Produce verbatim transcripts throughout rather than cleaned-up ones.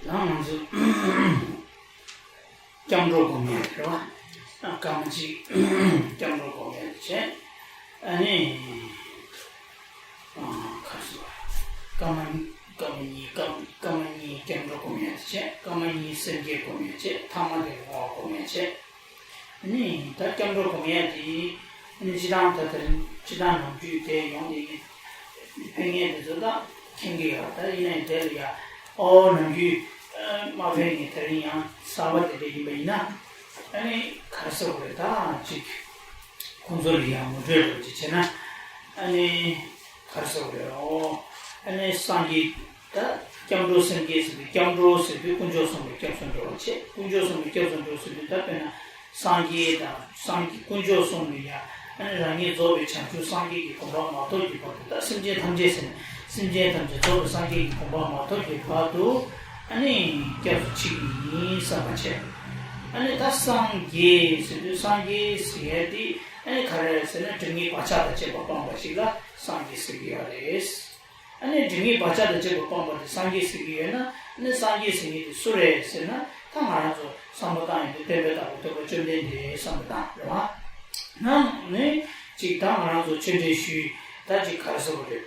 ད་ང་ཚོ་སྐྱབས་འགྲོ་སྒོམ་ཡས་རེད་བ། སྐར་མ་གཅིག་སྐྱབས་འགྲོ་སྒོམ་ཡས་བྱས། ཨ་ནི། ཨ། ཁ་སོ། སྐར་མ། སྐར་མ་གཉིས། སྐར། སྐར་མ་གཉིས་སྐྱབས་འགྲོ་སྒོམ་ཡས་བྱས། སྐར་མ་གཉིས་སེམས་བསྐྱེད་སྒོམ་ཡས་བྱས། ཐ་མ་དེ་བསྔོ་བ་སྒོམ་ཡས་བྱས། ནི་ད་སྐྱབས་འགྲོ་སྒོམ་ཡས་དེ་ནི་སྤྱིར་བཏང་ད་ལྟ་སྤྱིར་བཏང་ནམ་རྒྱུན་དེ་ཡོང་དེ་ཡིན། ཕན་ངེས་དེ་ཚོ་ད་མཁྱེན་གྱི་ཡོད། ད་ཡིན་ནའི་དེ་ལ་ཡ་ཨོ་ནམ་རྒྱུན་མ་ཕན་ངེས་དེ་རིང་ཡང་གསར་པ་དེ་འདྲ་ཡིན་པ་ཡིན་ན། ཨ་ནི་ག་རེ་ཟེར་དགོས་རེད། ད་ཅིག་ཁོང་ཚོ་ལ་ཡང་ངོ་སྤྲོད་འདྲ་ཅིག་བྱས་ན། ཨ་ནི་ག་རེ་ཟེར་དགོས་རེད། ཨོ་ཨ་ནི་སངས་རྒྱས། ད་སྐྱབས་འགྲོ་སེམས་བསྐྱེད་ཟེར་དུས་སྐྱབས་འགྲོ་ཟེར་དུས་དཀོན་མཆོག་གསུམ་ལ་སྐྱབས་སུ་འགྲོ་བ་བྱེད། དཀོན་མཆོག་གསུམ་ལ་སྐྱབས་སུ་འགྲོ་ཟེར་དུས་ད་དཔེར་ན་སངས་རྒྱས་དང་སངས་རྒྱས་དཀོན་མཆོག་གསུམ་ལ་ཡ། ཨ་ནི་རང་ཉིད་རྫོགས་པའི་བྱང་ཆུབ་སངས་རྒྱས་ཀྱི་གོ་འཕང་མ་ཐོབ་ཀྱི་བར་དུ། ད་སེམས་ཅན་ཐམས་ཅད་ཟེར་ནས་སེམས་ཅན་ཐམས་ཅད་རྫོགས་པའི་སངས་རྒྱས་ཀྱི་གོ་འཕང་མ་ཐོབ་ཀྱི་བར་དུ། ཨ་ནི་སྐྱབས་སུ་མཆི་གི་ཡིན་བསམ་པ་བྱས། ཨ་ནི་ད་སངས་རྒྱས་ཟེར་དུས་སངས་རྒྱས་ཟེར་ཡ་དེ་ཨ་ནི་ག་རེ་ཟེར་ན་སྒྲིབ་གཉིས་བག་ཆགས་དང་བཅས་པ་སྤངས་པ་ཞིག་ལ་སངས་རྒྱས་ཟེར་གྱི་ཡོད་རེད། ཨ་ནི་སྒྲིབ་གཉིས་བག་ཆགས་དང་བཅས་པ་སྤངས་པ་དེ་སངས་རྒྱས་ཟེར་གྱི་ཡོད་ན། ཨ་ནི་སངས་རྒྱས་ཟེར་མཁན་དེ་སུ་རེད་ཟེར་ན། ད་ང་རང་ཚོ་བསམ་བློ་བཏང་ཡོང་དུས་སྟོན་པའི་བདག་པོ་སྟོན་པ་བཅོམ་ལྡན་འདས་བསམ་བློ་བཏང་རེད་བ། ནང་ནས་ཅིག་ད་ང་རང་ཚོ་ཆོས་འབྲེལ་ཞུས། ད་ཅིག་ག་རེ་ཟེར་དགོས་རེད།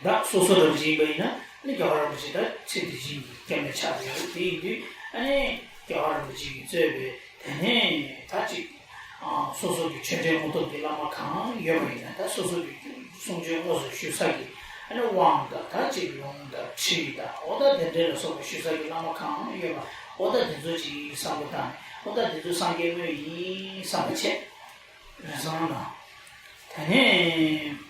ད་སོ་སོ་རང་བཞིན་ཡིན་པ་ཡིན་ན་ནི་རྒྱལ་བ་རིན་པོ་ཆེ་ད་ཚེ་འདི་ཕྱི་གི་སྐྱབས་གནས་ཆགས་ཡོད། དེ་ཡིན་དུས་ཨ་ནི་རྒྱལ་བ་རིན་པོ་ཆེ་གིས་གཙོས་པའི་དེ་ནས་ད་ཅིག་ཨ། སོ་སོ་གི་ཆོས་འབྲེལ་དངོས་སྟོབས་ཀྱི་བླ་མ་གང་ཡོད་པ་ཡིན་ན། ད་སོ་སོ་གི་གསུང་ཆོས་དངོས་སུ་ཞུ་ས་གི་ཨ་ནི་དབང་དང་། ད་ཅིག་ལུང་དང་ཁྲིད་དང་། འོ་ད་དེ་འདྲ་ལ་སོགས་པ་ཞུ་ས་གི་བླ་མ་གང་ཡོད་པ། འོ་ད་དེ་ཚོ་ཅིག་བསམ་བློ་བཏང་ནས། འོ་ད་དེ་ཚོ་སངས་རྒྱས་དངོས་ཡིན་བསམ་པ་བྱས། རེ་སོང་ལ། དེ་ནས་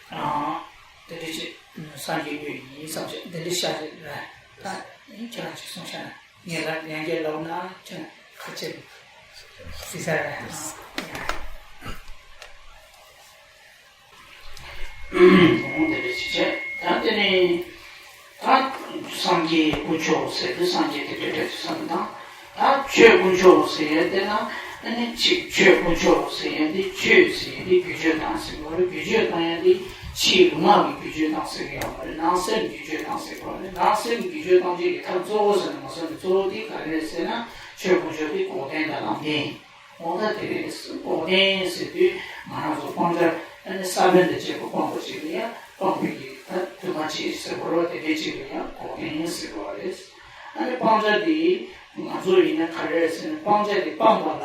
ཨ། དེ་འདྲ་བྱས། སངས་རྒྱས་དངོས་ཡིན་བསམ་བྱས། དེ་འདྲ་བཤད་རེད། ད་ཁྱེད་རང་ཅིག་གསུངས་བཞག་ན། ངས་ལབ་ཡང་བསྐྱར་ལབ་ན་ཁྱོད་ཁ་ཆེ་ཟེར་ས་རེད། འོང་། དེ་འདྲ་ཅིག་བྱས། ད་དེ་ནས་ད་སངས་རྒྱས་དཀོན་མཆོག་ཟེར་དུས་སངས་རྒྱས་དེ་འདྲ་འདྲ་ཅིག་བསམ་བཏང་། ད་ཆོས་དཀོན་མཆོག་ཟེར་ཡས་དེ་ན་ཨ་ནི་ཅིག་ཆོས་དཀོན་མཆོག་ཟེར་ཡས་དེ། ཆོས་ཟེར་ཡས་དེ་བསྒྱུར་བཅོས་བཏང་ཟེར་དགོས་རེད། བསྒྱུར་བཅོས་བཏང་ཡས་དེ་ཕྱིའི་ལུས་ངག་གི་བསྒྱུར་བཅོས་བཏང་ཟེར་གི་ཡོད་མ་རེད། ནང་སེམས་བསྒྱུར་བཅོས་བཏང་ཟེར་དགོས་རེད། ནང་སེམས་བསྒྱུར་བཅོས་བཏང་བྱེད་ཀྱི་ཐབས་གཙོ་བོ་ཟེར་ན་མ་སོང་ནས་གཙོ་བོ་དེ་ག་རེ་རེད་ཟེར་ན། ཆོས་དཀོན་མཆོག་དེ་འགོག་བདེན་དང་ལམ་བདེན། འོ་ད་དེ་རེད། འགོག་བདེན་ཟེར་དུས་ང་རང་ཚོ་སྤང་བྱ་ཨ་ནི་ས་བོན་དང་བཅས་པ་སྤངས་པ་ཅིག་ལ་ཡང་སྤངས་པའི་གི་ད་དུ་མ་བྱེད་ཟེར་བ་རོ། དེ་འདྲའི་ཅིག་ལ་ཡང་འགོག་བདེན་ཟེར་བ་རེད། ཨ་ནི་སྤང་བྱ་དེ་ང་ཚོ་ཡིན་ན་ག་རེ་རེད་ཟེར་ན། སྤང་བྱ་དེ་སྤངས་པ་ལ་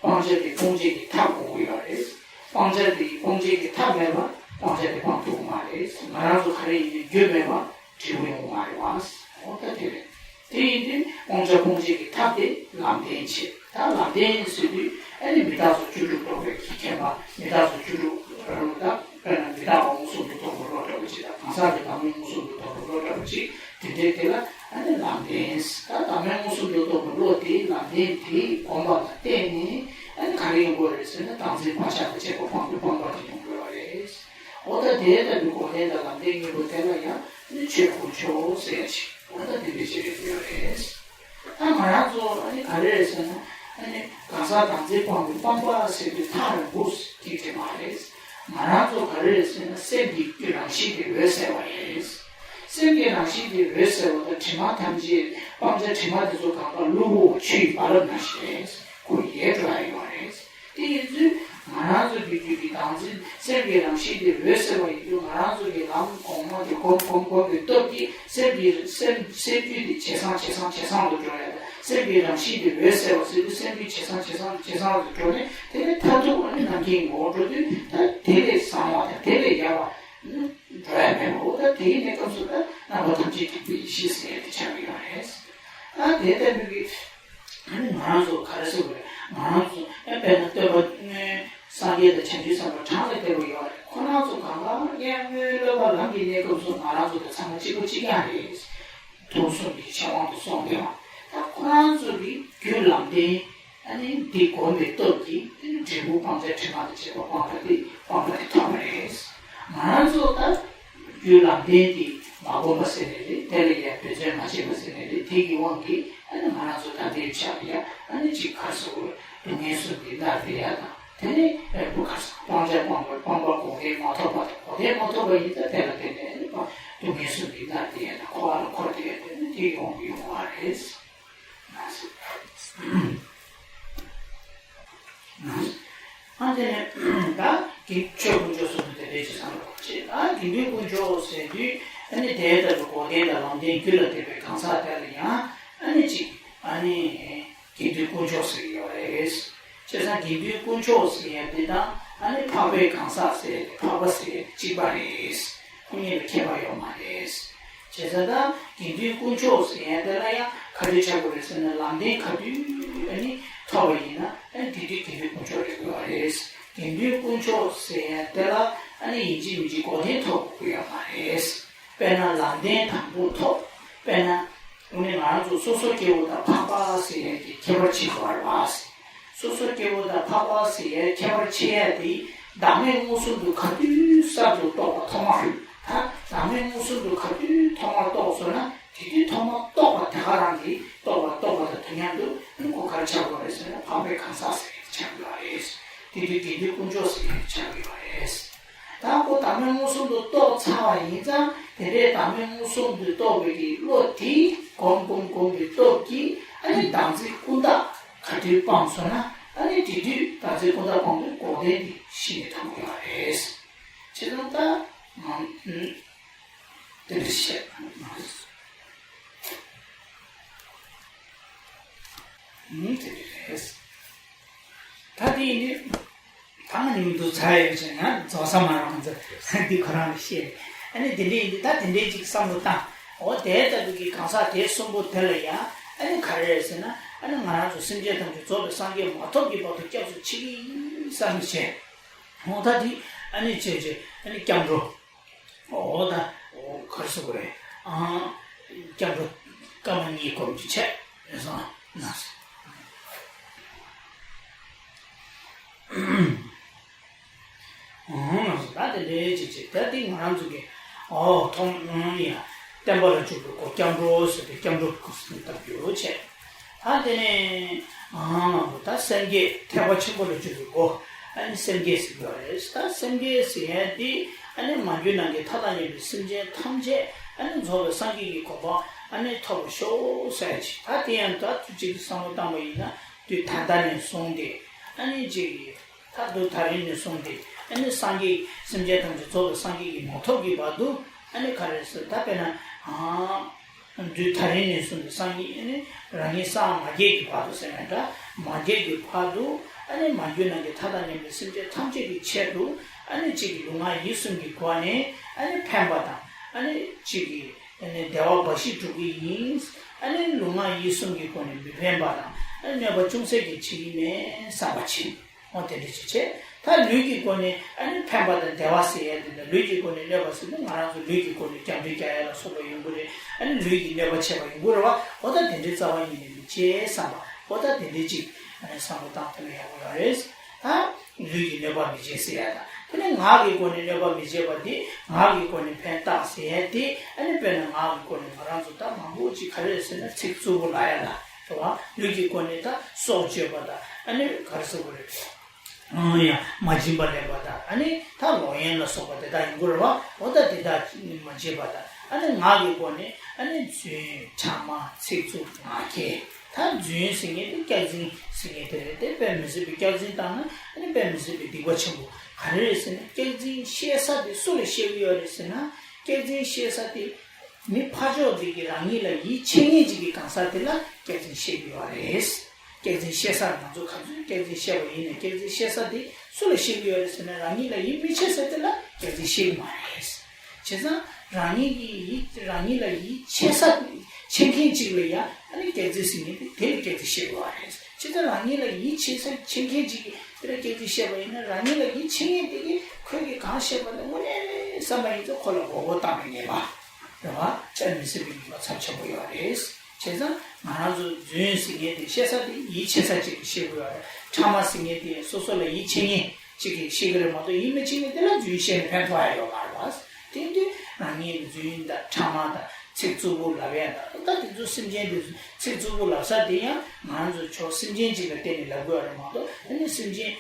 སྤང་བྱ་དེ་སྤོང་བྱེད་ཀྱི་ཐབས་དགོས་ཀྱི་ཡོད་རེད། སྤང་བྱ་དེ་སྤོང་བྱེད་ཀྱི་ཐབས་མེད་པ་སྤང་བྱ་དེ་སྤང་ཐུབ་ཀྱི་མ་རེད། ང་རང་ཚོ་ག་རེ་ཡིན་ན་རྒྱུ་མེད་པ་འབྲས་བུ་ཡོང་གི་མ་རེད་བ། འོ་ད་དེ་རེད། དེ་ཡིན་དུས་སྤང་བྱ་སྤོང་བྱེད་ཀྱི་ཐབས་དེ་ལམ་བདེན་བྱེད། ད་ལམ་བདེན་ཟེར་དུས་ཨ་ནི་མི་རྟག་སོགས་བཅུ་དྲུག་རྟོགས་པའི་མཁྱེན་པ། མི་རྟག་སོགས་བཅུ་དྲུག་རང་ལ། ད་དཔེར་ན་མི་རྟག་པ་མངོན་སུམ་དུ་རྟོགས་པའི་བློ་འདྲ་བོ་ཅིག་དང་། གང་ཟག་གི་བདག་མེད་མངོན་སུམ་དུ་རྟོགས་པའི་བློ་འདྲ་བོ་ཅིག་དེ་འདྲའི་དེ་ལ་ཨ་ནི་ལམ་བདེན། ད་བདག་མེད་མངོན་སུམ་དུ་རྟོགས་པའི་བློ་དེ་ལམ་བདེན་དེའི་གོམས་པ་ལ་བརྟེན་ནས་ཨ་ནི་ག་རེ་ཡོང་དགོས་རེད་ཟེར་ན། བདག་འཛིན་བག་ཆགས་དང་བཅས་པ་སྤངས་པའི་སྤངས་པ་དེ་ཡོང་དགོས་པ་རེད། འོ་ད་དེ་ལྟ་བུའི་འགོག་བདེན་དང་ལམ་བདེན་གཉིས་པོ་དེ་ལ་ཡང་ནི་ཆོས་དཀོན་མཆོག་ཟེར་ཡ་ཞིག་འོ་ད་དེ་འདྲ་ཅིག་རེད་ཡོད་རེད། ད་ང་རང་ཚོ་ཨ་ནི་ག་རེ་རེད་ཟེར་ན། ཨ་ནི་གང་ཟག་བདག་འཛིན་སྤངས་པའི་སྤངས་པ་ཟེར་དུས་ཐག་རིང་པོ་ཅིག་དེ་མ་རེད། ང་རང་ཚོ་ག་རེ་རེད་ཟེར་ན། སེམས་ཀྱི་རང་བཞིན་དེ་འོད་གསལ་བ་རེད། སེམས་ཀྱི་རང་བཞིན་དེ་འོད་གསལ་བ་དང་དྲི་མ་ཐམས་ཅད་སྤང་བྱ་དྲི་མ་དེ་ཚོ་གང་ག་གློ་བུར་བ་ཆུ་ཡི་རྦ་རླབས་ནང་བཞིན་རེད། ཁོ་ཡལ་འགྲོ་ཡ་ཡོད་རེད། དེ་ཡིན་ཚུལ་ང་རང་ཚོ་གི་རྒྱུད་ཀྱི་བདག་འཛིན་སེམས་ཀྱི་རང་བཞིན་དེ་འོད་གསལ་བ་ཡིན་དུས། ང་རང་ཚོ་གི་ལམ་གོང་མ་དེ་གོམས་གོམས་གོམས་པའི་སྟོབས་ཀྱིས་སེམས་ཀྱི་སེམས་སེམས་རྒྱུད་དེ་ཇེ་བཟང་ཇེ་བཟང་ཇེ་བཟང་དུ་འགྲོ་ཡ་དང་། སེམས་ཀྱི་རང་བཞིན་དེ་འོད་གསལ་བ་ཟེར་དུས་སེམས་རྒྱུད་ཇེ་བཟང་ཇེ་བཟང་ཇེ་བཟང་དུ་འགྲོ་ནས། དེ་ནས་མཐར་ཐུག་ཨ་ནི་ནམ་མཁའི་ངོ་བོར་འགྲོ་དུས་ད་དེ་ལས་བཟང་བ་དང་དེ་ལས་ཡག་པ་འགྲོ་ཡ་མེད་པ། འོ་ད་དེའི་གནས་སྐབས་སུ་ད་རྣམ་པ་ཐམས་ཅད་ཐེག་པའི་ཡེ་ཤེས་ཟེར་ཡ་དེ་ཆགས་ཀྱི་ཡོད་རེད། ད་དེ་ལྟ་བུའི་གི་ཨ་ནི་ང་རང་ཚོ་ག་རེ་ཟེར་དགོས་རེད། ང་རང་ཚོ་ཨེ་དཔེར་ན་སྟོན་པ་ནི་སངས་རྒྱས་དང་བྱང་ཆུབ་སེམས་དཔའ་གྲངས་ལས་འདས་པ་ཡོད་རེད། ཁོ་རང་ཚོ་གང་ག་སྔོན་སྔོན་སློབ་པ་ལམ་གྱི་གནས་སྐབས་སུ་ང་རང་ཚོ་དང་ཚང་མ་གཅིག་པ་གཅིག་རྐྱང་རེད། དུག་གསུམ་གྱི་ཆོས་དབང་དུ་སོང་བསྡད་པ། ད་ཁོ་རང་ཚོ་གི་རྒྱུད་ལམ་བདེན། ཨ་ནི་འདི་སྒོམ་པའི་སྟོབས་ཀྱིས་ཨ་ནི་འབྲས་བུ་སྤང་བྱ་དྲི་མ་དང་བཅས་པ་སྤངས་པ་དེ་སྤངས་པ་དེ་ཐོབ་པ་རེད། ང་རང་ཚོ་ད་རྒྱུད་ལམ་བདེན་དེ་མ་སྒོམ་པ་ཟེར་ནས་རེད། དེ་ལ་ཡང་འབད་བརྩོན་མ་བྱས་པ་ཟེར་ནས་རེད། དེ་གི་དབང་གིས་ཨ་ནི་ང་རང་ཚོ་ད་ལྟའི་ཆ་ལ་ཡང་ཨ་ནི་ཅིག་ག་རེ་ཟེར་དགོས། སྡུག་བསྔལ་གསུམ་གྱིས་མནར་བསྡད་ཡ་དང་། དེ་ནས་ཨེ་བུ་ཁ་སང་སྤང་བྱ་སྤངས་པ་སྤངས་པ་འགོག་བདེན་མ་ཐོབ་པ་དང་། འགོག་བདེན་མ་ཐོབ་པ་ཡིན་ཙང་དེ་ལ་བརྟེན་ནས་ཨེ་སྡུག་བསྔལ་གསུམ་གྱིས་མནར་བསྡད་ཡ་དང་། འཁོར་བ་ལ་འཁོར་བསྡད་ཡ་དེ་ནི་ ཡོང་ཡོང་བ་རེད། ཨ་དེ་ནས་ད་དགེ་ཆོས་དཀོན་མཆོག་གསུམ་དེ་འདྲའི་ཅིག་བསམ་བློ་བྱེད། ཨ་དགེ་འདུན་དཀོན་མཆོག་ཟེར་དུས་ཨ་ནི་དེ་ལྟ་བུ་གོ་དན་དང་ལམ་བདེན་རྒྱུད་ལ་ལྡན་པའི་གང་ཟག་དེ་ལ་ཡང་ཨ་ནི་ཅིག་ཨ་ནི་དགེ་འདུན་དཀོན་མཆོག་ཟེར་གྱི་ཡོད་རེད། བྱས་ཙང་དགེ་འདུན་དཀོན་མཆོག་ཟེར་ཡ་དེ་དང་ཨ་ནི་འཕགས་པའི་གང་ཟག་ཟེར་ཡ་དེ་འཕགས་པ་ཟེར་ཡ་དེ་གཅིག་པ་རེད། ཁོ་གཉིས་ལ་ཁྱད་པར་ཡོད་མ་རེད། བྱས་ཙང་ད་དགེ་འདུན་དཀོན་མཆོག་ཟེར་ཡ་དེ་ལ་ཡང་ག་རེ་ཆགས་དགོས་རེད་ཟེར་ན། ལམ་བདེན་ག་དུས་ཨ་ནི་ཐོབ་པ་ཡིན་ན་ཨ་ནི་དེ་དུས་དགེ་འདུན་དཀོན་མཆོག་རེད་དགོས་པ་རེད། དགེ་འདུན་དཀོན་མཆོག་ཟེར་ཡ་དེ་ལ་ཨ་ནི་ཡིན་གཅིག་མིན་གཅིག་གོ་དན་ཐོབ་དགོས་ཡོད་མ་རེད། དཔེར་ན་ལམ་བདེན་དང་པོ་ཐོབ། དཔེར་ན། དངོས་གནས་ང་རང་ཚོ་སོ་སོ་སྐྱེ་བོ་དང་འཕགས་པ་ཟེར་ཡས་ཀྱི་ཁྱད་པར་ཕྱེ་དགོས་རེད་བ། སོ་སོ་སྐྱེ་བོ་དང་འཕགས་པ་ཟེར་ཡས་ཁྱད་པར་ཕྱེ་ཡས་དེ་བདག་མེད་མངོན་སུམ་དུ་ག་དུས་གསར་དུ་རྟོགས་པ་ཐོག་མར། ད་བདག་མེད་མངོན་སུམ་དུ་ག་དུས་ཐོག་མར་རྟོགས་སོང་ན་དེ་དུས་ཐོག་མར་རྟོགས་པ་དེ་ག་རང་གིས་རྟོགས་པ་རྟོགས་པ་དང་དུས་མཉམ་དུ་ཁོ་ག་རེ་ཆགས་དགོས་རེད་ཟེར་ན་འཕགས་པའི་གང་ཟག་ཟེར་ཡས་ཆགས་དགོས་རེད། དེ་དུས་དགེ་འདུན་དཀོན་མཆོག་ཟེར་ཡས་ཆགས་དགོས་རེད། ད་ཁོ་བདག་མེད་མངོན་སུམ་དུ་རྟོགས་ཚར་བ་ཡིན་ཙང་དེ་འདྲའི་བདག་མེད་མངོན་སུམ་དུ་རྟོགས་པའི་གི་བློ་དེ་གོམས་གོམས་གོམས་པའི་སྟོབས་ཀྱིས་ཨ་ནི་བདག་འཛིན་ཀུན་བཏགས་ག་དུས་སྤངས་སོང་ན་ཨ་ནི་དེ་དུས་བདག་འཛིན་ཀུན་བཏགས་སྤངས་པའི་གོ་དན་དེ་ཤེས་ནས་ཐོན་དགོས་པ་རེད། བྱས་ཙང་ད་ང་དེ་འདྲ་བཤད་ཨ་དེ་འདྲ་རེད། ད་དེ་ཡིན་དུས། ད་ང་ཉིད་དུ་ཚ་ཡོད་ཅེས་ང་རྫོགས་ས་མ་རང་ཚོ་འདི་ཁོ་རང་ལ་བཤད། ཨ་ནི་དེ་འདྲ་ཡིན་དུས་ད་དེ་འདྲའི་ཅིག་བསམ་བློ་བཏང་། འོ་དེ་ལྟ་བུ་གི་གང་ཟག་དེ་གསུམ་པོ་དེ་ལ་ཡང་ཨ་ནི་ག་རེ་རེད་ཟེར་ན། ཨ་ནི་ང་རང་ཚོ་སེམས་ཅན་ཐམས་ཅད་རྫོགས་པའི་སངས་རྒྱས་མ་ཐོབ་ཀྱི་བར་དུ་སྐྱབས་སུ་མཆི་གི་ཡིན་བསམ་བྱས། འོ་ད་དེ་ཨ་ནི་བྱས་བྱས་ཨ་ནི་སྐྱབས་འགྲོ། འོ་ད་འོ་ག་རེ་ཟེར་དགོས་རེད། ཨ་སྐྱབས་འགྲོ་སྐར་མ་གཉིས་སྒོམ་རྒྱུ་བྱས་རེད་སོང་ན། ཨང་ལགས་སོ། ད་དེ་འདྲའི་ཅིག་ཅིག་ད་དེ་ང་རང་ཚོ་གི་ཨོ་ཐོག་ཨང་ཡ་བསྟན་པ་ལ་འཇུག་པའི་སྒོ་སྐྱབས་འགྲོ་ཟེར་ཏེ་སྐྱབས་འགྲོ་གི་སྐུ་གསུང་ཐུགས་ཡོད་བྱས། ད་དེ་ནས་ཨང་ལགས་སོ། ད་སེམས་བསྐྱེད་ཐེག་པ་ཆེན་པོ་ལ་འཇུག་པའི་སྒོ་ཨ་ནི་སེམས་བསྐྱེད་ཟེར་གྱི་ཡོད་རེད། ད་སེམས་བསྐྱེད་ཟེར་ཡ་དེ་ཨ་ནི་མ་གྱུར་ནམ་མཁའི་མཐའ་དང་མཉམ་པའི་སེམས་ཅན་ཐམས་ཅད་ཨ་ནི་རྫོགས་པའི་སངས་རྒྱས་ཀྱི་གོ་འཕང་ཨ་ནི་ཐོབ་པར་ཤོག་ཟེར་ཡ་ཅིག་ད་དེ་ཡང་ད་དུས་གཅིག་ཏུ་བསམ་བློ་བཏང་པ་ཡིན་ན་དུས་ད་ལྟ་ནས་བཟུང་སྟེ་ཨ་ནི་ཅིག་ད་དུས་ད་རིང་ནས་བཟུང་སྟེ་ཨ་ནི་སངས་རྒྱས་སེམས་ཅན་ཐམས་ཅད་རྫོགས་པའི་སངས་རྒྱས་ཀྱིས་མ་ཐོབ་ཀྱི་བར་དུ་ཨ་ནི་ག་རེ་ཟེར། ད་དཔེར་ན་ཨ་དུས་ད་རིང་ནས་བཟུང་སྟེ་སངས་རྒྱས་ཨ་ནི་རང་ཉིད་སངས་མ་རྒྱས་ཀྱི་བར་དུ་ཟེར་ན་འདྲ། མ་རྒྱས་ཀྱི་བར་དུ་ཨ་ནི་མ་གྱུར་ནམ་མཁའི་མཐའ་དང་མཉམ་པའི་སེམས་ཅན་ཐམས་ཅད་ཀྱི་ཆེད་དུ་ཨ་ནི་གཅིག་གི་ལུས་ངག་ཡིད་གསུམ་གྱི་སྒོ་ནས་ཨ་ནི་ཕན་པ་དང་ཨ་ནི་གཅིག་གི་ཨ་ནི་བདེ་བ་འབའ་ཞིག་སྒྲུབ་ཀྱི་ཡིན། ཨ་ནི་ལུས་ངག་ཡིད་གསུམ་གྱི་སྒོ་ནས་མི་ཕན་པ་དང་ཨ་ནི་གནོད་པ་ཅུང་ཟད་ཀྱང་བྱེད་ཀྱི་མེད་བསམ་པ་བྱེད། འོ་དེ་འདྲ་ཅིག་བྱས། ད་ལུས་ཀྱི་སྒོ་ནས་ཨ་ནི་ཕན་པ་དང་བདེ་བ་ཟེར་ཡ་དེ་འདྲ། ལུས་ཀྱི་སྒོ་ནས་གནོད་པ་ཟེར་ན་ང་རང་ཚོ་ལུས་ཀྱི་སྒོ་ནས་རྒྱག་འདྲེ་རྒྱག་ཡ་ལ་སོགས་པ་ཡོང་གི་རེད། ཨ་ནི་ལུས་ཀྱིས་གནོད་པ་བྱས་པ་ཡོང་གི་རེད་བ། འོ་ད་དེ་འདྲའི་རྩ་བ་ཉིད་ནས་མི་བྱེད་བསམ་པ། འོ་ད་དེ་འདྲའི་ཅིག་ཨ་ནི་བསམ་བློ་བཏང་ཐུབ་ན་ཡག་པོ་ཡོད་རེད། ད་ལུས་ཀྱིས་གནོད་པ་མི་བྱེད་ཟེར་ཡ་དང་། དེ་ནས་ངག་གི་སྒོ་ནས་གནོད་པ་མི་བྱེད་པ་དེ། ངག་གི་སྒོ་ནས་ཕན་བཏགས་ཟེར་ཡ་དེ་ཨ་ནི་དཔེར་ན་ངག་གི་སྒོ་ནས་ང་རང་ཚོ་ད་མང་པོ་ཅིག་ག་རེ་རེད་ཟེར་ན་ཚིག་རྩུབ་པོ་ལབ་ཡ་ལ་རེད་བ། ལུས་ཀྱི་སྒོ་ནས་ད་སྲོག་གཅོད་པ་དང་ཨ་ནི་ག་རེ་ཟེར་དགོས་རེད། ཨང་ཡ་མ་བྱིན་པ་ལེན་པ་དང་ཨ་ནི་ད་ལོག་གཡེམ་ལ་སོགས་པ་དེ་དག་ཡིན་དགོས་རེད་བ། འོ་ད་དེ་དག་མ་བྱེད་པ་དང་ཨ་ནི་ངག་གི་སྒོ་ནས་ཨ་ནི་རྫུན་ཕྲ་མ་ཚིག་རྩུབ་ངག་འཁྱལ། ད་རྫུན་ཟེར་མཁན་དེ་སྐྱག་རྫུན་ཟེར་མཁན་དེ་རེད་དེ། དཔེ་མི་སྲིད་པའི་སྐྱག་རྫུན་བཏང་ན་ཨ་ནི་དཔེ་མི་སྲིད་པའི་སྡིག་པ་ཆེན་པོ་ག་རེ་རེད་ཟེར་ན། སྐྱག་རྫུན་བཤད་ས་དེ་སུ་ལ་བཤད་ཀྱི་ཡོད་རེད་ཟེར་ན། སྐྱག་རྫུན་བཤད་ས་དེ་མི་ཕར་ཕྱོགས་དེ་གིས་རང་ཉིད་ལ་ཡིད་ཆེས་མཁན་ཅིག་གི་གང་ཟག་དེ་ལ་སྐྱག་རྫུན་བཤད་ཀྱི་ཡོད་རེད། སྐྱག་རྫུན་བཤད་ས་ང་ཚོ་ག་ཚོད་སྐྱག་རྫུན་བཤད་པ་ཡིན་ནའང་སྐྱག་རྫུན་བཤད་ས་དེ་སུ་ལ་བཤད་ཀྱི་ཡོད་རེད་ཟེར་ན། རང་ཉིད་ལ་ཡིད་མི་ཆེས་ས་དེ་ལ་སྐྱག་རྫུན་བཤད་ཀྱི་མ་རེད། བྱས་ཙང་རང་ཉིད་ཀྱི་ཡིད་རང་ཉིད་ལ་ཡིད་ཆེས་ས་ཆེས་མཁན་ཅིག་ལ་ཡང་ཨ་ནི་སྐྱག་རྫུན་ཟེར་མཁན་དེ་དེ་ལ་སྐྱག་རྫུན་བཤད་དགོས་པ་རེད། བྱས་ཙང་རང་ཉིད་ལ་ཡིད་ཆེས་ས་ཆེས་མཁན་ཅིག་གིས་དེ་ལ་སྐྱག་རྫུན་བཤད་པ་ཡིན་ན། རང་ཉིད་ལ་ཡིད་ཆེས་མཁན་དེ་གིས་ཁོས་ཀྱིས་གང་བཤད་པ་དེ་དངོས་གནས་བསམ་པ་ཡིན་ཙང་ཁོ་ལ་མགོ་སྐོར་བཏང་བའི་ཉེས་པ་རེད་བ། དཔེ་མི་སྲིད་པའི་ཉེས་པ་ཚབས་ཆེན་པོ་ཡོད་རེད། བྱས་ཙང་ང་རང་ཚོ་རྫུན་ཟེར་མཁན་དེ་བཤད་ས་དེ་ཡིད་ཆེས་ས་ཅིག་གིས་བཤད་དགོས་ཡོད་རེད། ཕྲ་མ་ཟེར་མཁན་དེ་སོ་སོ་ལ་ཡིད་ཆེས་མཁན་ཅིག་གིས་བཤད་ཀྱི་རེད་མ་གཏོགས། ཡིད་མི་ཆེས་མཁན་དེ་ལ་རྫུན་བཤད་ནས་ཕན་ཐོགས་ཡ་ཡོད་མ་རེད་བ། དེ་དུས་རང་ཉིད་རྫུན་དང་ཕྲ་མ་དང་ཚིག་རྩུབ་པོ་ལབ་ཡ་དང་། ད་དེ་ཚོ་སེམས་ཅན་དེ་ཚོ་ཚིག་རྩུབ་པོ་ལབ་ས་དེ་ཡང་ང་རང་ཚོ་ཕྱོགས་སེམས་ཅན་ཅིག་ལ་བརྟེན་ནས་ལབ་དགོས་ཡ་རེད་མ་གཏོགས། ཨ་ནི་སེམས་ཅན་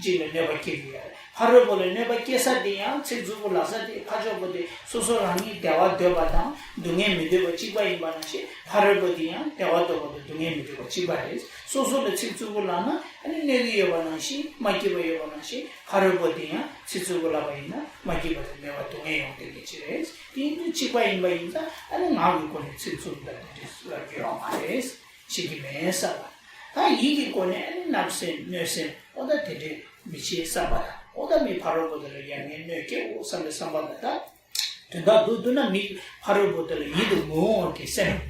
ཅིག་ལ་གནོད་པ་སྐྱེལ་དགོས་ཡ་རེད། ཕ་རོལ་པོ་ལ་གནོད་པ་སྐྱེལ་ས་དེ་ཡང་ཚིག་རྩུབ་པོ་ལབ་ས་དེ་ཕར་ཕྱོགས་པོ་དེ་སོ་སོ་རང་ཉིད་བདེ་བ་འདོད་པ་དང་སྡུག་བསྔལ་མི་འདོད་པ་གཅིག་པ་ཡིན་པ་ནང་བཞིན། ཕ་རོལ་པོ་དེ་ཡང་བདེ་བ་འདོད་པ་དང་སྡུག་བསྔལ་མི་འདོད་པ་གཅིག་པ་རེད། སོ་སོ་ལ་ཚིག་རྩུབ་པོ་ལབ་ན་ཨ་ནི་གནོད་ཀྱི་ཡོད་པ་ནང་བཞིན། མ་སྐྱིད་པ་ཡོད་པ་ནང་བཞིན། ཕ་རོལ་པོ་དེ་ཡང་ཚིག་རྩུབ་པོ་ལབ་པ་ཡིན་ན་མ་སྐྱིད་པ་དང་གནོད་པ་སྡུག་བསྔལ་ཡོང་བསྡད་མཁན་ཅིག་རེད། དེ་ཡིན་དུས་གཅིག་པ་ཡིན་པ་ཡིན་ཙང་ཨ་ནི་ངག་གི་སྒོ་ནས་ཚིག་རྩུབ་དང་དེ་འདྲ་ལབ་རྒྱུ་ཡོད་མ་རེད། བྱེད་ཀྱི་མེད་བསམ་པ། ད་ཡིད་ཀྱི་སྒོ་ནས་ཨ་ནི་བརྣབ་སེམས་གནོད་སེམས་ཨོ་ད་དེ་འདྲས་མི་བྱེད་བསམ་པ་དང་། ཨོ་ད་མི་ཕ་རོལ་པོ་དེ་ལ་ཡང་ངས་གནོད་སྐྱེལ་འོ་བསམ་པའི་བསམ་པ་དང་། ད་དོན་དག་སྡུག་བསྡུ་ན་མི་ཕ་རོལ་པོ་དེ་ལ་ཡིད་དུ་མི་འོང་བ་གི་སེམས་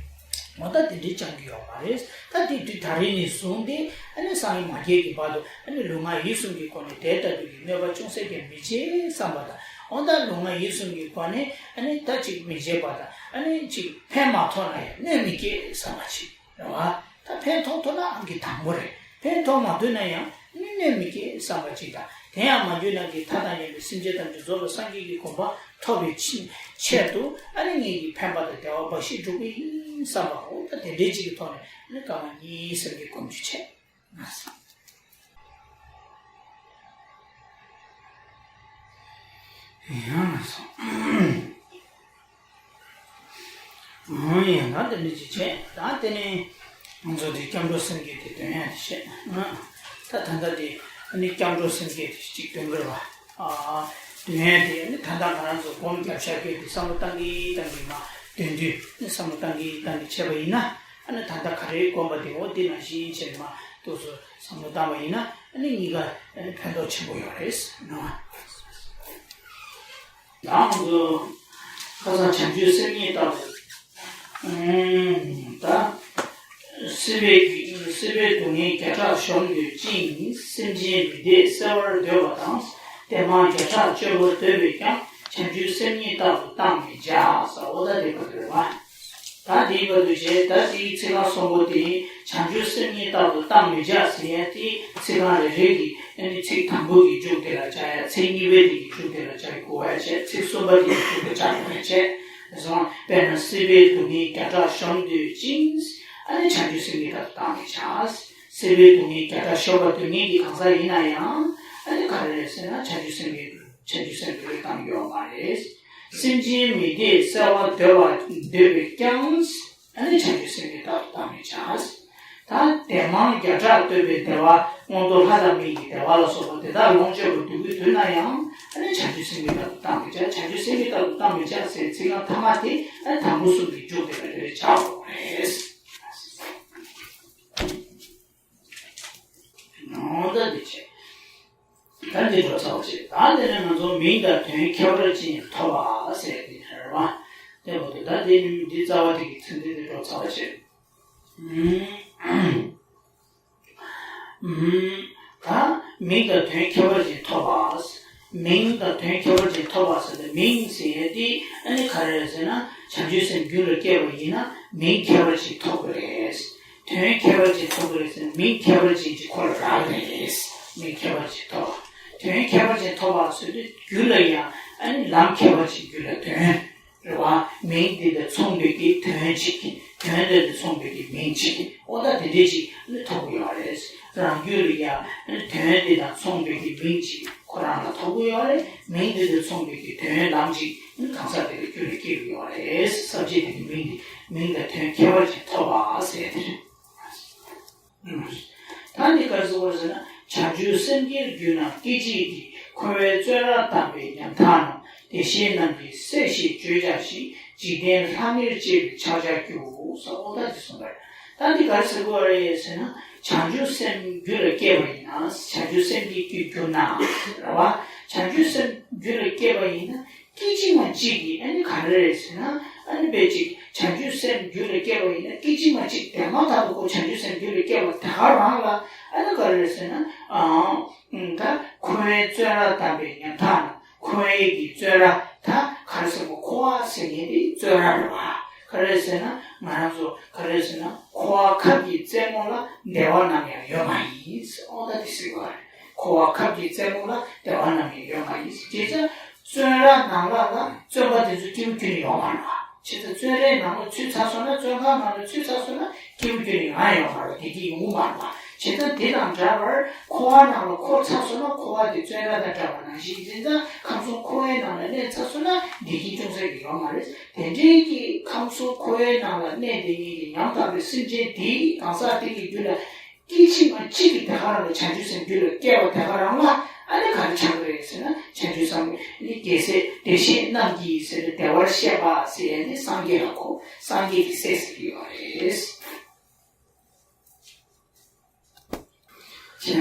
ཨོ་ད་དེ་འདྲས་བཅང་གི་ཡོད་མ་རེད། ད་དེ་དུས་ད་རེས་ནས་བཟུང་སྟེ་ཨ་ནི་སངས་རྒྱས་མ་སྐྱེས་ཀྱི་བར་དུ་ཨ་ནི་ལུས་ངག་ཡིད་གསུམ་གྱི་སྒོ་ནས་དེ་ལྟ་བུ་གི་གནོད་པ་ཅུང་ཟད་ཀྱང་མི་བྱེད་བསམ་པ་དང་། ཨོ་ད་ལུས་ངག་ཡིད་གསུམ་གྱི་སྒོ་ནས་ཨ་ནི་ད་ཅིག་མི་བྱེད་པ་དང་ཨ་ནི་ཅིག་ཕན་མ་ཐོགས་ན་ཡང་གནོད་མི་སྐྱེལ་བསམ་པ་ཅིག་རེད་བ། ད་ཕན་ཐོགས་ཐུབ་ན་ཨང་ཀི་དང་པོ་རེད། ཕན་ཐོགས་མ་ཐུབ་ན་ཡང་གནོད་མི་སྐྱེལ་བསམ་པ་ཅིག་དང་། དེ་ཡང་མ་གྱུར་ནམ་མཁའི་མཐའ་དང་མཉམ་པའི་སེམས་ཅན་ཐམས་ཅད་རྫོགས་པའི་སངས་རྒྱས་ཀྱི་གོ་འཕང་ཐོབ་པའི་ཆེད་དུ་ཨ་ནི་ངེད་ཀྱིས་ཕན་པ་དང་བདེ་བ་འབའ་ཞིག་སྒྲུབ་ཀྱི་ཡིན་བསམ་པའོ། ད་དེ་འདྲའི་ཅིག་གི་ཐོག་ནས་ཨ་ནི་དཀའ་ངལ་གཉིས་སེམས་ཀྱི་སྒོམ་རྒྱུ་བྱས། ཡང་སོང་། ཡང་ན་དེ་འདྲ་ཅིག་བྱས། ད་དེ་ནས་ང་ཚོ་དེ་སྐྱབས་འགྲོ་སེམས་བསྐྱེད་དེ་འདོན་ཡ་དེ་བཤད་ན། ད་ད་ལྟ་དེ་ཨ་ནི་སྐྱབས་འགྲོ་སེམས་བསྐྱེད་དེ་གཅིག་འདོན་དགོས་རེད་བ། ཨ། འདོན་ཡ་དེ་ཨ་ནི་ད་ལྟ་ང་རང་ཚོ་སྒོམ་རྒྱབ་ཤག་སྐད་དེ་བསམ་བློ་བཏང་གིན་བཏང་གིན་མ་འདོན་དུས་ཨ་ནི་བསམ་བློ་བཏང་གིན་བཏང་གིན་བྱས་པ་ཡིན་ན། ཨ་ནི་ད་ལྟ་ག་རེ་སྒོམ་པ་དེ་འོ་དེ་ནང་བཞིན་བྱས་མ་ཏོག་ཙམ་བསམ་བློ་བཏང་བ་ཡིན་ན་ཨ་ནི་གཉིས་ཀ་ཨ་ནི་ཕན་ཐོགས་ཆེན་པོ་ཡོད་རེད་ཟེར་ནོ། ཡང་ང་ཚོ་ཁ་སང་བྱང་ཆུབ་སེམས་ཉིད་ལྟ་བུ། ཨུམ། ད། སྲིད་པའི་སྲིད་པའི་སྡུག་བསྔལ་བརྒྱ་ཕྲག་གཞོམ་འདོད་ཅིང་། སེམས་ཅན་མི་འདོད་གསལ་བར་འདོད་པ་དང་། དེ་མང་བརྒྱ་ཕྲག་སྤྱོད་པར་འདོད་པས་ཀྱང་། བྱང་ཆུབ་སེམས་ཉིད་ལྟ་བུ་བཏང་མི་བྱ། ཟེར་འོ་ད་དེ་བར་དུ་རེད་བ། ད་དེའི་བར་དུ་བྱས། ད་དེའི་ཚིག་རྐང་གསུམ་པོ་དེ་བྱང་ཆུབ་སེམས་ཉིད་ལྟ་བུ་བཏང་མི་བྱ་ཟེར་ཡ་དེ་ཚིག་རྐང་རེ་རེ་གི་ཨ་ནི་ཚིག་དང་པོ་གི་མཇུག་དེ་ལ་བཅར་ཡ། ཚིག་གཉིས་པའི་དེ་གི་མཇུག་དེ་ལ་བཅར་དགོས་པ་བྱས། ཚིག་གསུམ་པ་དེ་གི་མཇུག་དེ་བཅར་དགོས་པ་བྱས། སོང་། དཔེར་ན་སྲིད་པའི་སྡུག་བསྔལ་བརྒྱ་ཕྲག་གཞོམ་འདོད་ཅིང་། ཨ་ནི་བྱང་ཆུབ་སེམས་ཉིད་ལྟ་བུ་བཏང་མི་བྱ། སྲིད་པའི་སྡུག་བསྔལ་བརྒྱ་ཕྲག་གཞོམ་པ་འདོད་མཁན་གྱི་གང་ཟག་ཡིན་ན་ཡང་ཨ་ནི་ག་རེ་རེད་ཟེར་ན་བྱང་ཆུབ་སེམས་ཉིད་བྱང་ཆུབ་སེམས་ཀྱི་བློས་བཏང་ཡོད་མ་རེད། སེམས་ཅན་མི་འདོད་གསལ་བར་འདོད་པ་འདོད་པས་ཀྱང་། ཨ་ནི་བྱང་ཆུབ་སེམས་ཀྱི་བློས་བཏང་མི་བྱ། ད་དེ་མང་བརྒྱ་ཕྲག་འདོད་པའི་བདེ་བ་མངོན་མཐོ་ལྷ་དང་མི་ཡི་བདེ་བ་ལ་སོགས་པ་དེ་དག་ལོངས་སྤྱོད་པར་འདོད་དགོས་དུས་ན་ཡང་ཨ་ནི་བྱང་ཆུབ་སེམས་ཀྱི་བློས་བཏང་མི་བྱ། བྱང་ཆུབ་སེམས་ཀྱི་བློས་བཏང་མི་བྱ་ཟེར་ཚིག་རྐང་ཐ་མ་དེ་ཨ་ནི་དང་པོ་གསུམ་གྱི་མཇུག་དེ་ལ་རེ་རེ་བྱ་དགོས་རེད། ནོར་ད་འདི་བྱས། ད་འདི་འགྲོ་ཚར་བ་བྱས། ད་འདི་ནས་ང་ཚོ་མིང་དང་དོན་ཁྱད་པར་ཅན་ཐོབ་པ་ཟེར་དེ་རེད་བ། དེ་འོ་དེ་ད་འདི་འདི་རྩ་བ་དེ་གི་ཚིག་འདི་འདི་འགྲོ་ཚར་བ་བྱས། ད་མིང་དང་དོན་ཁྱད་པར་ཅན་ཐོབ་པ། མིང་དང་དོན་ཁྱད་པར་ཅན་ཐོབ་པ་ཟེར་ཏེ་མིང་ཟེར་ཡས་དེ་ཨ་ནི་ག་རེ་རེད་ཟེར་ན་བྱང་ཆུབ་སེམས་རྒྱུད་ལ་སྐྱེས་པ་ཡིན་ན་མིང་ཁྱད་པར་ཅན་ཐོབ་པ་རེད། དོན་ཁྱད་པར་ཅན་ཐོབ་པ་རེད་ཟེར་ན་མིང་ཁྱད་པར་ཅན་གྱི་ཁོ་ལ་རག་ལས་རེད། མིང་ཁྱད་པར་ཅན་ཐོབ། དོན་ཁྱད་པར་ཅན་ཐོབ་པ་ཟེར་དུས་རྒྱུད་ལ་ཡང་ཨ་ནི་ལམ་ཁྱད་པར་ཅན་རྒྱུད་ལ་དོན། རེད་བ། མིང་འདི་དང་མཚུངས་པའི་གི་དོན་གཅིག་དོན་འདི་དང་མཚུངས་པའི་གི་མིང་གཅིག་འོ་ད་དེ་འདྲས་ཅིག་ནི་ཐོབ་ཀྱི་ཡོད་རེད། རང་རྒྱུད་ལ་ཡང་དོན་འདི་དང་མཚུངས་པའི་གི་མིང་གཅིག་ཁོ་རང་ལ་ཐོབ་ཀྱི་ཡོད་རེད། མིང་འདི་དང་མཚུངས་པའི་གི་དོན་ལམ་གཅིག་ནི་གང་ཟག་དེ་ལ་རྒྱུད་ལ་སྐྱེ་གི་ཡོད་རེད། ས་བཅད་དེ་གི་མིང་འདི་མིང་དང་དོན་ཁྱད་པར་ཅན་ཐོབ་པ་ཟེར་དེ་རེད། ད་འདི་ག་རེ་ཟེར་བ་རེད་ཟེར་ན། བྱང་ཆུབ་སེམས་དཀྱིལ་གྱུར་ན་སྐད་ཅིག་གིས། འཁོར་བའི་བཙོན་རར་བསྡམས་པའི་ཉམ་ཐག་རྣམས། བདེ་གཤེགས་རྣམས་ཀྱིས་སྲེག་ཤིང་བརྗོད་བྱ་ཞིང་། འཇིག་རྟེན་ལྷམ་མེར་བཅས་པའི་ཕྱག་རྒྱར་འགྱུར། ཟེར་འོ་ད་འདི་གསུངས་པ་རེད། ད་འདི་ག་རེ་ཟེར་དགོས་རེད་ཟེར་ན། བྱང་ཆུབ་སེམས་རྒྱུད་ལ་སྐྱེས་པ་ཡིན་ན། བྱང་ཆུབ་སེམས་དཀྱིལ་གྱུར་ན། རེད་བ། བྱང་ཆུབ་སེམས་རྒྱུད་ལ་སྐྱེས་པ་ཡིན་ན། སྐད་ཅིག་མ་གཅིག་གིས་ཨ་ནི་ག་རེ་རེད་ཟེར་ན། ཨ་ནི་དཔེ་ཅིག་བྱང་ཆུབ་སེམས་རྒྱུད་ལ་སྐྱེས་པ་ཡིན་ན་སྐད་ཅིག་མ་གཅིག་དེ་མ་ཐག་ཏུ་ཁོ་བྱང་ཆུབ་སེམས་རྒྱུད་ལ་སྐྱེས་པ་དེ་ག་རང་ལ་ཨ་ནི་ག་རེ་རེད་ཟེར་ན། ཨང་། ད་འཁོར་བའི་བཙོན་རར་བསྡམས་པའི་ཉམ་ཐག་རྣམས། འཁོར་བའི་གི་བཙོན་ར་ད་ག་རེ་ཟེར་གོ་འཁོར་བ་ཟེར་མཁན་དེ་བཙོན་ར་རེད་བ། ག་རེ་ཟེར་ན་ང་རང་ཚོ་ག་རེ་ཟེར་ན་འཁོར་བ་ཁབ་ཀྱི་རྩེ་མོ་ལ་བདེ་བ་ནམ་ཡང་ཡོད་མ་ཡིན། ཨོ་ད་དེ་ཟེར་བ་རེད། འཁོར་བ་ཁབ་ཀྱི་རྩེ་མོ་ལ་བདེ་བ་ནམ་ཡང་ཡོད་མ་ཡིན། བྱས་ཙང་བཙོན་ར་ནང་ལ་ལ་བཙོན་པ་དེ་ཚོ་སྐྱིད་པོ་ཁྱོན་ནས་ཡོང་མ་རེད་བ། བྱས་ཙང་བཙོན་རའི་ནང་ལ་ཚུད་ཚར་སོང་ན་བཙོན་ཁང་ནང་ལ་ཚུད་ཚར་སོང་ན་སྐྱིད་པོ་ཁྱོན་ནས་ཡང་ཡོང་མ་རེད་བ། བདེ་སྐྱིད་ཡོང་གི་མ་རེད་བ། བྱས་ཙང་དེ་དང་འདྲ་བར་འཁོར་བ་ནང་ལ་འཁོར་ཚར་སོང་ན་འཁོར་བ་དེ་བཙོན་ར་དང་འདྲ་བ་ནང་བཞིན་ཡིན་ཙང་ཁམས་གསུམ་འཁོར་བའི་ནང་ལ་གནས་ཚར་སོང་ན་བདེ་སྐྱིད་ཅུང་ཟད་ཀྱི་ཡོད་མ་རེད། དེ་འདྲའི་གི་ཁམས་གསུམ་འཁོར་བའི་ནང་ལ་གནས་བསྡད་མཁན་གྱི་ཉམ་ཐག་པའི་སེམས་ཅན་དེའི་གང་ཟག་དེ་གི་རྒྱུད་ལ་སྐད་ཅིག་མ་གཅིག་གིས་དེ་ག་རང་ལ་བྱང་ཆུབ་སེམས་རྒྱུད་ལ་སྐྱེ་བ་དེ་ག་རང་ལ་ཨ་ནི་ག་རེ་ཆགས་ཀྱི་རེད་ཟེར་ན་བྱང་ཆུབ་སེམས་ནི་རྒྱལ་སྲས་བདེ་གཤེགས་རྣམས་ཀྱིས་ཟེར་ཏེ་བདེ་བར་གཤེགས་པ་ཟེར་ཡ་ནི་སངས་རྒྱས་ལ་གོ། སངས་རྒྱས་ཀྱི་སྲས་ཟེར་གྱི་ཡོད་རེད། བྱས་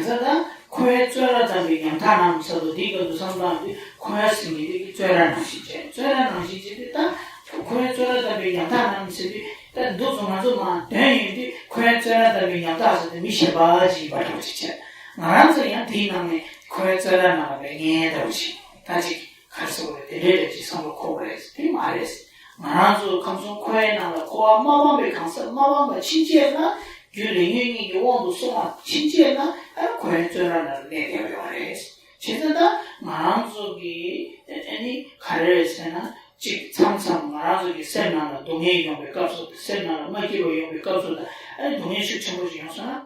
ཙང་ད་འཁོར་བའི་བཙོན་རར་བསྡམས་པའི་ཉམ་ཐག་རྣམས་ཟེར་དུས་འདིའི་སྐབས་སུ་བསམ་བློ་བཏང་དུས་འཁོར་བ་ཟེར་མཁན་དེ་གི་བཙོན་ར་ནང་བཞིན་བྱས། བཙོན་ར་ནང་བཞིན་བྱས་དུས་ད་འཁོར་བའི་བཙོན་རར་བསྡམས་པའི་ཉམ་ཐག་རྣམས་ཟེར་དུས་ད་འདུག་སོང་ང་ཚོ་མ་དོན་ཡོད་དུས་འཁོར་བའི་བཙོན་རར་བསྡམས་པའི་ཉམ་ཐག་ཟེར་དུས་མི་གཞན་པ་ཅིག་ཡིན་པ་འདྲ་བོ་ཅིག་བྱས། ང་རང་ཚོ་ཡང་དེའི་ནང་ནས་འཁོར་བའི་བཙོན་ར་ནང་ལ་མེད་མཁན་འདྲ་བོ་ཅིག་ད་ཅིག་ག་རེ་ཟེར་དགོས་རེད། དེ་འདྲའི་འདྲ་ཅིག་བསམ་བློ་འཁོར་བ་རེད། དེ་མ་རེད། ང་རང་ཚོ་ཁམས་གསུམ་འཁོར་བའི་ནང་ལ་འཁོར་བ་མ་སྤངས་པའི་གང་ཟག་མ་སྤངས་པ་ཕྱིན་ཆད་ལ་རྒྱུ་རེ་ཉོན་གཉིས་ཀྱི་དབང་དུ་སོང་བ་ཕྱིན་ཆད་ལ་ཨ་འཁོར་བའི་བཙོན་ར་ནང་ལ་གནས་བསྡད་ཡོད་རེད། བྱས་ཙང་ད་ང་རང་ཚོ་གི་ཨ་ནི་ག་རེ་རེད་ཟེར་ན་གཅིག་མཚམས་མཚམས་ང་རང་ཚོ་གི་སེམས་ནང་ལ་སྡུག་བསྔལ་ཡོང་བའི་སྐབས་སུ་སེམས་ནང་ལ་མ་སྐྱིད་པ་ཡོང་བའི་སྐབས་སུ་ད་ཨ་ནི་སྡུག་བསྔལ་ཤུགས་ཆེན་པོ་ཞིག་ཡོང་སོང་ན།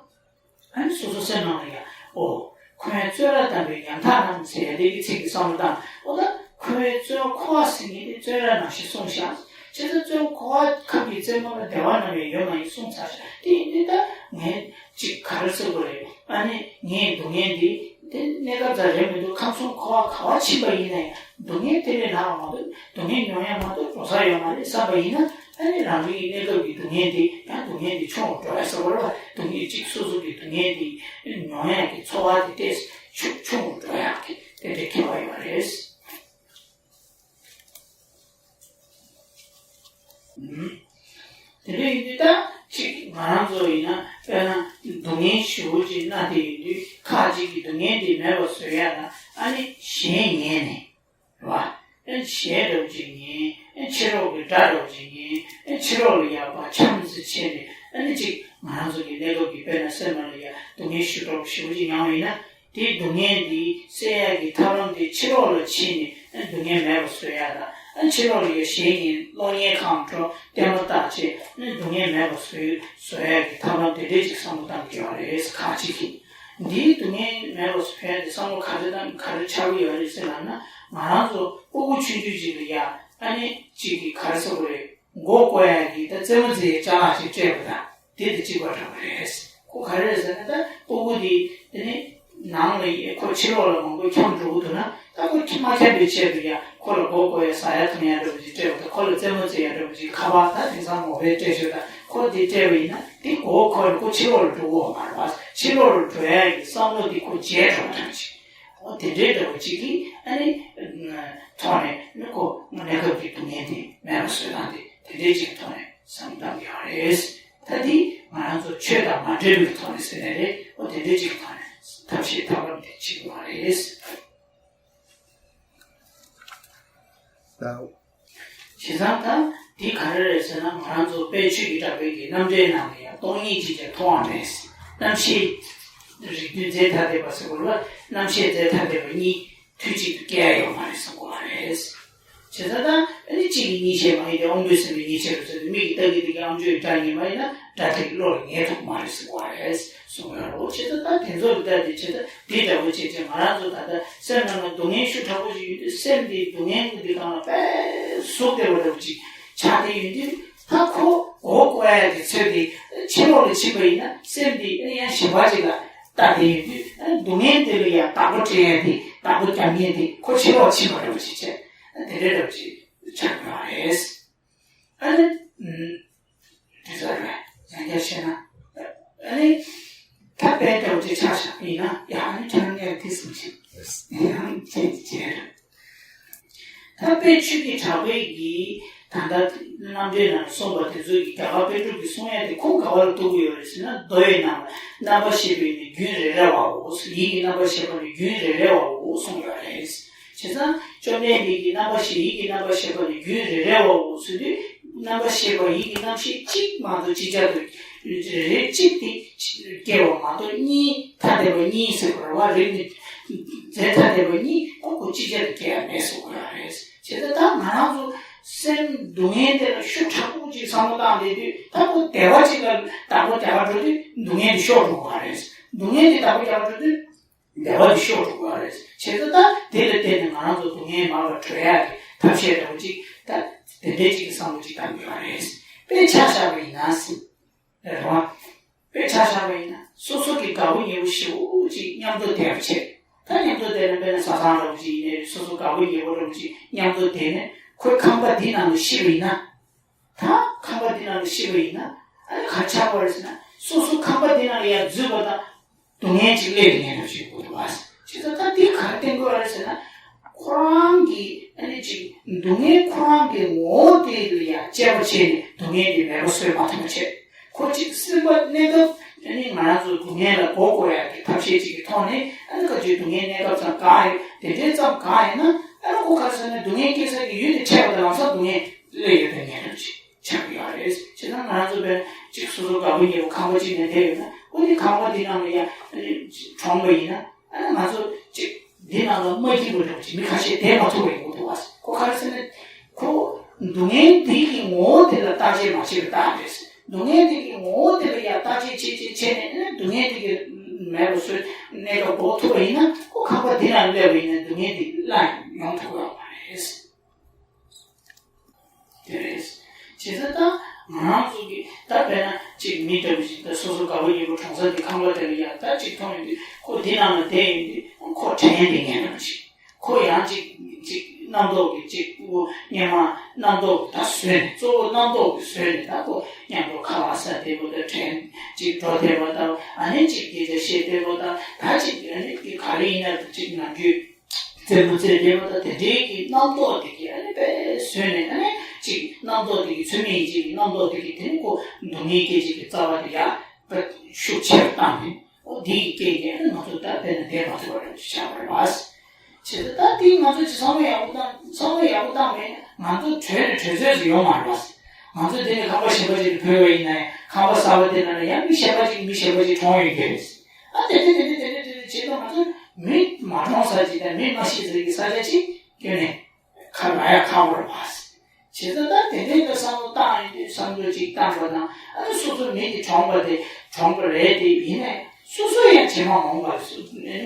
ཨ་ནི་སོ་སོ་སེམས་ནང་ལ་ཡང་ཨོ། འཁོར་བའི་བཙོན་རར་བསྡམས་པའི་ཉམ་ཐག་རྣམས་ཟེར་ཡ་དེ་གི་ཚིག་གི་བསམ་བློ་བཏང་། ཨོ་ད་འཁོར་བའི་བཙོན་འཁོར་བ་ཟེར་མཁན་དེ་བཙོན་ར་ནང་བཞིན་གསུངས་ཤག་བྱས་ཙང་བཙོན་འཁོར་བ་ཁམས་ཀྱི་རྩེ་མོ་ལ་བདེ་བ་ནམ་ཡང་ཡོད་མ་ཡིན་གསུངས་ཚར་ཤག་དེ་ཡིན་དུས་ད་ངས་ཅིག་ག་རེ་ཟེར་དགོས་རེད། ཨ་ནི་ངའི་སྡུག་བསྔལ་འདི་དེ་གནས་སྐབས་ཙམ་རེད་མི་འདུག་ཁམས་གསུམ་འཁོར་བ་ག་བ་ཕྱིན་པ་ཡིན་ན་ཡང་སྡུག་བསྔལ་དེ་ལས་ལྷག་མ་འདུག་སྡུག་བསྔལ་མྱོང་ཡ་མ་གཏོགས་འགྲོ་ས་ཡོད་མ་རེད་བསམ་པ་ཡིན་ན། ཨ་ནི་རང་རེའི་གནས་སྐབས་ཀྱི་སྡུག་བསྔལ་འདི་ཡང་སྡུག་བསྔལ་འདི་ཆུང་རུ་འགྲོ་ཡ་ཟེར་བ་རེད་བ། སྡུག་བསྔལ་གཅིག་སོ་སོ་གི་སྡུག་བསྔལ་འདི་མྱོང་ཡ་གི་ཚོར་བ་དེ་ཏོག་ཙམ་ཆུང་ཆུང་རུ་འགྲོ་ཡ་གི་དེ་འདྲའི་ཁྱད་པར་ཡོད་རེད། ཨུམ། དེ་འདྲ་ཡིན་དུས་ད་གཅིག་ང་རང་ཚོ་ཡིན་ན་དཔེར་ན་སྡུག་བསྔལ་ཞེ་པོ་ཅིག་མནར་བསྡད་ཡོད་དུས་ཁ་ཅིག་གིས་སྡུག་བསྔལ་འདི་མེད་པ་བཟོ་ཡ་ལ་ཨ་ནི་གཞན་ཉན་ནས། རེད་བ། ཨེ་གཞས་འདྲ་བོ་ཅིག་ཉན། ཨེ་ཕྱི་རོལ་གྱི་སྒྲ་འདྲ་བོ་ཅིག་ཉན། ཨེ་ཕྱི་རོལ་ལ་ཡག་པ་འཆམ་ཙམ་བྱས་ནས་ཨ་ནི་ཅིག་ང་རང་ཚོ་གི་གནས་སྐབས་ཀྱི་དཔེར་ན་སེམས་ནང་ལ་ཡ་སྡུག་བསྔལ་ཞེ་དྲག་ཞེ་པོ་ཅིག་མྱངས་པ་ཡིན་ན། དེའི་སྡུག་བསྔལ་འདི་སེལ་ཡག་གི་ཐབས་ལམ་དེ་ཕྱི་རོལ་ལ་ཕྱིན་ནས་ཨེ་སྡུག་བསྔལ་མེད་པ་བཟོ་ཡག་དང་། ཨེ་ཕྱི་རོལ་ལ་ཡ་གཞས་ཉན། གློག་བརྙན་ཁང་འགྲོ། ལྟད་མོ་ལྟ་བྱས་ཨེ་སྡུག་བསྔལ་མེད་པ་བཟོ་བཟོ་ཡག་གི་ཐབས་ལམ་དེ་འདྲས་ཅིག་བསམ་བློ་བཏང་གི་ཡོད་རེད་ཁ་ཅིག་གིས། འདིའི་སྡུག་བསྔལ་མེད་པ་བཟོ་ཡག་གི་བསམ་བློ་ག་རེ་དང་ག་རེ་ཆགས་ཀྱི་ཡོད་རེད་ཟེར་ལབ་ན། ང་རང་ཚོ་སྤུ་གུ་ཆུང་ཆུང་ཅིག་ལ་ཡ་ཨ་ནི་ཅིག་གིས་ག་རེ་ཟེར་དགོས་རེད། མགོ་བསྐོར་ཡག་གི་ད་རྩེད་མོ་རྩེ་ཡག་ཅ་ལག་ཅིག་སྤྲད་པ་དང་དེ་དང་གཅིག་པ་འདྲ་བ་རེད། ཁོ་ག་རེ་རེད་ཟེར་ན་ད་སྤུ་གུ་དེ་དེ་ནི་ནང་ལ་ཡ་ཁོ་ཕྱི་ལོགས་ལ་མང་པོ་འཁྱམས་འགྲོ་གི་འདུག་ན་ད་ཁོ་ཁྱི་མ་འཁྱམས་པའི་ཆེད་དུ་ཡ་ཁོ་ལ་མགོ་བསྐོར་ཡག་ཟ་ཡག་འཐུང་ཡག་འདྲ་བོ་ཅིག་སྤྲད་པ་དང་ཁོ་ལ་རྩེད་མོ་རྩེ་ཡག་འདྲ་བོ་ཅིག་ཁ་པར་ད་དེང་སང་མོ་བེལ་སྤྲད་ཤོག་ད་ཁོ་དེ་སྤྲད་པ་ཡིན་ན་དེ་མགོ་བོ་འཁོར་ནས་ཁོ་ཕྱི་ལོགས་ལ་འགྲོ་གི་ཡོད་མ་རེད་པ། ཕྱི་ལོགས་ལ་འགྲོ་ཡག་གི་བསམ་བློ་དེ་ཁོ་བརྗེད་འགྲོ་བ་འདྲ་ཅིག་འོ་དེ་འདྲའི་འདྲ་བོ་ཅིག་གིས་ཨ་ནི་ཐོག་ནས་ནི་ཁོ་གནས་སྐབས་ཀྱི་སྡུག་བསྔལ་དེ་མེད་པ་བཟོས་སྟངས་དེ་དེ་འདྲའི་ཅིག་གི་ཐོག་ནས་བསམ་བཏང་གི་ཡོད་རེད། ད་དེ་ང་རང་ཚོ་ཆོས་དང་མ་འབྲེལ་བའི་ཐོག་ནས་ཟེར་ནའི་རེད། འོ་དེ་འདྲའི་ཅིག་གི་ཐོག་ནས་ཐབས་ཤེས་ཐབས་ལམ་དེ་བྱེད་དགོས་པ་རེད། ད། བྱས་ཙང་ད་འདི་ག་རེ་རེད་ཟེར་ན་ང་རང་ཚོ་དཔལ་ཆོས་ཀྱི་གྲགས་པའི་གི་རྣམ་འགྲེལ་ནང་ལ་ཡང་སྟོང་ཉིད་ཅེས་ཀྱང་མཐོང་བ་མེད། རྣམ་ཤེས་རིགས་རྒྱུད་རྫས་ཐ་དད་པ་ཟེར་དགོས་ལ་རྣམ་ཤེས་རྫས་ཐ་དད་པ་གཉིས་དུས་གཅིག་ཏུ་སྐྱེ་ཡ་ཡོད་མ་རེད་གསུང་གི་ཡོད་རེད། བྱས་ཙང་ད་ཨ་ནི་གཅིག་གིས་གཉིས་བྱས་མ་ཡིན་ཏེ་དབང་པོའི་སེམས་ཀྱིས་གཉིས་བྱས་པ་ཟེར་ཏེ་མིག་གིས་ལྟ་གི་འདུག་གི་ཨམ་ཅོག་གིས་སྒྲ་ཉན་པ་ཡིན་ན་སྒྲ་དེ་གློ་ལ་ངེས་ཐུབ་མ་རེད་གསུང་གི་ཡོད་རེད། གསུང་ཡོད་རེད། བྱས་ཙང་ད་དེ་ཚོ་ལ་ལྟ་སྟེ་བྱས་ཙང་འདི་འདྲ་བོ་བྱས་ཙང་ང་རང་ཚོ་ད་ལྟ་སེམས་ནང་ལ་སྡུག་བསྔལ་ཤུགས་དྲག་པོ་ཞིག་ཡོད་དུས་སེམས་འདི་སྡུག་བསྔལ་གྱི་འདི་སྒང་ལ་དཔེ་ཟུག་བསྡད་པ་འདྲ་བོ་ཅིག་ཆགས་བསྡད་ཡོད་དུས་ད་ཁོ་མགོ་བསྐོར་ཡ་གི་ཚོད་དེ་ཕྱི་ལོགས་ལ་ཕྱིན་པ་ཡིན་ན་སེམས་འདི་ཡང་གཞན་པ་ཅིག་ལ་ལྟ་བསྡད་ཡོད་དུས་སྡུག་བསྔལ་འདི་ལ་ཡང་བདག་པོ་སྤྲད་ཡ་དེ་བདག་པོ་རྒྱབ་མཁན་དེ་ཁོ་ཕྱི་ལོགས་ཕྱིན་པ་འདྲ་བོ་ཅིག་བྱས་དེ་འདྲ་འདྲ་བོ་ཅིག་ཆགས་ཡོད་རེད། ཨ་ནི། ཨུམ། དེ་ཚོ་རེད། ཡང་བསྐྱར་བཤད་ན། ཨ་ནི། ད་དཔེ་འདྲ་བོ་ཅིག་ཆ་བཞག་པ་ཡིན་ན་ཡང་ཨ་ནི་ཁྱེད་རང་ངས་དེ་གསུངས་ཤིང་། ཡང་བྱས་ཏེ་བྱས་རེད། ད་དཔེ་ཆོས་ཀྱི་གྲགས་པའི་གི་ད་ལྟ་རྣམ་འགྲེལ་ནང་གསུངས་པ་དེ་ཚོ་གི་རྒྱ་གར་པཎ་གྲུབ་ཀྱིས་གསུང་ཡ་དེ་ཁོང་ག་བ་ལ་གཏུགས་ཀྱི་ཡོད་རེད་ཟེར་ན་མདོ་ཡི་ནང་ལ་རྣམ་པར་ཤེས་པས་ནི་རྒྱུན་རེ་རེ་བའོ། ཡིད་ཀྱི་རྣམ་པར་ཤེས་པ་ནི་རྒྱུན་རེ་རེ་བའོ་གསུངས་ཡོད་རེད། བྱས་ཙང་བཅོམ་ལྡན་འདས་ཀྱིས་རྣམ་པར་ཤེས་ཡིད་ཀྱི་རྣམ་པར་ཤེས་པ་ནི་རྒྱུན་རེ་རེ་བའོ་ཟེར་དུས་རྣམ་པར་ཤེས་པ་ཡིད་ཀྱི་རྣམ་ཤེས་གཅིག་མ་གཏོགས་ཅིག་ཅར་དུ་རེ་རེ་གཅིག་དེ་སྐྱེ་བ་མ་གཏོགས་གཉིས་ཐ་དད་པ་གཉིས་ཟེར་བ་རེད་བ། རིགས་ནི་རྫས་ཐ་དད་པ་གཉིས་ཁོ་ཁོ་ཅིག་ཅར་དུ་སྐྱེ་ཡ་མེད་ཟེར་བ་རེད། བྱས་ཙང་ད་ང་རང་ཚོ་སེམས་སྡུག་བསྔལ་དེ་ལ་ཤུགས་དྲག་པོ་ཅིག་བསམ་བློ་བཏང་བསྡད་དུས་ད་ཁོ་བདེ་བ་ཅིག་ལ་བདག་པོ་རྒྱག་ག་འགྲོ་དུས་སྡུག་བསྔལ་དེ་ཤོར་འགྲོ་གི་རེད། སྡུག་བསྔལ་དེ་བདག་པོ་རྒྱག་འགྲོ་དུས་བདེ་བ་དེ་ཤོར་འགྲོ་གི་རེད། བྱས་ཙང་ད་དེ་ལ་བརྟེན་ནས་ང་རང་ཚོ་སྡུག་བསྔལ་མར་ལ་གྲོལ་ཡག་གི་ཐབས་ཤེས་འདྲ་བོ་ཅིག་ད་དེ་འདྲའི་ཅིག་གི་བསམ་བློ་ཅིག་བཏང་གི་ཡོད་རེད། དཔེ་ཆ་བཞག་པ་ཡིན་ན་ཟེར། རེད་བ། དཔེ་ཆ་བཞག་པ་ཡིན་ན་སོ་སོ་གི་དགའ་པོ་ཉེ་པོ་ཞེ་པོ་ཅིག་མཉམ་དུ་བསྡད་པ་བྱས། ད་མཉམ་དུ་བསྡད་ན་དཔེར་ན་བཟའ་ཚང་འདྲ་བོ་ཅིག་ཡིན་ནའི་སོ་སོ་དགའ་པོ་ཉེ་པོ་འདྲ་བོ་ཅིག་མཉམ་དུ་བསྡད་ནས་ཁོའི་ཁང་པ་འདི་ནང་ལ་ཤི་བ་ཡིན་ན། ད་ཁང་པ་འདི་ནང་ལ་ཤི་བ་ཡིན་ན། ཨ་ནི་ག་རེ་ཆགས་པ་རེད་ཟེར་ན་སོ་སོ་ཁང་པ་འདི་ནང་ལ་ཡར་འཛུལ་བ་དང་། སྡུག་བསྔལ་ཅིག་སླེབས་ཡོང་མཁན་འདྲ་ཞིག་དགོས་འདུག་བ། བྱས་ཙང་ད་འདི་ག་རེ་བསྟན་དགོས་རེད་ཟེར་ན། ཁོ་རང་གི་ཨ་ནི་ཅིག་སྡུག་བསྔལ་ཁོ་རང་གི་ངོ་བོ་དེ་ལ་ཡང་དཔྱད་པ་བྱས་ནས་སྡུག་བསྔལ་དེ་མེད་པ་བཟོས་མ་ཐུབ་པ་བྱས། ཁོ་ཅིག་སེམས་པ་གནས་སྐབས་ཨ་ནི་ང་རང་ཚོ་སྡུག་བསྔལ་ལ་མགོ་སྐོར་ཡག་གི་ཐབས་ཤེས་ཅིག་གི་ཐོག་ནས་ཨ་ནི་ག་ཚོད་སྡུག་བསྔལ་གནས་སྐབས་ཙམ་གང་ཡོད་དེ་འདྲའི་ཙམ་གང་ཡིན་ན་ཨ་ནི་ཁོ་ག་རེ་ཟེར་ན་སྡུག་བསྔལ་སྐྱེ་ས་གི་ཡུལ་དེ་འཕྲད་པ་དང་ལམ་སང་སྡུག་བསྔལ་སླེབས་ཡོད་པའི་ཉེན་ཁ་ཅིག་ཆགས་ཀྱི་ཡོད་རེད། བྱས་ཙང་ང་རང་ཚོ་དཔེར་ན་གཅིག་སོ་སོ་དགའ་པོ་ཉེ་པོ་ཁང་པ་གཅིག་ནང་བསྡད་ཡོད་ན་ཨོ་ནི་ཁང་པ་འདི་ནང་ལ་ཡ་གྲོངས་པ་ཡིན་ན་ཨ་ནི་ང་ཚོ་གཅིག་འདི་ནང་ལ་མ་སྐྱིད་པ་འདྲ་བོ་ཅིག་མི་ཁ་ཤས་བསྡད་མ་ཐུབ་པ་ཡོང་གི་འདུག་བ། ཁོ་ག་རེ་ཟེར་ན་ཁོ་སྡུག་བསྔལ་འདི་གི་ངོ་བོ་དེ་ལ་བརྟག་དཔྱད་མ་བྱས་པའི་རྟགས་རེད། སྡུག་བསྔལ་འདི་གི་ངོ་བོ་དེ་ལ་ཡ་བརྟག་དཔྱད་བྱས་བྱས་བྱས་ནས་ཨ་ནི་སྡུག་བསྔལ་འདི་གི་མེད་པ་བཟོས་གནས་སྐབས་འགོག་ཐུབ་པ་ཡིན་ན་ཁོ་ཁང་པ་འདི་ནང་སླེབས་པ་ཡིན་ན་སྡུག་བསྔལ་འདི་སླར་ཡང་མྱོང་ཐུབ་ཀྱི་ཡོད་མ་རེད། དེ་རེད། བྱས་ཙང་ད་ང་རང་ཚོ་གི་ད་དཔེར་ན་གཅིག་མི་ལྟ་བུ་ཞིག་ད་སོ་སོ་དགའ་པོ་ཉེ་པོ་གྲོངས་ས་དེ་ཁང་པ་དེ་ལ་ཡ་ད་གཅིག་མཐོང་ཡོང་དུས་ཁོ་འདི་ནང་ལ་བསྡད་ཡོང་དུས་ཁོ་དྲན་ཡོང་དུས་ངན་པ་ཞིག་ཁོ་ཡང་གཅིག་གཅིག་རྣམ་རྟོག་གི་གཅིག་པོ་སྙན་མ་རྣམ་རྟོག་གི་ད་བཟོས་ནས་གཙོ་བོ་རྣམ་རྟོག་གི་བཟོས་ནས་ད་ཁོ་མཉམ་དུ་ཁ་ལག་ཟ་བསྡད་པ་དང་དྲན་གཅིག་འགྲོ་བསྡད་པ་དང་ཨ་ནི་གཅིག་སྐད་ཆ་བཤད་བསྡད་པ་དང་ད་གཅིག་ཨ་ནི་གཅིག་ག་རེ་ཡིན་ན་གཅིག་ནམ་རྒྱུན། རྩེད་མོ་རྩེ་བསྡད་པ་དང་དེ་འདྲའི་གི་རྣམ་རྟོག་དེ་གི་ཨ་ནི་དཔེ་བཟོས་ནས་ཨ་ནི་གཅིག་རྣམ་རྟོག་དེ་གི་ཚུལ་མིན་ཡིན་གཅིག་གི་རྣམ་རྟོག་དེ་གི་དེ་ནི་ཁོ་སྡུག་བསྔལ་སྐད་ཅིག་གི་རྩ་བ་དེ་ཡར་དཔེ་ཤུགས་ཆེར་བཏང་ནས་ཨོ་དེ་གི་རྐྱེན་གྱིས་ཨ་ནི་ང་ཚོ་ད་དཔེར་ན་བསྡད་མ་ཐུབ་པ་རེད་ཆགས་པ་རེད་བ། བྱས་ཙང་ད་དེ་ང་ཚོ་ཅིག་བསམ་བློ་ཡག་པོ་བཏང་བསམ་བློ་ཡག་པོ་བཏང་མེད་ན་ང་ཚོ་གྲོལ་ནས་གྲོལ་ཚོད་ཟིག་ཡོང་མ་རེད་བ། ང་ཚོ་དེ་ནས་ཁང་པ་གཞན་པ་ཅིག་ཏུ་བུད་པ་ཡིན་ན་ཡང་ཁང་པ་གསར་པ་དེ་ནང་ལ་ཡང་མི་གཞན་པ་ཅིག་མི་གཞན་པ་ཅིག་གྲོངས་ཡོང་གི་རེད། ཨ་དེ་འདྲ་དེ་འདྲ་དེ་འདྲ་དེ་འདྲ་བྱེད་དུས་ང་ཚོ་མི་མ་གྲོངས་ས་ཅིག་དང་མི་མ་ཤི་ས་ཀྱི་ས་ཆ་ཅིག་ཁྱོན་ནས་ཁ་ལ་ཡ་ཁག་པོ་རེད་པ། བྱས་ཙང་ད་དེ་འདྲའི་ཀྱི་བསམ་བློ་བཏང་ཡོང་དུས་བསམ་བློ་ཅིག་བཏང་པ་དང་ཨ་ནི་སོ་སོ་མི་དེ་གྲོངས་པ་དེ་གྲོངས་པ་རེད་དེ་ཡིན་ནའི་སོ་སོ་ཡང་རྗེས་མ་མ་འོངས་པར་སུ་ནས་ནི་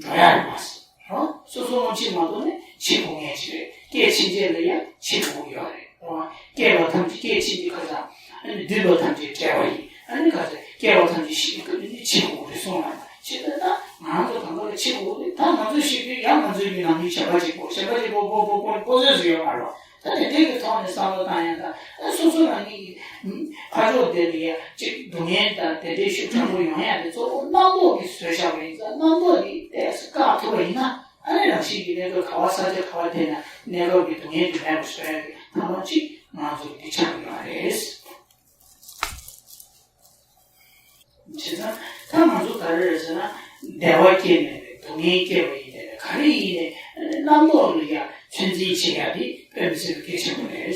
འགྲོ་ཡ་རེད་པ། རོ། སོ་སོ་སྔོན་ཆད་མ་གཏོགས་ནི་འཆི་དགོས་ངེས་ཅིག་རེད། སྐྱེས་ཕྱིན་ཆད་ལ་ཡང་འཆི་དགོས་ཀྱི་ཡོད་རེད། རོ། སྐྱེས་པ་ཐམས་ཅད་སྐྱེས་ཕྱིན་ཆད་ཁ་སང་ཨ་ནི་འདུས་པ་ཐམས་ཅད་བྲལ་བ་ཡིན། ཨ་ནི་ཁ་སང་སྐྱེ་བ་ཐམས་ཅད་ཤི་སྐབས་ནི་འཆི་དགོས་རེད་གསུངས་ལ། བྱས་ཙང་ད་ང་ཚོ་གང་ག་ལ་འཆི་དགོས་རེད། ད་ང་ཚོ་ཤི་དུས་ཡང་ང་ཚོའི་མི་ནང་མི་གཞན་པ་ཅིག་པོ་གཞན་པ་ཅིག་པོ་པོ་པོ་པོ་པོ་ཚོད་སུ་ཡོད་མ་རོ། ད་དེ་འདྲའི་གི་ཐོག་ནས་བསམ་བློ་བཏང་ཡང་ད་ཨ་སོ་སོ་རང་ཉིད་ཀྱི་ཕར་ཕྱོགས་དེ་ལ་ཡ་གཅིག་སྡུག་བསྔལ་དང་དེ་འདྲའི་ཤུགས་དྲག་པོ་ཡོང་ཡ་དེ་གཙོ་བོ་རྣམ་རྟོག་གིས་བཟོས་བཞག་པ་ཡིན་ཙང་རྣམ་རྟོག་དེ་ཏོག་ཙམ་བཀག་ཐུབ་པ་ཡིན་ན། ཨ་ནི་རང་བཞིན་གྱིས་གནས་སྐབས་ག་བ་ས་ཆ་ག་བ་དེ་ན་གནས་སྐབས་ཀྱི་སྡུག་བསྔལ་དེ་མེད་པར་བཟོ་ཡ་གི་ཐབས་ལམ་གཅིག་ང་ཚོར་འདི་ཆགས་ཡོད་རེད། བྱས་ཙང་ད་ང་ཚོ་ག་རེ་རེད་ཟེར་ན་བདེ་བ་སྐྱེས་མེད་པའི་སྡུག་བསྔལ་སྐྱེས་པ་ཡིན་ནའི་ག་རེ་ཡིན་ནའི་ཨ་ནི་རྣམ་རྟོག་ལ་ཡ་ཚོད་འཛིན་བྱེད་ཡ་དེ་དཔེ་མི་སྲིད་པའི་གལ་ཆེན་པོ་རེད།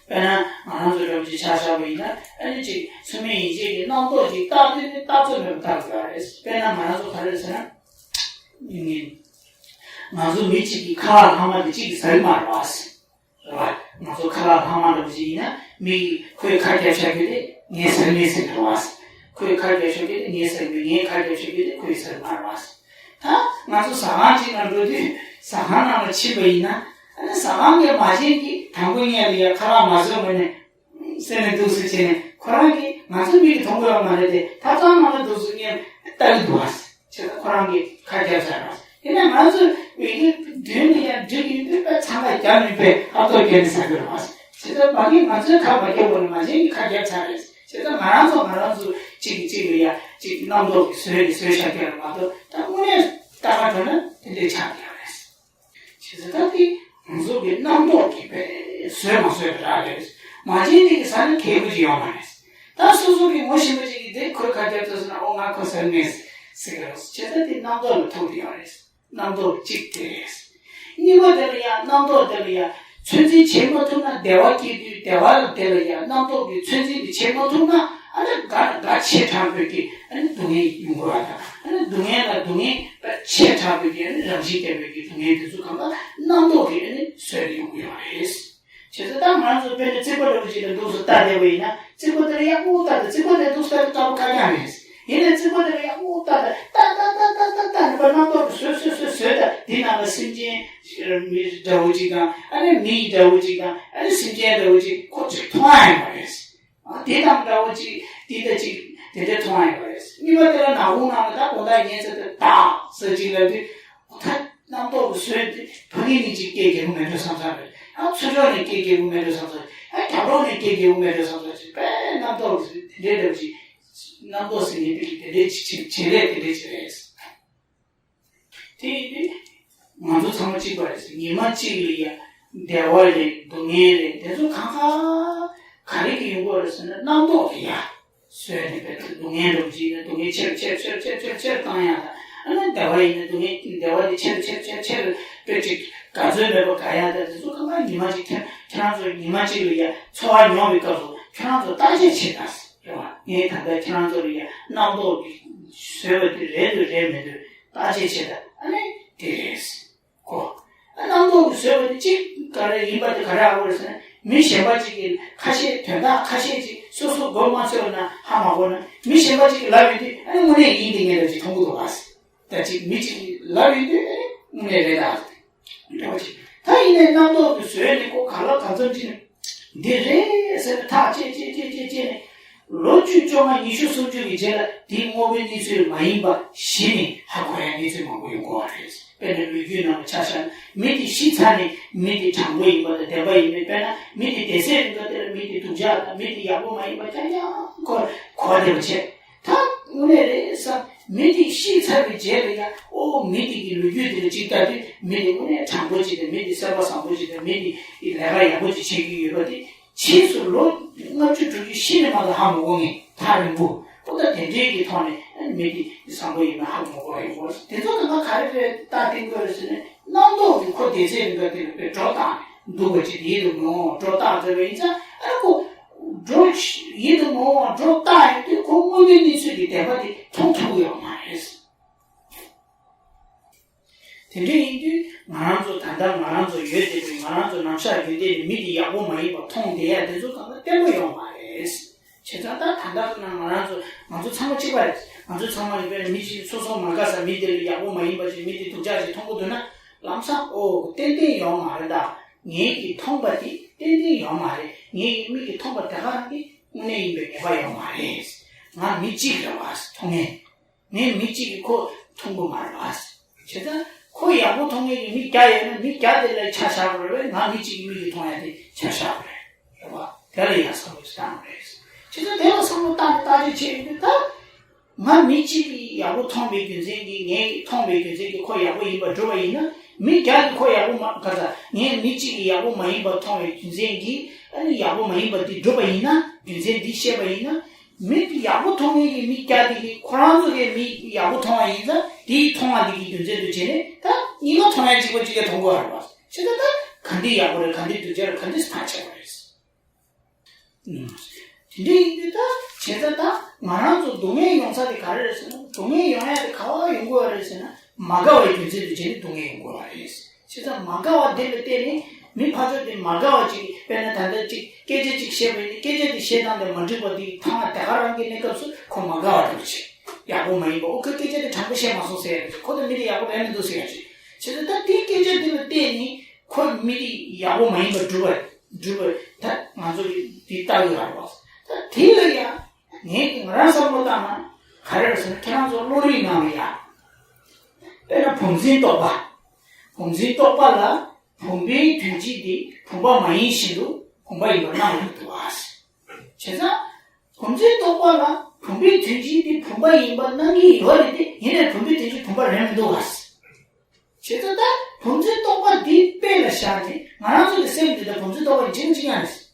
དཔེར་ན་ང་རང་ཚོ་འདྲ་བོ་ཅིག་ཆ་བཞག་པ་ཡིན་ན་ཨ་ནི་ཅིག་ཚུལ་མིན་ཡིད་བྱེད་ཀྱི་རྣམ་རྟོག་ཅིག་བཏགས་དུས་ནི་བཏགས་ཚོད་མེད་པ་བཏགས་དགོས་པ་རེད། དཔེར་ན་ང་རང་ཚོ་ག་རེ་རེད་ཟེར་ན། ང་ཚོ་མི་གཅིག་གི་ཁ་ལག་ལྷག་མ་དེ་གཅིག་གིས་ཟ་གི་མ་རེད་བ། རེད་བ། ང་ཚོ་ཁ་ལག་ལྷག་མ་འདྲ་བོ་ཅིག་ཡིན་ན་མི་ཁོས་ཁ་རྒྱབ་བཞག་རྒྱུ་དེ་ངས་ཟ་གི་མེད་ཟེར་གི་རེད་བ། ཁོས་ཁ་རྒྱབ་བཞག་རྒྱུ་དེ་ངས་ཟ་གི་མེད། ངས་ཁ་རྒྱབ་བཞག་རྒྱུ་དེ་ཁོས་ཟ་གི་མ་རེད་བ། ད་ང་ཚོ་ཟ་ཁང་གཅིག་ནང་འགྲོ་དུས་ཟ་ཁང་ནང་ལ་ཕྱིན་པ་ཡིན་ན་ཨ་ནི་ཟ་ཁང་གི་མ་བྱན་གྱིས་དང་པོ་ཉལ་ལ་ཡ་ཁ་ལག་མ་བཟོས་སྔོན་ནས། སེམས་ནས་འདུག་སེ་བྱས་ནས་ཁོ་རང་གིས་ང་ཚོ་མིག་གིས་མཐོང་གི་ཡོད་མ་རེད་དེ་ཐབ་ཚང་ནང་ལ་འདུག་སེ་ངས་ལྟ་གི་འདུག་བ། བྱས་ཙང་ཁོ་རང་གིས་ཁ་རྒྱབ་ཚར་བ། ཡིན་ན་ང་ཚོ་མིག་གིས་མདུན་ནས་ཡར་འགྲིག་གི་ཡོད་དུས་པས་འཚང་ཁ་རྒྱབ་ནས་པས་ཨབ་ཐོག་བརྒྱབ་ནས་ཟ་གི་རེད་བ། བྱས་ཙང་མ་གིས་ང་ཚོའི་ཁ་མ་རྒྱབ་གོང་ནས་མ་བྱན་གྱིས་ཁ་རྒྱབ་ཚར་རེད། བྱས་ཙང་ང་རང་ཚོ་ང་རང་ཚོ་གཅིག་གིས་གཅིག་ལ་ཡ་གཅིག་རྣམ་རྟོག་གིས་བཟོས་ནས་བཟོས་བཞག་གི་རེད་མ་གཏོགས་ད་དངོས་གནས་ལྟ་ག་འགྲོ་ན་དེ་འདྲས་ཆགས་ཀྱི་ཡོད་རེད། བྱས་ཙང་ད་དེ་ང་ཚོ་གི་རྣམ་རྟོག་གིས་པས་བཟོས་མ་བཟོས་པའི་རག་ལས་རེད། མ་བྱན་ནས་ཀྱི་ཟ་ན་ཁེ་པོ་ཅིག་ཡོང་མ་རེད། ད་སོ་སོ་གི་ངོ་ཤེས་པ་ཅིག་གིས་དེ་ཁོའི་ཁ་རྒྱབ་ཚར་སོང་ན་ཨོ་ང་ཁོ་ཟ་ནས་ཟེར་གི་རེད། བྱས་ཙང་དེ་རྣམ་རྟོག་ལ་ཐུག་གི་ཡོད་རེད། རྣམ་རྟོག་གཅིག་དེ་རེད། གཉིས་པ་དེ་ལ་ཡང་རྣམ་རྟོག་དེ་ལ་ཡང་ཚོད་འཛིན་བྱེད་མ་ཐུབ་ན་བདེ་བ་སྐྱེ་དུས་བདེ་བ་ལ་དེ་ལ་ཡང་རྣམ་རྟོག་གི་ཚོད་འཛིན་དེ་བྱེད་མ་ཐུབ་ན་ཨ་ནི་དགའ་དགའ་ཆེ་དྲགས་པོའི་གི་ཨ་ནི་སྡུག་བསྔལ་ཡོང་གི་རེད། ད་ཨ་ནི་སྡུག་བསྔལ་ལ་སྡུག་བསྔལ་ཆེ་དྲགས་པའི་གི་ཨ་ནི་རང་བཞིན་ལྡན་པའི་གི་སྡུག་བསྔལ་དེ་ཚོ་གང་ག་རྣམ་རྟོག་གི་ཨ་ནི་བཟོས་ནས་ཡོང་གི་ཡོད་རེད། བྱས་ཙང་ད་ང་ཚོ་དཔེར་ན་རྩིག་པ་འདྲ་བོ་ཅིག་ལ་འདུག་སེ་ལྟ་བསྡད་པ་ཡིན་ན་རྩིག་པ་དེ་ལ་ཡག་པོ་ལྟ་དང་རྩིག་པ་དེ་འདུག་སེ་ལྟ་དུས་དཀའ་པོ་དཀའ་རྐྱང་རེད། ཡིན་ནའི་རྩིག་པ་དེ་ལ་ཡག་པོ་ལྟ་དང་ མི་འདྲ་བོ་ཅིག་དང་ཨ་ནི་མི་འདྲ་བོ་ཅིག་དང་ཨ་ནི་སེམས་ཅན་འདྲ་བོ་ཅིག་ཁོ་ཅིག་མཐོང་ཡ་ཡོད་པ་རེད། ཨ་དེ་དང་འདྲ་བོ་ཅིག་དེ་ལྟ་ཅིག་དེ་འདྲ་མཐོང་ཡ་ཡོད་པ་རེད། གཉིས་པ་དེ་ལ་ནག་ཁུང་ནང་ལ་ད་དགོང་དག་ཉལ་ཚེ་དེ་བདག་ཟེར་ཅིག་ལབ་དུས་ད་རྣམ་རྟོག་གི་ཟོན་དེ་ཕ་གི་ནས་ཅིག་སྐད་རྒྱག་གི་མེད་འགྲོ་བསམ་བསམ་རེད། ཨ་ཚུར་ཕྱོགས་ནས་སྐད་རྒྱག་གི་མེད་འགྲོ་བསམ་བསམ་རེད། ཨ་རྒྱབ་ལོགས་ནས་སྐད་རྒྱག་གི་མེད་འགྲོ་བསམ་བསམ་ཅིག་དཔེ་རྣམ་རྟོག་གི་དེ་འདྲའི་འདྲ་བོ་ཅིག་རྣམ་རྟོག་ཟེར་མཁན་དེ་དེ་འདྲའི་ཅིག་བྱེད་ལས་དེ་འདྲའི་ཅིག་རེད། དེ་ཡིན་དུས་ང་ཚོ་ཚང་མ་གཅིག་པ་རེད་ཟེར། ཉི་མ་གཅིག་ལ་ཡ་བདེ་བ་རེད་སྡུག་བསྔལ་རེད་དེ་ཚོ་གང་ག་ག་རེ་གི་ཡོང་གི་རེད་ཟེར་ན་རྣམ་རྟོག་གི་ཡ་བཟོས་ནས་བས་སྡུག་བསྔལ་འགྲོ་གི་ཡིན་ན་སྡུག་བསྔལ་ཆེར་ཆེར་ཆེར་ཆེར་ཆེར་ཆེར་བཏང་ཡ་དང་ཨ་ནི་བདེ་བ་ཡིན་ན་སྡུག་བསྔལ་བདེ་བ་དེ་ཆེར་ཆེར་ཆེར་ཆེར་དཔེ་ཅིག་ག་ཚོད་མེད་པ་དགའ་ཡ་དང་དེ་ཚོ་གང་ག་ཉི་མ་གཅིག་ཁྱེད་ཁྱེད་རང་ཚོ་ཉི་མ་གཅིག་ལ་ཡ་ཚོར་བ་མྱོང་བའི་སྐབས་སུ་ཁྱེད་རང་ཚོ་བརྟག་དཔྱད་བྱེད་དང་། རེད་བ། ངས་ད་ལྟ་ཁྱེད་རང་ཚོ་ལ་ཡ་རྣམ་རྟོག་གི་བཟོས་པ་དེ་རེད་འདུག་རེད་མི་འདུག་བརྟག་དཔྱད་བྱེད་དང་ཨ་ནི་དེ་རེད། གོ། ཨ་རྣམ་རྟོག་གི་བཟོས་པ་དེ་གཅིག་ག་རེ་ཡིན་པ་དེ་ག་རེ་ཨ་གོ་རེད་ཟེར་ན་མི་གཞན་པ་གཅིག་གིས་ཁ་ཤས་དོན་དག་ཁ་ཤས་ཅིག་སོ་སོ་མགོ་མ་ཚོས་ན་ཧ་མ་གོ་ན་མི་གཞན་པ་གཅིག་གིས་ལབ་ཡོང་དུས་ཨ་ནི་དངོས་གནས་ཡིན་དེ་ངས་ལ་ཅིག་མཐོང་གི་འདུག་བ། ད་ཅིག་མི་གཅིག་གིས་ལབ་ཡོང་དུས་ཨ་ནི་དངོས་གནས་རེད་ད། འདྲ་བ་ཅིག་ད་ཡིན་ནའི་རྣམ་རྟོག་གི་བཟོས་ནས་ཁོ་ག་ལ་གང་འཚམ་ཅིག་འདི་རེད་ཟེར་ནས་ཐག་བཅད་བཅད་བཅད་བཅད་བཅད་ནས་ལོ་བཅུ་བཅོ་ལྔ་ཉི་ཤུ་སུམ་ཅུ་གི་རྗེས་ལ་དེའི་དངོས་པོའི་གནས་ཚུལ་མ་ཡིན་པ་གཞི་ནས་ཧ་གོ་ཡ་གནས་ཚུལ་མང་པོ་ཡོང་གི་ཡོད་རེད། དཔེར་ན་ལོ་རྒྱུས་ནང་ལ་ཆ་བཞག་ན་མི་དེ་ཤི་ཚར་ནས་མི་དེ་དྲང་པོ་ཡིན་པ་དང་བདེན་པ་ཡིན་མིན། དཔེར་ན་མི་དེ་བསྡད་སའི་རིང་ག་དེ་ལ་མི་དེ་སྡུག་ཅག་དང་མི་དེ་ཡག་པོ་མ་ཡིན་པ་རྐྱང་རྐྱང་ཁོ་གོ་བདེ་བ་བྱས། ད་དངོས་གནས་རེད་བསམ། མི་དེ་ཤི་ཚར་བའི་རྗེས་ལ་ཡང་ཨོ་མི་དེ་གི་ལོ་རྒྱུས་དེ་ལ་གཅིག་ལྟ་དུས་མི་དེ་དངོས་གནས་དྲང་པོ་ཅིག་དང་མི་དེ་སེམས་པ་བཟང་པོ་ཅིག་དང་མི་དེ་ལས་ཀ་ཡག་པོ་ཅིག་བྱེད་ཀྱི་ཡོད་པ་དེ་ཕྱིས་སུ་ལོ་ལྔ་བཅུ་དྲུག་ཅུ་ཤི་ནས་མ་གཏོགས་ཧ་མ་གོ་ངེས་ཐག་རིང་པོ་ཁོ་ད་དེ་འདྲའི་གི་ཐོག་ནས་མི་དེ་བཟང་པོ་ཡིན་ན་ཧ་མ་གོ་བ་ཡོང་གི་རེད། དེ་ཚོ་ད་ང་ག་རེ་རེད་ལྟ་བསྟན་དགོས་རེད་ཟེར་ན་རྣམ་རྟོག་གི་ཁོ་དེ་ཚེ་རིང་ག་དེ་ལ་དཔེ་སྒྲོ་བཏགས་ནས་འདུག་པ་ཅིག་ཡིད་དུ་མི་འོང་སྒྲོ་བཏགས་བྱས་པ་ཡིན་ཙང་ཨ་ཁོ། སྒྲོ་ཡིད་དུ་མི་འོང་བ་སྒྲོ་བཏགས་ཡོང་དུས་ཁོ་དངོས་པོའི་གནས་ཚུལ་གྱི་བདེན་པ་དེ་མཐོང་ཐུབ་ཀྱི་ཡོད་མ་རེད། དེ་འདྲ་ཡིན་དུས་ང་རང་ཚོ་ད་ལྟ་ང་རང་ཚོ་ཡོད་བསྡད་པའི་ང་རང་ཚོ་ནམ་ཞག་རྒྱུན་ལྡན་ནས་མི་དེ་ཡག་པོ་མ་ཡིན་པ་མཐོང་བསྡད་ཡ་དེ་ཚོ་གང་ལ་བརྟན་པོ་ཡོད་མ་རེད། བྱས་ཙང་ད་ད་ལྟ་ན་ང་རང་ཚོ་ང་ཚོ་ཚང་མ་གཅིག་པ་རེད། ང་ཚོ་ཚང་མ་ནི་དཔེར་ན་མི་གཅིག་སོ་སོ་མ་དགའ་ས་མི་དེ་ལ་ཡག་པོ་མ་ཡིན་པ་ཅིག་མི་དེ་སྡུག་ཅག་ཅིག་མཐོང་གི་འདུག་ན་ལམ་སང་ཨོ་ཏན་ཏན་ཡོད་མ་རེད་ད། ངེད་ཀྱིས་མཐོང་པ་དེ་ཏན་ཏན་ཡོད་མ་རེད། ངེད་ཀྱི་མིག་གིས་མཐོང་པ་དེ་ག་རང་གི་དངོས་གནས་ཡིན་པའི་ངེས་པ་ཡོད་མ་རེད། ང་མི་གཅིག་རེད་བ་མཐོང་ངེས། ངས་མི་གཅིག་གིས་ཁོ་མཐོང་གི་མ་རེད་བ། བྱས་ཙང་ཁོ་ཡག་པོ་མཐོང་ངེས་ཀྱི་མི་བརྒྱ་ཡོད་ན་མི་བརྒྱ་དེ་ལ་ཆ་བཞག་དགོས་རེད་བས། ང་མི་གཅིག་གི་མིག་གིས་མཐོང་ཡ་དེ་ཆ་བཞག་དགོས་རེད། རེད་བ། དེ་ལ་ཡང་བསམ་བློ་ཞིག་བཏང་དགོས་རེད། བྱས་ཙང་དེ་ལ་བསམ་བློ་བཏང་ནས་བརྟག་དཔྱད་བྱས་ཡོང་དུས་ད། ང་མི་གཅིག་གིས་ཡག་པོ་མཐོང་བའི་རྒྱུ་མཚན་གྱིས་ངས་མཐོང་བའི་རྒྱུ་མཚན་གྱིས་ཁོ་ཡག་པོ་ཡིན་པར་སྒྲུབ་པ་ཡིན་ན་མི་བརྒྱ་གིས་ཁོ་ཡག་པོ་མ་ག་ཚ་ངས་མི་གཅིག་གིས་ཡག་པོ་མ་ཡིན་པར་མཐོང་བའི་རྒྱུ་མཚན་གྱིས་ཨ་ནི་ཡག་པོ་མ་ཡིན་པ་འདི་སྒྲུབ་པ་ཡིན་ན་རྒྱུ་མཚན་འདི་བཤད་པ་ཡིན་ན་མི་ཡག་པོ་མཐོང་མཁན་གྱི་མི་བརྒྱ་དེ་གིས་ཁོ་རང་ཚོ་གིས་མི་ཡག་པོ་མཐོང་བ་ཡིན་ཙང་དེའི་མཐོང་བ་འདི་གི་རྒྱུ་མཚན་དུ་བྱས་ནས་ད་གཉིས་ཀ་མཐོང་ཡ་གཅིག་པ་གཅིག་ག་མཐོང་དགོས་རེད་བ། བྱས་ཙང་ད་ག་འདི་ཡག་པོ་རེད་ག་འདི་སྡུག་ཅག་རེད་ག་འདི་ཐག་ཆོད་པ་རེད། དེ་འདྲ་ཡིན་དུས་ད་བྱས་ཙང་ད་ང་རང་ཚོ་སྡུག་བསྔལ་ཡོང་ས་དེ་ག་རེ་རེད་ཟེར་ན་སྡུག་བསྔལ་ཡོང་ཡ་དེ་ག་བ་ཡོང་དགོས་པ་རེད་ཟེར་ན་མ་དགའ་བའི་རྒྱུ་མཚན་དུ་བྱས་ནས་སྡུག་བསྔལ་ཡོང་དགོས་པ་རེད། བྱས་ཙང་མ་དགའ་བ་དེ་ལ་བརྟེན་ནས་མི་ཕར་ཕྱོགས་དེ་མ་དགའ་བ་ཅིག་དཔེར་ན་ད་ལྟ་ཅིག་སྐད་ཆ་ཅིག་བཤད་པ་ཡིན་ན་སྐད་ཆ་དེ་བཤད་སྟངས་དེ་མ་འགྲིག་པ་དེ་ཐ་མ་དེ་ག་རང་གི་གནས་སྐབས་སུ་ཁོ་མ་དགའ་བ་འདྲ་པོ་ཅིག་ཡག་པོ་མ་ཡིན་པ་ཨོ་ཁོས་སྐད་ཆ་དེ་དྲང་པོ་བཤད་མ་སོང་ཟེར་ཡ་རེད་ཁོ་དང་མི་དེ་ཡག་པོ་རེད་མི་འདུག་ཟེར་ཡ་རེད། བྱས་ཙང་ད་དེའི་སྐད་ཆ་དེ་ལ་བརྟེན་ནས། ཁོ་མི་དེ་ཡག་པོ་མ་ཡིན་པ་སྒྲུབ་པ་སྒྲུབ་པ་ད་ང་ཚོ་གི་འདི་ལྟ་གི་ཡོད་རེད་བ། ད་དེ་ལ་ཡང་ངས་ང་རང་བསམ་བློ་བཏང་ན་ག་རེ་རེད་ཟེར་ན་ཁྱེད་རང་ཚོ་བློ་རིག་ནང་ལ་ཡང་དཔེར་ན་བུམ་འཛིན་རྟོག་པ། བུམ་འཛིན་རྟོག་པ་ལ་བུམ་པའི་དོན་སྤྱི་དེ་བུམ་པ་མ་ཡིན་བཞིན་དུ་བུམ་པ་ཡིན་པར་སྣང་ཡོང་གི་འདུག་བ། བྱས་ཙང་བུམ་འཛིན་རྟོག་པ་ལ་བུམ་པའི་དོན་སྤྱི་དེ་བུམ་པ་ཡིན་པར་སྣང་གི་ཡོད་རེད་དེ་ཡིན་ནའི་བུམ་པའི་དོན་སྤྱི་བུམ་པ་རེད་མི་འདུག་བ། བྱས་ཙང་ད་བུམ་འཛིན་རྟོག་པ་འདི་དཔེ་ལ་བཞག་ནས་ང་རང་ཚོ་གི་སེམས་འདི་དང་བུམ་འཛིན་རྟོག་པ་འཇིག་འཇིག་ཡང་རེད།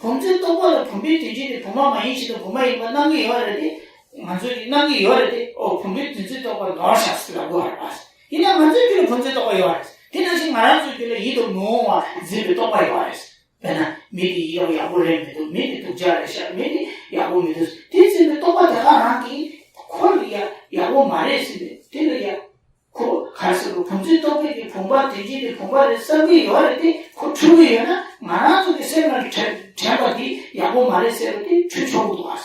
བུམ་འཛིན་རྟོག་པ་ལ་བུམ་པའི་དོན་སྤྱི་དེ་བུམ་པ་མ་ཡིན་ཞིག་དང་བུམ་པ་ཡིན་པ་སྣང་གི་ཡོད་རེད་དེ། ང་ཚོ་གི་སྣང་གི་ཡོད་རེད་དེ་ཨོ་བུམ་པའི་བུམ་འཛིན་རྟོག་པ་ནོར་ཤག་ཟེར་ལབ་དགོས་རེད་པ། ཡིན་ན་ང་ཚོའི་རྒྱུད་ལ་བུམ་འཛིན་རྟོག་པ་ཡོད་རེད། དེ་ནང་བཞིན་ང་རང་ཚོའི་རྒྱུད་ལ་ཡིད་དུ་མི་འོང་བ་འཛིན་པའི་རྟོག་པ་ཡོད་རེད། དཔེར་ན་མི་དེ་ཡག་ཡག་པོ་རེད་མི་འདུག་མི་དེ་སྡུག་ཅག་རེད་ཤག་མི་དེ་ཡག་པོ་མི་འདུག་དེ་འཛིན་པའི་རྟོག་པ་དེ་ག་རང་གིས་ཁོ་ལ་ཡ་ཡག་པོ་མ་རེད་ཟེར་ནས་དེ་ལ་ཡ། ཁོ་ག་རེ་ཟེར་རོ་བུམ་འཛིན་རྟོག་པའི་གི་བུམ་པ་དོན་སྤྱི་དེ་བུམ་པ་རེད་བསམ་གྱི་ཡོད་རེད་དེ་ཁོ་འཁྲུལ་གྱི་ཡོད་ན་ང་རང་ཚོ་གི་སེམས་ལ་དྲན་དྲན་པ་འདི་ཡག་པོ་མ་རེད་ཟེར་བ་དེ་འཁྲུལ་ཆོག་གི་འདུག་ཨ།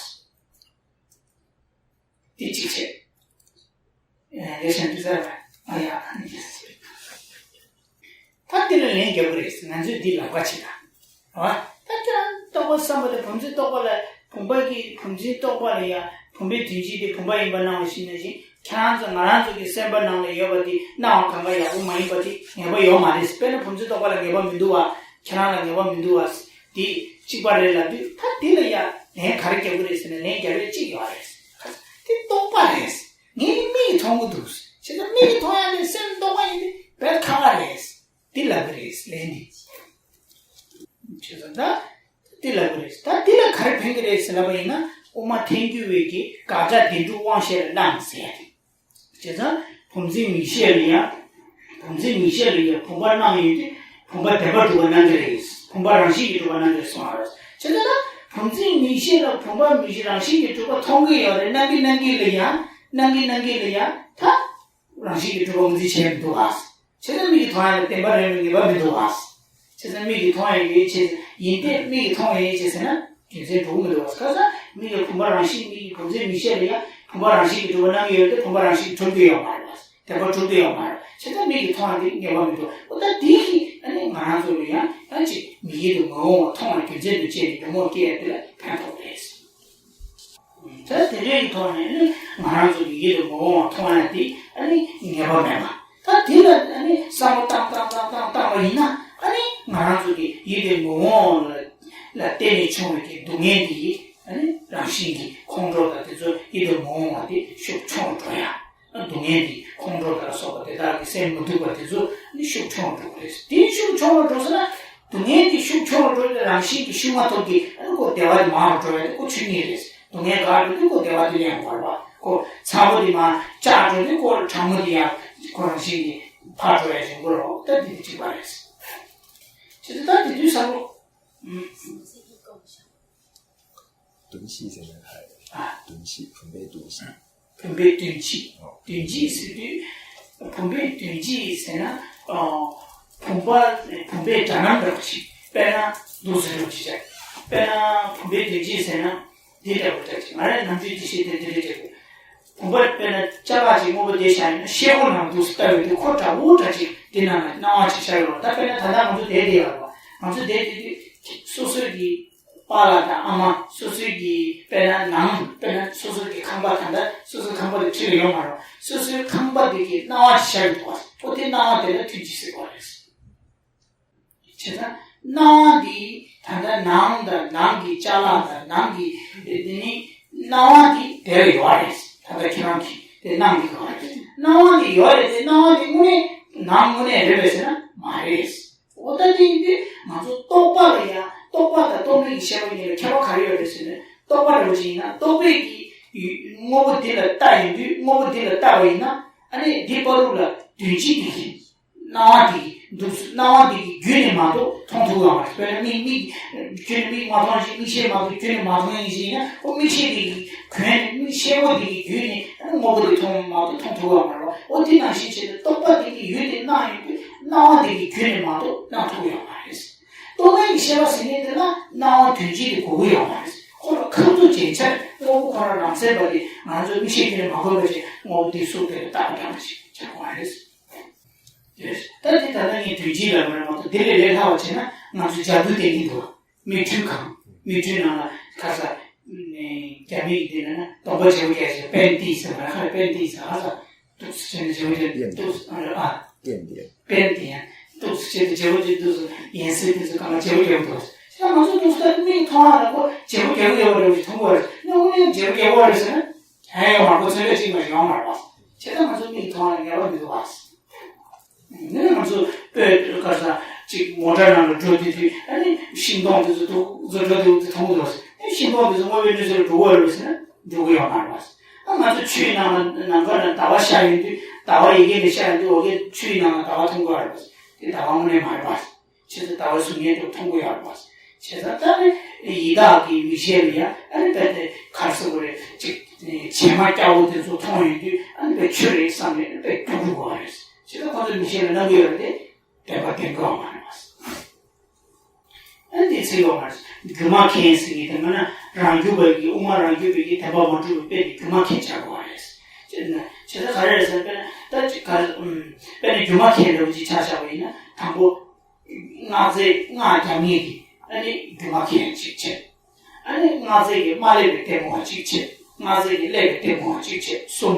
དེ་གཅིག་བྱས། ལེགས་ཤོམ་འདི་ཟེར་བ་ཨ་ཡ་ཨ་ནི་ཡིན། ད་ དེ་ལ་ལན་རྒྱབ་ཀྱི་རེད། ང་ཚོས་འདི་ལབ་ཁ་བྱེད་ད། རེད་བ། ད་ཁྱེད་རང་རྟོག་པ་བསམ་པ་དེ་བུམ་འཛིན་རྟོག་པ་ལ་བུམ་པ་གི་བུམ་འཛིན་རྟོག་པ་ལ་ཡང་བུམ་པའི་དོན་སྤྱི་དེ་བུམ་པ་ཡིན་པར་སྣང་བ་ཞིག་ནང་བཞིན། ཁྱེད་རང་ཚོ་ང་རང་ཚོ་གི་སེམས་པ་ནང་ལ་ཡོད་པ་དེ་སྣང་བ་གང་ག་ཡག་པོ་མ་ཡིན་པ་དེ་ངེས་པ་ཡོད་མ་རེད། དཔེར་ན་བུམ་འཛིན་རྟོག་པ་ལ་ངེས་པ་མི་འདུག་བ། ཁྱེད་རང་ལ་ངེས་པ་མི་འདུག་བ། དེ་གཅིག་པ་རེད་ལབ་དུས་ད་དེ་ལ་ཡང་ལན་ག་རེ་རྒྱབ་ཀྱི་རེད་ཟེར་ན། ལན་རྒྱབ་ཡ་གཅིག་ཡོད་རེད། དེ་རྟོག་པ་རེད། ངས་མིག་གིས་མཐོང་གི་འདུག། བྱས་ཙང་མིག་གིས་མཐོང་ཡ་དེ་སེམས་རྟོག་པ་ཡིན་དུས་བས་ཁག་ཁག་རེད། འདི་ལབ་ཀྱི་རེད། ལན་འདི། བྱས་ཙང་ད་འདི་ལབ་ཀྱི་རེད། ད་འདི་ལ་ག་རེ་ཕན་གྱི་རེད་ཟེར་ལབ་པ་ཡིན་ན། དབུ་མ་ཐལ་འགྱུར་བའི་གི་དགག་བྱ་བདེན་གྲུབ་དབང་ཤེས་ལ་སྣང་ཟེར་ཡ་དེ། བྱས་ཙང་བུམ་འཛིན་མིག་ཤེས་ལ་ཡང་། བུམ་འཛིན་མིག་ཤེས་ལ་ཡང་བུམ་པ་སྣང་ཡོད་དུས་བུམ་པ་བདེན་པར་གྲུབ་པ་སྣང་གི་རེད། བུམ་པ་རང་བཞིན་གྱིས་གྲུབ་པ་སྣང་གི་རེད་གསུངས་པ་རེད། བྱས་ཙང་ད་བུམ་འཛིན་མིག་ཤེས་ལ་བུམ་པ་མིག་ཤེས་རང་བཞིན་གྱིས་གྲུབ་པ་མཐོང་གི་ཡོད་རེད། སྣང་གི་སྣང་གི་ལ་ཡང་། སྣང་གི་སྣང་གི་ལ་ཡང་། ད་རང་བཞིན་གྱིས་གྲུབ་པ་ངོས་འཛིན་བྱས་མི་འདུག་ཨ། བྱས་ཙང་མིག་གིས་མཐོང་ཡ་ལ་བདེན་པ་རེད་མིན་ངེས་པ་མི་འདུག་ཨ། བྱས་ཙང་མིག་གིས་མཐོང་ཡ་ཡོད་ཅེས། ཡིན་ཏེ་མིག་གིས་མཐོང་ཡ་ཡོད་ཅེས་ཟེར་ན་རྒྱུ་མཚན་འགྲོ་གི་མི་འདུག་ཨ། ཁ་སང་མིག་གིས་བུམ་པ་རང་བཞིན། མིག་གིས་བུམ་འཛིན་མིག་ཤེས་ལ་ཡ་བུམ་པ་རང་བཞིན་གྱིས་གྲུབ་པ་སྣང་གི་ཡོད་དེ་བུམ་པ་རང་བཞིན་གྱིས་གྲུབ་ཀྱི་ཡོད་མ་རེད་པ། བདེན་པ་གྲུབ་ཀྱི་ཡོད་མ་རེད། བྱས་ཙང་མིག་གིས་མཐོང་ཡ་དེ་ངེས་པ་མི་འདུག། འོ་ད་དེ་གིས་ཨ་ནི་ང་རང་ཚོ་ལ་ཡང་ཡང་ཅིག་མིག་ཡིད་དུ་མི་འོང་བ་མཐོང་བ་རྒྱུ་མཚན་དུ་བྱས་ནས་ཉོན་མོངས་སྐྱེ་ཡ་དེ་ལ་ཕན་ཐོགས་རེད། ད་དེ་འདྲའི་ཐོག་ནས་ནི་ང་རང་ཚོ་གི་ཡིད་དུ་མི་འོང་བ་མཐོང་ཡ་དེ་ཨ་ནི་ངེས་པ་མེད་པ། ད་དེ་ལ་ཨ་ནི་བསམ་བློ་བཏང་བཏང་བཏང་བཏང་བཏང་བ་ཡིན་ན། ཨ་ནི་ང་རང་ཚོ་གི་ཡིད་དུ་མི་འོང་བ་ལ་ལ་བརྟེན་ནས་བྱུང་བའི་གི་སྡུག་བསྔལ་དེ་ཡིས་ཨ་ནི་རང་བཞིན་གྱིས་ཁོང་ཁྲོ་དང་དེ་ཚོ་ཡིད་དུ་མི་འོང་བ་དེ་ཤུགས་ཆུང་རུ་འགྲོ་ཡ། སྡུག་བསྔལ་གྱི་ཁོང་ཁྲོ་དང་སོགས་པ་དེ་དག་གི་སེམས་མི་སྡུག་པ་དེ་ཚོ་ནི་ཤུགས་ཆུང་རུ་འགྲོ་གི་རེད། དེ་ཤུགས་ཆུང་རུ་འགྲོ་ཟེར་ན། སྡུག་བསྔལ་གྱི་ཤུགས་ཆུང་རུ་འགྲོ་ཡ་རང་བཞིན་གྱིས་ཤུགས་མ་ཐོབ་ཀྱི། ཨ་ནི་ཁོ་བདེ་བ་དེ་མང་རུ་འགྲོ་ཡ་དེ་ཁོ་ཆོས་ཉིད་རེད། སྡུག་བསྔལ་འགག་འགྲོ་དུས་ཁོ་བདེ་བ་དེ་ལེན་དགོས་རེད་པ། ཁོ་ཚ་པོ་དེ་མར་བཅག་འགྲོ་དུས་ཁོ་གྲང་མོ་དེ་ཡང་ཁོ་རང་བཞིན་གྱིས་ཕར་འགྲོ་ཡ་བྱུང་གི་རེད། ད་དེ་དེ་གཅིག་པ་རེད། བྱས་ཙང་ད་དེ་དུས་བསམ་བློ། ཨུམ། བདུན་བཞི་ཟེར་ན་ག་རེ། ཨ། བདུན་བཞི། བུམ་པའི་བདུན་བཞི། བུམ་པའི་བདུན་བཞི། ཨོ། བདུན་བཞི་ཟེར་དུས། བུམ་པའི་བདུན་བཞི་ཟེར་ན། ཨོ། བུམ་པ། བུམ་པའི་སྒྲ་རྣམ་འདྲ་བ་ཞིག། དཔེར་ན་འདུག་ཟེར་རོ་ཅི་བྱ། དཔེར་ན་བུམ་པའི་བདུན་བཞི་ཟེར་ན། འདི་འདྲ་བོ་འདྲ་ཅིག། ང་རའི་ནམ་རྒྱུན་འདི་བཤད་དེ་འདི་འདྲ་ཅིག། བུམ་པ་དཔེར་ན་ཅ་ལག་ཅིག་སྔོན་པོ་བསྡད་བཞག་ཡིན་ན། ཤེལ་སྒོ་ནང་འདུག་ལྟ་བའི་དུས་ཁོ་འདྲ་བོ་འདྲ་ཅིག་འདི་ནང་ལ་སྣང་བ་ཅིག་ཤར་ཡོང་བ། ད་དཔེར་ན་ད་ལྟ་ང་ཚོ་བསྡད་བསྡད་ཡོད་རེད་པ། ང་ཚོ་བསྡད་བསྡད་དུས་སོ་སོའི་གི་པཱ་ལགས་དང་ཨ་མ། སོ་སོའི་གི་དཔེར་ན་ནང་། དཔེར་ན་སོ་སོའི་གི་ཁང་པ། ད་ལྟ་སོ་སོའི་ཁང་པ་དེ་ཁྲི་ལ་ཡོད་མ་རེད། སོ་སོའི་ཁང་པ་དེ་གི་སྣང་བ་ཞིག་ཤར་གྱི་འདུག་པ། ཨོ་དེ་སྣང་བ་དེ་ལ་ཐུགས་རྗེ་ཟེར་དགོས་རེད། བྱས་ཙང་སྣང་བ་འདི་ད་ལྟ་ནང་དང་ནང་གི་ཅ་ལག་དང་ནང་གི་དེ་ནི་སྣང་བ་འདི་དེར་ཡོད་རེད། ད་ལྟ་ཁྱེད་རང་གིས་དེ་སྣང་གི་ཡོད་རེད། སྣང་བ་འདི་ཡོད་རེད་དེ། སྣང་བ་འདི་དངོས་གནས་ནང་དངོས་གནས་རེད་པས་ཟེར་ན་མ་རེད། འོ་ད་དེ་ཡིན་དུས་ང་ཚོ་རྟོག་པ་ལ་ཡང་རྟོག་པ་དང་རྟོག་མེད་ཀྱི་ཤེས་པ་གཉིས་ལ་ཁྱད་པར་ག་རེ་ཡོད་རེད་ཟེར་ན། རྟོག་པ་འདྲ་བོ་ཅིག་ཡིན་ན་རྟོག་པས་ཀྱི་དངོས་པོ་འདི་ལ་ལྟ་ཡོང་དུས། དངོས་པོ་འདི་ལ་ལྟ་བ་ཡིན་ན། ཨ་ནི་འདི་བར་དུ་ལ་དོན་སྤྱི་འདི་གི་སྣང་བ་འདི་གི་འདུག་སྣང་བ་འདི་གི་བརྒྱུད་ནས་མ་གཏོགས་མཐོང་ཐུབ་ཡོད་མ་རེད། དཔེར་ན་མིག་མིག་བརྒྱུད་ནས་མིག་མ་མཐོང་ཞིང་། མིག་ཤེས་མ་གཏོགས་བརྒྱུད་ནས་མ་མཐོང་ཡིན་ཞིག་ཡིན་ན། ཨོ་མིག་ཤེས་འདི་གི་གོན་ནས། མིག་ཤེས་པོ་འདི་གི་བརྒྱུད་ནས་ཨ་ནི་དངོས་པོ་འདི་མཐོང་མ་གཏོགས་མཐོང་ཐུབ་ཡོད་མ་རེད། ཨོ་དེ་ནང་བཞིན་བྱས་ཏེ་རྟོག་པ་འདི་གི་ཡུལ་དེ་སྣང་ཡོང་དུས་སྣང་བ་འདི་གི་བརྒྱུད་ནས་མ་གཏོགས་སྣང་ཐུབ་ཡོད་མ་རེད། རྟོག་མེད་ཀྱི་ཤེས་པ་ཟེར་མཁན་དེ་ལ་སྣང་བ་དོན་སྤྱི་དེ་གོ་གི་ཡོད་མ་རེད། ཁོ་ལ་ཁ་ཐུག་རྗེན་ཆ་དངོས་པོ་ཁོ་རང་རང་མཚན་པ་དེ་ང་ཚོས་མིག་ཤེས་ཀྱིས་མ་གོ་བ་ཅིག་དངོས་པོ་དེ་གཟུགས་དེ་ལ་བཏགས་པ་འདྲ་མ་ཞིག་བྱ་དགོས་པ་རེད། ད་དེ་ད་ལྟ་ངས་དོན་སྤྱི་ལབ་པ་རེད་མ་གཏོགས། དེ་ལས་ལས་སླ་བ་བྱས་ན་ང་ཚོས་ཇ་དུ་བསྟན་གྱི་འདུག། མིག་འཕྲུལ་ཁང་། མིག་འཕྲུལ་ནང་ལ་ཁ་ས་རྒྱ་མིའི་དེ་ལ་ན་སྟོང་པ་བརྗེ་པོ་རྒྱག་བྱས། པན་ཏི་ཟེར་བ། ཁ་པན་ཏི་ཟེར། ཧ་ས་འདུག་སེ་བྱས་ནས་བརྗེ་པོ་རྒྱག་འདུག་ཨ་རེ་ཨ། པན་ཏི་ཡ། འདུག་སེ་བྱས་ཏེ་བརྗེ་པོ་རྒྱག་འདུག་སེ། ཡན་སྲིད་དེ་ཚོ་གང་ལ་བརྗེ་པོ་རྒྱག་འདུག་སེ། ད་ང་ཚོ་འདུག་སེ་ད་མིག་མཐོང་བ་ལ་ཁོ་བརྗེ་པོ་རྒྱག་ཡོད་པ་རེད་ཅེས་མཐོང་གི་ཡོད་རེད། ནི་དངོས་གནས་བརྗེ་པོ་རྒྱག་གི་ཡོད་རེད་ཟེར་ན། ཧེ་ཡོད་མ་རེད། ཁོ་ཚོན་ལས་གཅིག་མ་ཡོང་མ་རེད་པ། བྱས་ཙང་ང་ཚོ་མིག་མཐོང་བ་ལ་ངེས་པ་མི་འདུག་པ། ནི་ང་ཚོ་དཔེ་ག་ས་ཅིག་མོ་ཊ་ནང་ལ་འགྲོ་དུས་དུས། ཨ་ནི་ཤིང་སྡོང་དེ་ཚོ་འདུག་ཚོ་འགྲོ་དུས་དུས་མཐོང་གི་འདུག་ཟེར། ཨ་ཤིང་སྡོང་དེ་ཚོ་དངོས་པོའི་གནས་ཚུལ་ལ་འགྲོ་གི་ཡོད་རེད་ཟེར་ན་འགྲོ་གི་ཡོད་མ་རེད་པ། ཨ་ང་ཚོ་ཆུའི་ནང་ལ་ནམ་མཁའ་ལ་ཟླ་བ་ཤར་ཡོང་དུས། ཟླ་བ་ཡ་གི་ནས་ཤར་ཡོང་དུས། འོ་གི་ཆུའི་ནང་ལ་ཟླ་བ་མཐོང་གི་ཡོད་རེད་པ། དེ་ཟླ་བ་དངོས་གནས་མ་རེད་པ། བྱས་ཙང་ཟླ་བ་གཟུགས་བརྙན་དུ་མཐོང་གི་ཡོད་རེད་པ། བྱས་ཙང་ད་ནི་ཡི་དྭགས་ཀྱི་མིག་ཤེས་ལ་ཡ། ཨ་ནི་དཔེ་དེ་ག་རེ་ཟེར་དགོས་རེད། ཅིག་བྱེ་མ་སྐྱ་བོ་དེ་ཚོ་མཐོང་ཡོང་དུས། ཨ་ནི་དཔེ་ཆུ་རེད་བསམ་ནས་དཔེ་སྐྱུག་བྲོ་གི་ཡོད་རེད། བྱས་ཙང་ཁོ་ཚོའི་མིག་ཤེས་ལ་སྣང་གི་ཡོད་རེད་དེ། བདེན་པ་བདེན་གི་ཡོད་མ་རེད་པ། ཨ་ནི་དེ་ཚིག་ཡོད་མ་རེད། སྒྱུ་མ་མཁན་ཟེར་གྱི་དེ་མིན་ན། རང་རྒྱུད་པ་གི། དབུ་མ་རང་རྒྱུད་པའི་གི་བདེན་པ་མ་གྲུབ་པའི་དཔེ་དེ་སྒྱུ་མ་མཁན་ཆགས་དགོས་པ་རེད། བྱས་ན་བྱས་ཙང་ག་རེ་རེད་ཟེར་ན། དཔེར་ན་ད་ཅིག་ག་རེ། ཨུམ། དཔེར་ན་སྒྱུ་མ་མཁན་འདྲ་བོ་ཅིག་ཆ་བཞག་པ་ཡིན་ན། དང་པོ། སྔགས་རྫས་སྔགས་རྒྱབ་མཁན་གྱི་ཨ་ནི་སྒྱུ་མ་མཁན་གཅིག་བྱས། ཨ་ནི་སྔགས་རྫས་ཀྱིས་མ་བསླད་པའི་ལྟད་མོ་བ་གཅིག་བྱས། སྔགས་རྫས་ཀྱིས་བསླད་པའི་ལྟད་མོ་བ་གཅིག་བྱས། གསུམ་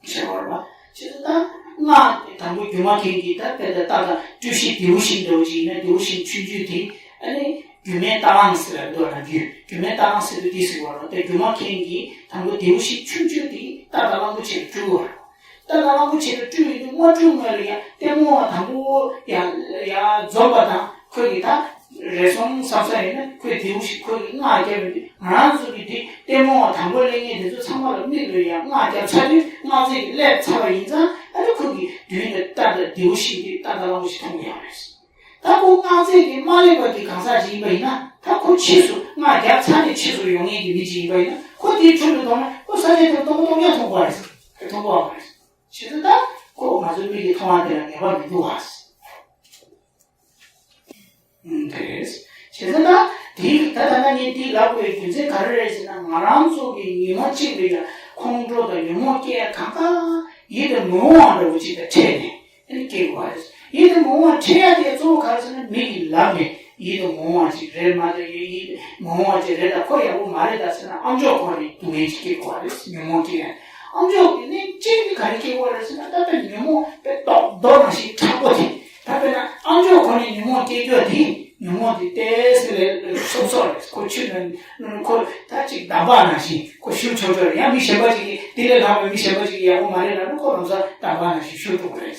བྱས་པ་རེད་པ། བྱས་ཙང་ད་སྔགས་དང་པོ་སྒྱུ་མ་མཁན་གྱིས་ད་དཔེ་ད་ལྟ་ད་སྤྲུལ་གཞི་ལྡེའུ་ཤིང་འདྲ་བོ་ཅིག་ཡིན་ན་ལྡེའུ་ཤིང་ཆུང་ཆུང་དེ་ཨ་ནི་སྒྱུ་མའི་རྟ་གླང་ཟེར་བ་འདུག་ལབ་རྒྱུ། སྒྱུ་མའི་རྟ་གླང་ཟེར་དུས་འདི་ཟེར་བ་རེད། དེ་སྒྱུ་མ་མཁན་གྱིས་དང་པོ་ལྡེའུ་ཤིང་ཆུང་ཆུང་དེ་རྟ་དང་གླང་པོ་ཆེ་ལ་སྤྲུལ་བ་རེད། རྟ་དང་གླང་པོ་ཆེ་ལ་སྤྲུལ་ཡོང་དུས་དམར་སྤྲུལ་སྔོན་ལ་ཡ་ལྟད་མོ་བ་དང་པོ་ཡ་ཡ་འཛོམས་པ་དང་ཁོས་ཀྱི་ད་རེ་ཟུང་བསམ་ས་ཡིན་ན་ཁོས་ལྡེའུ་ཤིང་ཁོས་ཀྱི་སྔགས་བརྒྱབ་ཡོང་དུས་ང་རང་ཚོ་གི་འདི་ལྟད་མོ་བ་དང་པོ་གླེང་མཁན་དེ་ཚོ་ཚང་མ་ལ་མིག་ལ་ཡ་སྔགས་བརྒྱབ་ཚར་དུས་སྔགས་རྫས་ཀྱིས་བསླད་ཚར་བ་ཡིན་ཙང་ཨ་ནི་ཁོས་ཀྱི་མདུན་དུ་རྟ་དང་ལྡེའུ་ཤིང་དེ་རྟ་དང་གླང་པོ་ཆེ་མཐོང་གི་ཡོད་རེད། ད་ཁོ་སྔགས་རྫས་ཀྱིས་མ་བསླད་པ་གི་གང་ཟག་ཅིག་ཡིན་པ་ཡིན་ན་ད་ཁོ་ཕྱིས་སུ་སྔགས་བརྒྱབ་ཚར་ནས་ཕྱིས་སུ་ཡོང་མཁན་གྱི་མི་ཅིག་ཡིན་པ་ཡིན་ན་ཁོ་དེའི་ཁྲོད་དུ་གཏོང་ན་ཁོ་ས་ཆ་དེར་སྟོང་པ་སྟོང་རྐྱང་མཐོང་དགོས་པ་རེད། མཐོང་དགོས་པ་རེད། བྱས་ཙང་ད་ཁོ་ང་ཚོའི་མིག་གིས་མཐོང་བ་དེ་ལ་ངེས་པ་མི་འདུག་བ། ཨང་། དེ་རེད། བྱས་ཙང་ད་དེ་ད་ད་ལྟ་ངས་འདི་ལབ་དགོས་པའི་རྒྱུ་མཚན་ག་རེ་རེད་ཟེར་ན་ང་རང་ཚོ་གི་ཉི་མ་གཅིག་ལ་ཡང་ཁོང་ཁྲོ་དང་ཉོན་མོངས་སྐྱེ་ཡ་གང་ག་ཡིད་དུ་མི་འོང་བ་འདྲ་བོ་ཅིག་དང་འཕྲད་ནས། ཨ་ནི་སྐྱེ་དགོས་པ་རེད། ཡིད་དུ་མི་འོང་བ་འཕྲད་ཡ་དེ་གཙོ་བོ་ག་རེ་ཟེར་ན་མི་གི་ལབ་ནས་ཡིད་དུ་མི་འོང་བ་ཅིག་རེད་མ་གཏོགས་ཡིད་དུ་མི་འོང་བ་ཅིག་རེད་ད་ཁོ་ཡག་པོ་མ་རེད་ད་ཟེར་ན་ཨ་མཆོག་ཁོ་རེ་སྡུག་བསྔལ་ཅིག་སྐྱེ་དགོས་པ་རེད། ཉོན་མོངས་སྐྱེ་ཡ། ཨ་མཆོག་གི་ནི་གཅིག་ནི་ག་རེ་སྐྱེ་དགོས་རེད་ཟེར་ན་ད་ལྟ་ཉོན་མོངས་དཔེ་རྡོག་རྡོག་ནང་བཞིན་མཁྲེགས་པོ་དེ་ད་དཔེར་ན་ཨ་མཆོག་ཁོ་ནི་ཉོན་མོངས་སྐྱེ་རྒྱུ་དེ་ཉོན་མོངས་དེ་ཏོག་ཙམ་ལས་སོབ་སོབ་རེད། ཁོ་ཆུ་ནང་ཁོ་ད་ཅིག་འདམ་བག་ནང་བཞིན་ཁོ་བཞུར་ཆོག་ཆོག་རེད། ཡང་མི་གཞན་པ་ཅིག་གིས་དེ་ལས་ལྷག་པའི་མི་གཞན་པ་ཅིག་གིས་ཡག་པོ་མ་རེད་ལབ་ན་ཁོ་རང་ས་འདམ་བག་ནང་བཞིན་བཞུར་འགྲོ་གི་རེད།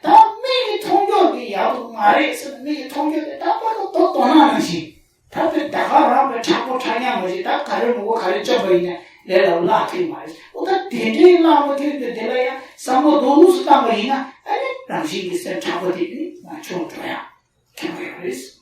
ད་མིག་གིས་མཐོང་རྒྱུ་དེ་ཡག་པོ་མ་རེད་ཟེར་ན་མིག་གིས་མཐོང་རྒྱུ་དེ་ད་པ་ཏོ་རྡོ་རྡོ་ནག་ནང་བཞིན་ད་དཔེ་ད་ག་རང་དཔེ་མཁྲེགས་པོ་མཁྲེགས་མཉམ་མ་ཞིག་ད་ག་རེ་མི་དགོས་ག་རེ་བཅོམ་པ་ཡིན་ན་ལས་སླ་པོ་བརླག་ཐུབ་མ་རེད། འོ་ད་དེ་འདྲའི་བརླག་མ་ཐུབ་དུས་དེ་ལ་ཡང་བསམ་བློ་རྡོག་རྡོག་སུ་བཏང་པ་ཡིན་ན་ཨ་ནི་རང་བཞིན་གྱི་སེམས་མཁྲེགས་པོ་དེ་ནི་མ་བྱུང་འགྲོ་ཡ་ཐེབས་ཀྱི་ཡོད་རེད།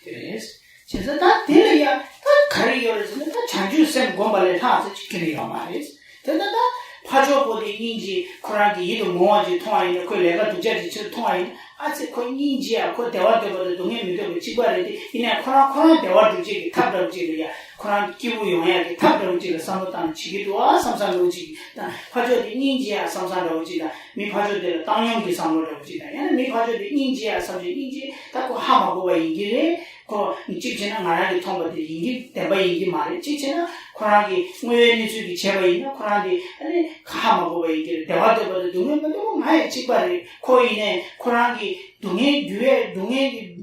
དེ་རེད། བྱས་ཙང་ད་དེ་ལ་ཡང་ད་ག་རེ་ཡོད་རེད་ཟེར་ན་ད་བྱང་ཆུབ་སེམས་བསྒོམ་པ་ལས་ལྷག་ཙམ་ཅིག་ཁྱོན་ནས་ཡོད་མ་རེད། དེ་ལྟ་ན་ཕ་ཕྱོགས་པོ་དེ་སྙིང་རྗེ་ཁོ་རང་གི་ཡིད་དུ་འོང་བ་ཅིག་མཐོང་བ་ཡིན་ན་ཁོས་ལས་ཀ་སྡུག་ཅག་ཅིག་ཕྱིར་མཐོང་བ་ཡིན་ན་ཨ་ཙི་ཁོ་སྙིང་རྗེ་ཡ་ཁོ་བདེ་བ་འདོད་པ་དང་སྡུག་བསྔལ་མི་འདོད་པ་གཅིག་པ་རེད་དེ་ཡིན་ནའི་ཁོ་རང་ཁོ་རང་བདེ་བ་སྒྲུབ་བྱེད་ཀྱི་ཐབས་འདྲ་བོ་ཅིག་ལ་ཡ་ཁོ་རང་སྐྱིད་པོ་ཡོང་ཡ་གི་ཐབས་འདྲ་བོ་ཅིག་ལ་བསམ་བློ་བཏང་ནས་བྱེད་ཀྱི་འདུག་ཨ་བསམ་བསམ་འདྲ་བོ་ཅིག་དང་ཕ་ཕྱོགས་དེ་སྙིང་རྗེ་ཡ་བསམ་བསམ་འདྲ་བོ་ཅིག་དང་མི་ཕ་ཕྱོགས་དེ་ལ་བཏང་སྙོམས་ཀྱི་བསམ་བློ་འདྲ་བོ་ཅིག་དང་ཡང་ན་མི་ཕ་ཕྱོགས་དེ་སྙིང་རྗེ་ཡ་བསམ་བྱས་སྙིང་རྗེ་ད་ཁོ་ཧ་མ་གོ་བ་ཡིན་གྱི་རེད། ཁོ་གཅིག་བྱས་ན་ང་རང་གིས་མཐོང་བ་དེ་ཡིན་གྱི་བདེན་པ་ཡིན་གྱི་མ་རེད། གཅིག་བྱས་ན་ཁོ་རང་གིས་དངོས་ཡོད་གནས་ཚུལ་གྱི་བྱས་པ་ཡིན་ན་ཁོ་རང་གིས་ཨ་ནི་ཧ་མ་གོ་བ་ཡིན་གྱི་རེད། བདེ་བ་འདོད་པ་དང་སྡུག་བསྔལ་མི་འདོད་པ་ང་ཡང་གཅིག་པ་རེད། ཁོ་ཡིན་ནའི་ཁོ་རང་གིས་སྡུག་བསྔལ་རྒྱུ་བས་སྡུག་བསྔལ་གྱི་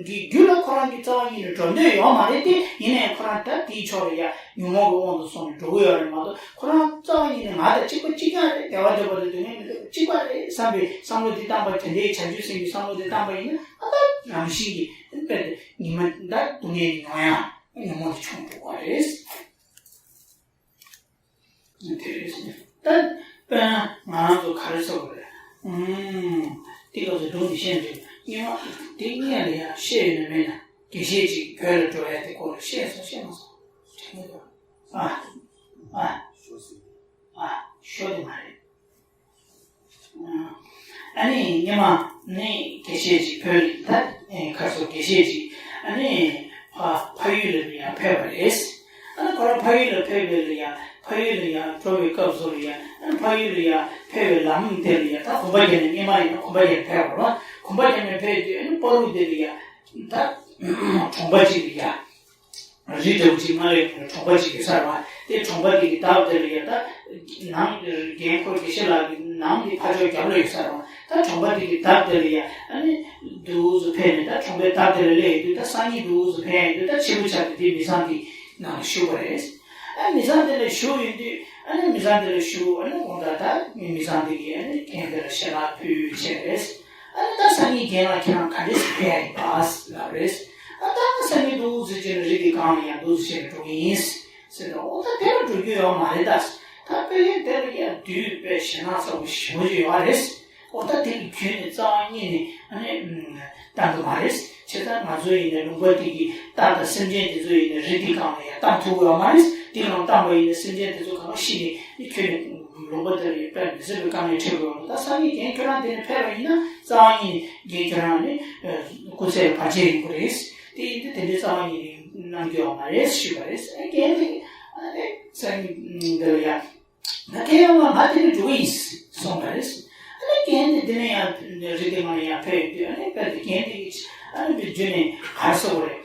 གི་རྒྱུ་ལ་ཁོ་རང་གིས་རྩ་བ་ཉིད་ནས་འགྲོ་འདོད་ཡོད་མ་རེད་དེ་ཡིན་ནའི་ཁོ་རང་ད་དེའི་ཕྱོགས་ལ་ཡ་ཉོན་མོངས་ཀྱི་དབང་དུ་སོང་ནས་འགྲོ་གི་ཡོད་རེད་མ་གཏོགས་ཁོ་རང་རྩ་བ་ཉིད་ནས་ང་དང་གཅིག་པ་གཅིག་རྐྱང་རེད། བདེ་བ་འདོད་པ་དང་སྡུག་བསྔལ་མི་འདོད་པ་གཅིག་པ་རེད་བསམ་པའི་བསམ་བློ་དེ་བཏང་པ་དེ་འདྲའི་བྱང་ཆུབ་སེམས་ཀྱི་བསམ་བློ་དེ་བཏང་པ་ཡིན་ན་ཨ་ད་རང་བཞིན་གྱིས་དཔེ་དེ་ཉི་མ་ད་སྡུག་བསྔལ་གྱི་མྱོང་ཡ་ཉོན་མོངས་དེ་ཆུང་འགྲོ་གི་རེད། དེ་རེད། ད་དཔེར་ན་ང་རང་ཚོ་ག་རེ་ཟེར་དགོས་རེད། ཨུམ། དེ་ག་ཚོད་སྒྲུང་འདི་བཤད་འདོད་སྙན་མ་དེ་སྙན་ལ་ཡང་བཤད་ཡོད་ན་མེད་ན་དགེ་བཤེས་ཅིག་བོད་ལ་འགྲོ་ཡ་དེ་སྐོར་ལ་བཤད་སོང་བཤད་མ་སོང་། དྲན་གྱི་འདུག་ཨ། ཨ། ཨ། ཤོ་དེ་མ་རེད། ཨ་ནི་སྔོན་མ་ནི་དགེ་བཤེས་ཅིག་བོད་ལ་ད་ཁ་སོ་དགེ་བཤེས་ཅིག་ཨ་ནི་ཕ་ཕ་ཡུལ་ལ་ཡང་ཕེབས་པ་རེད། ཨ་ནི་ཁོ་རང་ཕ་ཡུལ་ལ་ཕེབས་པ་ལ་ཡང་ཕ་ཡུལ་ལ་ཡང་འགྲོ་བའི་སྐབས་སུ་ལ་ཡང་ཨ་ནི་ཕ་ཡུལ་ལ་ཡང་ཕེབས་པའི་ལམ་དེ་ལ་ཡང་ད་གོམ་པ་རྒྱབ་ནས་སྔོན་མ་ཡིན་ན་གོམ་པ་རྒྱབ་ནས་ཕེབས་པ་རེད་བ། གོམ་པ་རྒྱབ་ནས་ཕེབས་དུས་ཨ་ནི་བར་དུ་དེ་ལ་ཡང་ད་གྲོང་པ་ཅིག་ལ་ཡང་། རི་འདྲ་བོ་ཅིག་མ་ལས་ཡོང་ནས་གྲོང་པ་ཅིག་ཡོད་ས་རེད་བ། དེ་གྲོང་པ་དེ་གི་འདབས་དེ་ལ་ཡ་ད་ནང་རྒན་ཁོ་དགེ་བཤེས་ལགས་ཀྱི་ནང་གི་ཕ་ཕྱོགས་རྒྱབ་ལ་ཡོད་ས་རེད་བ། ད་གྲོང་པ་དེ་གི་འདབས་དེ་ལ་ཡ་ཨ་ནི་འདུག་སེ་ཕེབས་ནས་ད་གྲོང་པའི་འདབས་དེ་ལ་སླེབས་ཡོང་དུས་ད་སང་ཉིན་འདུག་སེ་ཕེབས་ཡོང་དུས་ད་ཕྱི་པོ་ཆགས་ཏེ་དེ་མི་ཚང་གི་ནང་ལ་བཞུགས་པ་རེད། ཨ་མི་ཚང་དེ་ལ་བཞུགས་ཡོང་དུས་ཨ་ནི་མི་ཚང་དེ་ལ་བཞུགས་ཨ་ནི་དགོང་དག་ད་མི་མི་ཚང་དེ་གི་ཨ་ནི་རྒན་དེ་ལ་ཞལ་ལག་ཕུལ་བྱས་རེད། ཨ་ནི་ད་སང་ཉིན་རྒན་ལགས་ཁྱེད་རང་ག་འདྲས་སེ་ཕེབས་ཡ་ཡིན་པ་ལབ་རེད། ཨ་ད་ང་སང་ཉིན་འདུག་སེ་བྱས་ནས་རི་དེའི་སྒང་ལ་ཡང་འདུག་སེ་བྱས་ནས་འགྲོ་གི་ཡིན་ཟེར་ཏེ་འོ་ད་དེ་ལ་འགྲོ་རྒྱུ་ཡོད་མ་རེད་ད། ད་དཔེ་ལེན་དེ་ལ་ཡང་དུས་དཔེ་ཞེད་སྣང་ཚ་པོ་ཞེ་པོ་ཅིག་ཡོད་རེད། འོ་ད་དེ་གི་ཁྱོན་ནས་རྩ་བ་ཉིད་ནས་ཨ་ནི་བཏང་གི་མ་རེད། བྱས་ཙང་ང་ཚོ་ཡིན་ནའི་ལུང་པ་དེ་གི་རྟ་དང་སེམས་ཅན་དེ་ཚོ་ཡིན་ནའི་རི་དེའི་སྒང་ལ་ཡང་བཏང་ཐུབ་ཀྱི་ཡོད་མ་རེད། དེ་ནང་བཏང་པ་ཡིན་ནའི་སེམས་ཅན་དེ་ཚོ་གང་ག་ཤི་ནས་ནི་ཁྱོད་ནི་ལུང་པ་དེ་ལ་ཡང་དཔེ་མི་སྲིད་པའི་དཀའ་ངལ་འཕྲད་དགོས་ཡོད་རེད། ད་སང་ཉིན་རྒན་ཁྱོད་རང་དེ་ནས་ཕེབས་པ་ཡིན་ན་རྩ་བ་ཉིད་ནས་རྒན་ཁྱོད་རང་ནི་སྐུ་ཚེ་བར་ཆད་ཡོང་གི་རེད། དེ་ཡིན་དུས་དེ་འདྲའི་རྩ་བ་ཉིད་ནས་གནང་རྒྱུ་ཡོད་མ་རེད་ཞུས་པ་རེད། རྒན་དེ་ཨ་ནི་སང་ཉིན་འདི་ལ་ཡང་ད་ཁྱེད་རང་ང་དེ་ནས་འགྲོ་གི་ཡིན་གསུངས་པ་རེད། ཨ་ནི་ རྒན་དེ་འདི་ནས་ཡང་རི་དེ་སྒང་ལ་ཡར་ཕེབས་ཡོང་དུས། ཨ་ནི་དཔེ་དེ་རྒན་དེ་གིས་ཨ་ནི་བརྒྱུད་ནས་ག་རེ་ཟེར་དགོས་རེད།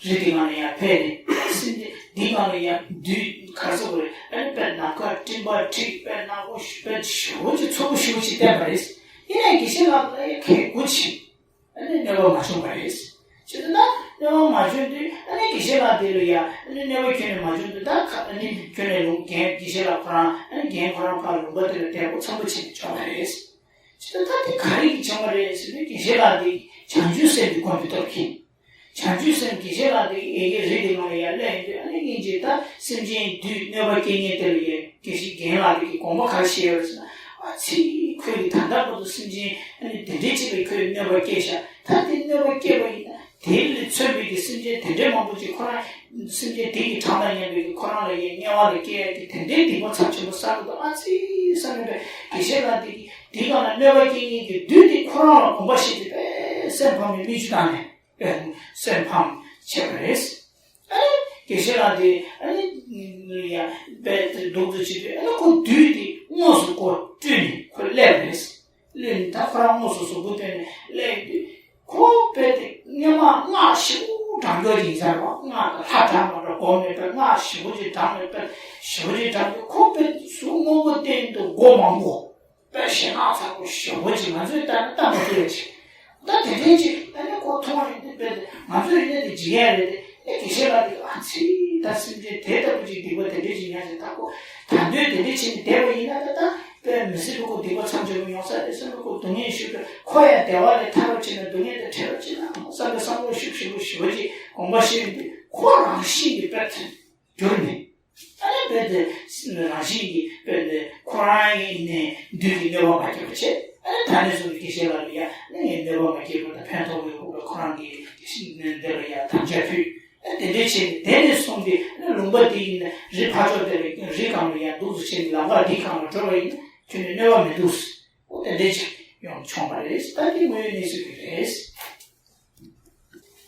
རི་དེ་སྒང་ལ་ཡར་ཕེབས་ནས་སེམས་ཅན་འདི་སྒང་ལ་ཡར་བདུད་ག་རེ་ཟེར་དགོས་རེད། ཨ་ནི་དཔེ་ནམ་མཁའ་སྤྲིན་པ་འཁྲིགས། དཔེ་ནག་པོ་ཞེ་པོ་ཞེ་པོ་ཅིག་མཚོ་པོ་ཞེ་པོ་ཅིག་བསྟན་པ་རེད། ཡིན་ནའི་དགེ་བཤེས་ལགས་ལ་ཡང་གལ་དགུ་ཕྱིན། ཨ་ནི་གནོད་པ་མ་བྱུང་བ་རེད། བྱས་ཙང་ད་གནོད་པ་མ་བྱུང་དུས། ཨ་ནི་དགེ་བཤེས་ལགས་དེ་ལ་ཡ་ཨ་ནི་གནོད་པ་ཁྱོན་ནས་མ་བྱུང་དུས། ད་ཁ་ཨ་ནི་ཁྱོན་ནས་ལུང་རྒན་དགེ་བཤེས་ལགས་ཁོ་རང་། ཨ་ནི་རྒན་ཁོ་རང་ཕར་ལུང་པ་དེ་ལ་བདེ་པོ་འཚམས་པོ་བྱས་ནས་བྱུང་བ་རེད། བྱས་ཙང་ད་དེ་ག་རེ་གིས་བྱུང་བ་རེད་ཟེར་དུས། དགེ་བཤེས་ལགས་དེ་བྱང་ཆུབ་སེམས་ཀྱི་སྒོམ་པའི་སྟོབས་ཀྱིས། བྱང་ཆུབ་སེམས། དགེ་བཤེས་ལགས་དེ་ཡ་གི་རི་དེ་སྒང་ལ་ཡར་སླེབས་ཡོང་དུས། ཨ་ནི་སྙིང་རྗེ། ད་སེམས་ཅན་བདུད་གནོད་པ་སྐྱེལ་མཁན་དེ་ལ་ཡ་དགེ་བཤེས་རྒན་ལགས་དེ་གིས་དགོངས་པ་ག་རེ་བཞེས་ཡོད་རེད་ཟེར་ན། ཨ་ཙི། ཁོས་ཀྱིས་ད་ལྟ་བར་དུ་སེམས་ཅན་ཨ་ནི་དེ་འདྲའི་ཅིག་ལ་ཁོས་གནོད་པ་བསྐྱལ་ཤག་ད་དེ་གནོད་པ་བསྐྱལ་བ་ཡིན་ན། དེ་ལས་མཚོན་པའི་གི་སེམས་ཅན་དེ་འདྲའི་མང་པོ་ཅིག་ཁོ་རང་སེམས་ཅན་དེ་གི་གྲངས་དང་མཉམ་པའི་གི་ཁོ་རང་ལ་ཡ་དམྱལ་བ་ལ་སྐྱེ་ཡ་གི་དེ་འདྲའི་སྡིག་པ་ཚབས་ཆེན་པོ་བསགས་ཀྱི་འདུག་ཨ་ཙི་བསམ་ཡོད་པས། དགེ་བཤེས་ལགས་དེ་གིས་དེ་སྒང་ལ་གནོད་པ་སྐྱེལ་མཁན་གྱི་བདུད་དེ་ཁོ་རང་ལ་དགོངས་པ་བཞེས་ཏེ་དཔེ་སེམས་ཕམ་ནས་མིག་ཆུ་བཏང་ནས་དཔེ་སེམས་ཕམ་བྱས་པ་རེད། ཨ་ནི་དགེ་བཤེས་ལགས་དེ་ཨ་ནི་ཡ་དཔེ་དེ་འདུག་ཏུ་བྱེད་དུས། ཨ་ནི་ཁོ་བདུད་དེ་དངོས་སུ་ཁོ་སྤྲུལ་ནས་ཁོ་སླེབས་པ་རེད། གླུད་ནས་ད་ཁོ་རང་དངོས་སུ་གཟུགས་པོ་སྟོན་ནས་སླེབས་དུས། ཁོ་དཔེ་དེ་སྔོན་མ་སྔགས་ཞེ་པོ་བགྲང་རྒྱུ་ཡིན་ས་རེད་པ། སྔགས་དང་ལྷ་བགྲང་མ་འགྲོ་གོ་མེད་པའི་སྔགས་ཞེ་པོ་ཅིག་བགྲང་ནས། དཔེ་ཞེ་པོ་ཅིག་བགྲང་དུས། ཁོ་དཔེ་གཟུགས་སྔོན་པོ་བསྟན་དུས་མགོ་མང་པོ། དཔེ་ཞེ་སྣང་ཚ་པོ་ཞེ་པོ་ཅིག་ང་ཚོས་ལྟ་ན་ལྟ་མ་ཐུབ་ཡ་ཅིག་ད་དེ་འདྲའི་ཅིག་ཨ་ནི་ཁོ་མཐོང་ཡོང་དུས། དཔེ་དེ་ང་ཚོ་ཡིན་ན་དེ་འཇིགས་ཡ་རེད་དེ། ཨ་ནི་དགེ་བཤེས་ལགས་དེ་ཨ་ཙི། ད་སེམས་ཅན་དེ་ལྟ་བུ་ཅིག་སྡིག་པ་དེ་འདྲའི་ཅིག་ཉར་ཅིག་ད་ཁོ་ད་དུང་དེ་འདྲའི་བྱས་ནས་བསྡད་པ་ཡིན་ན། ད་ད་དཔེ་མི་སྲིད་པའི་ཁོ་སྡིག་པ་མཚམས་ཆད་པོ་ཡོང་ས་རེད་བསམ་པའི་ཁོ་སྡུག་བསྔལ་ཞུགས་པས། ཁོ་ཡང་བདེ་བ་ལས་ཐར་རོགས་བྱེད་ན། སྡུག་བསྔལ་དེ་བྲལ་རོགས་བྱེད་ན་བསམ་པའི་བསམ་བློ་ཤུགས་ཆེན་པོ་ཞེ་པོ་ཅིག་དགོངས་པ་བཞེས་ཡོང་དུས། ཁོ་རང་བཞིན་གྱིས་དཔེ་དེ་འགྱུར་ནས། ཨ་ནི་དཔེ་དེ་རང་བཞིན་གྱིས་དཔེ་དེ་ཁོ་རང་ཡིན་ནས་བདུད་ཀྱིས་གནོད་པ་མ་བསྐྱལ་བ་བྱས། ཨ་ནི་ད་ནས་བཟུང་སྟེ་དགེ་བཤེས་ལགས་ལ་ཡ་ཨ་ནི་ངས་གནོད་པ་མ་བསྐྱལ་བ་དང་ཕན་ཐོགས་ཡོང་བ། ཁོ་རང་གིས་འདི་ལ་ཡ་དམ་བཅའ་ཕུལ། ཨ་དེ་འདྲའི་བྱས་ནས་དེ་ནས་བཟུང་སྟེ། ཨ་ནི་ལུང་པ་དེ་ཡིན་ན། རི་ཕར་ཕྱོགས་དེ་ལ་རི་སྒང་ལ་ཡ་འདུག་སེ་བྱས་ནས་ལམ་ཁ་འདི་སྒང་ལ་འགྲོ་བ་ཡིན་ན་ཁྱོན་ནས་གནོད་པ་མི་འདུག་འོ་དེ་འདྲའི་ཅིག་ཡོང་བྱུང་བ་རེད། ད་དེ་དངོས་ཡོད་གནས་ཚུལ་དེ་རེད།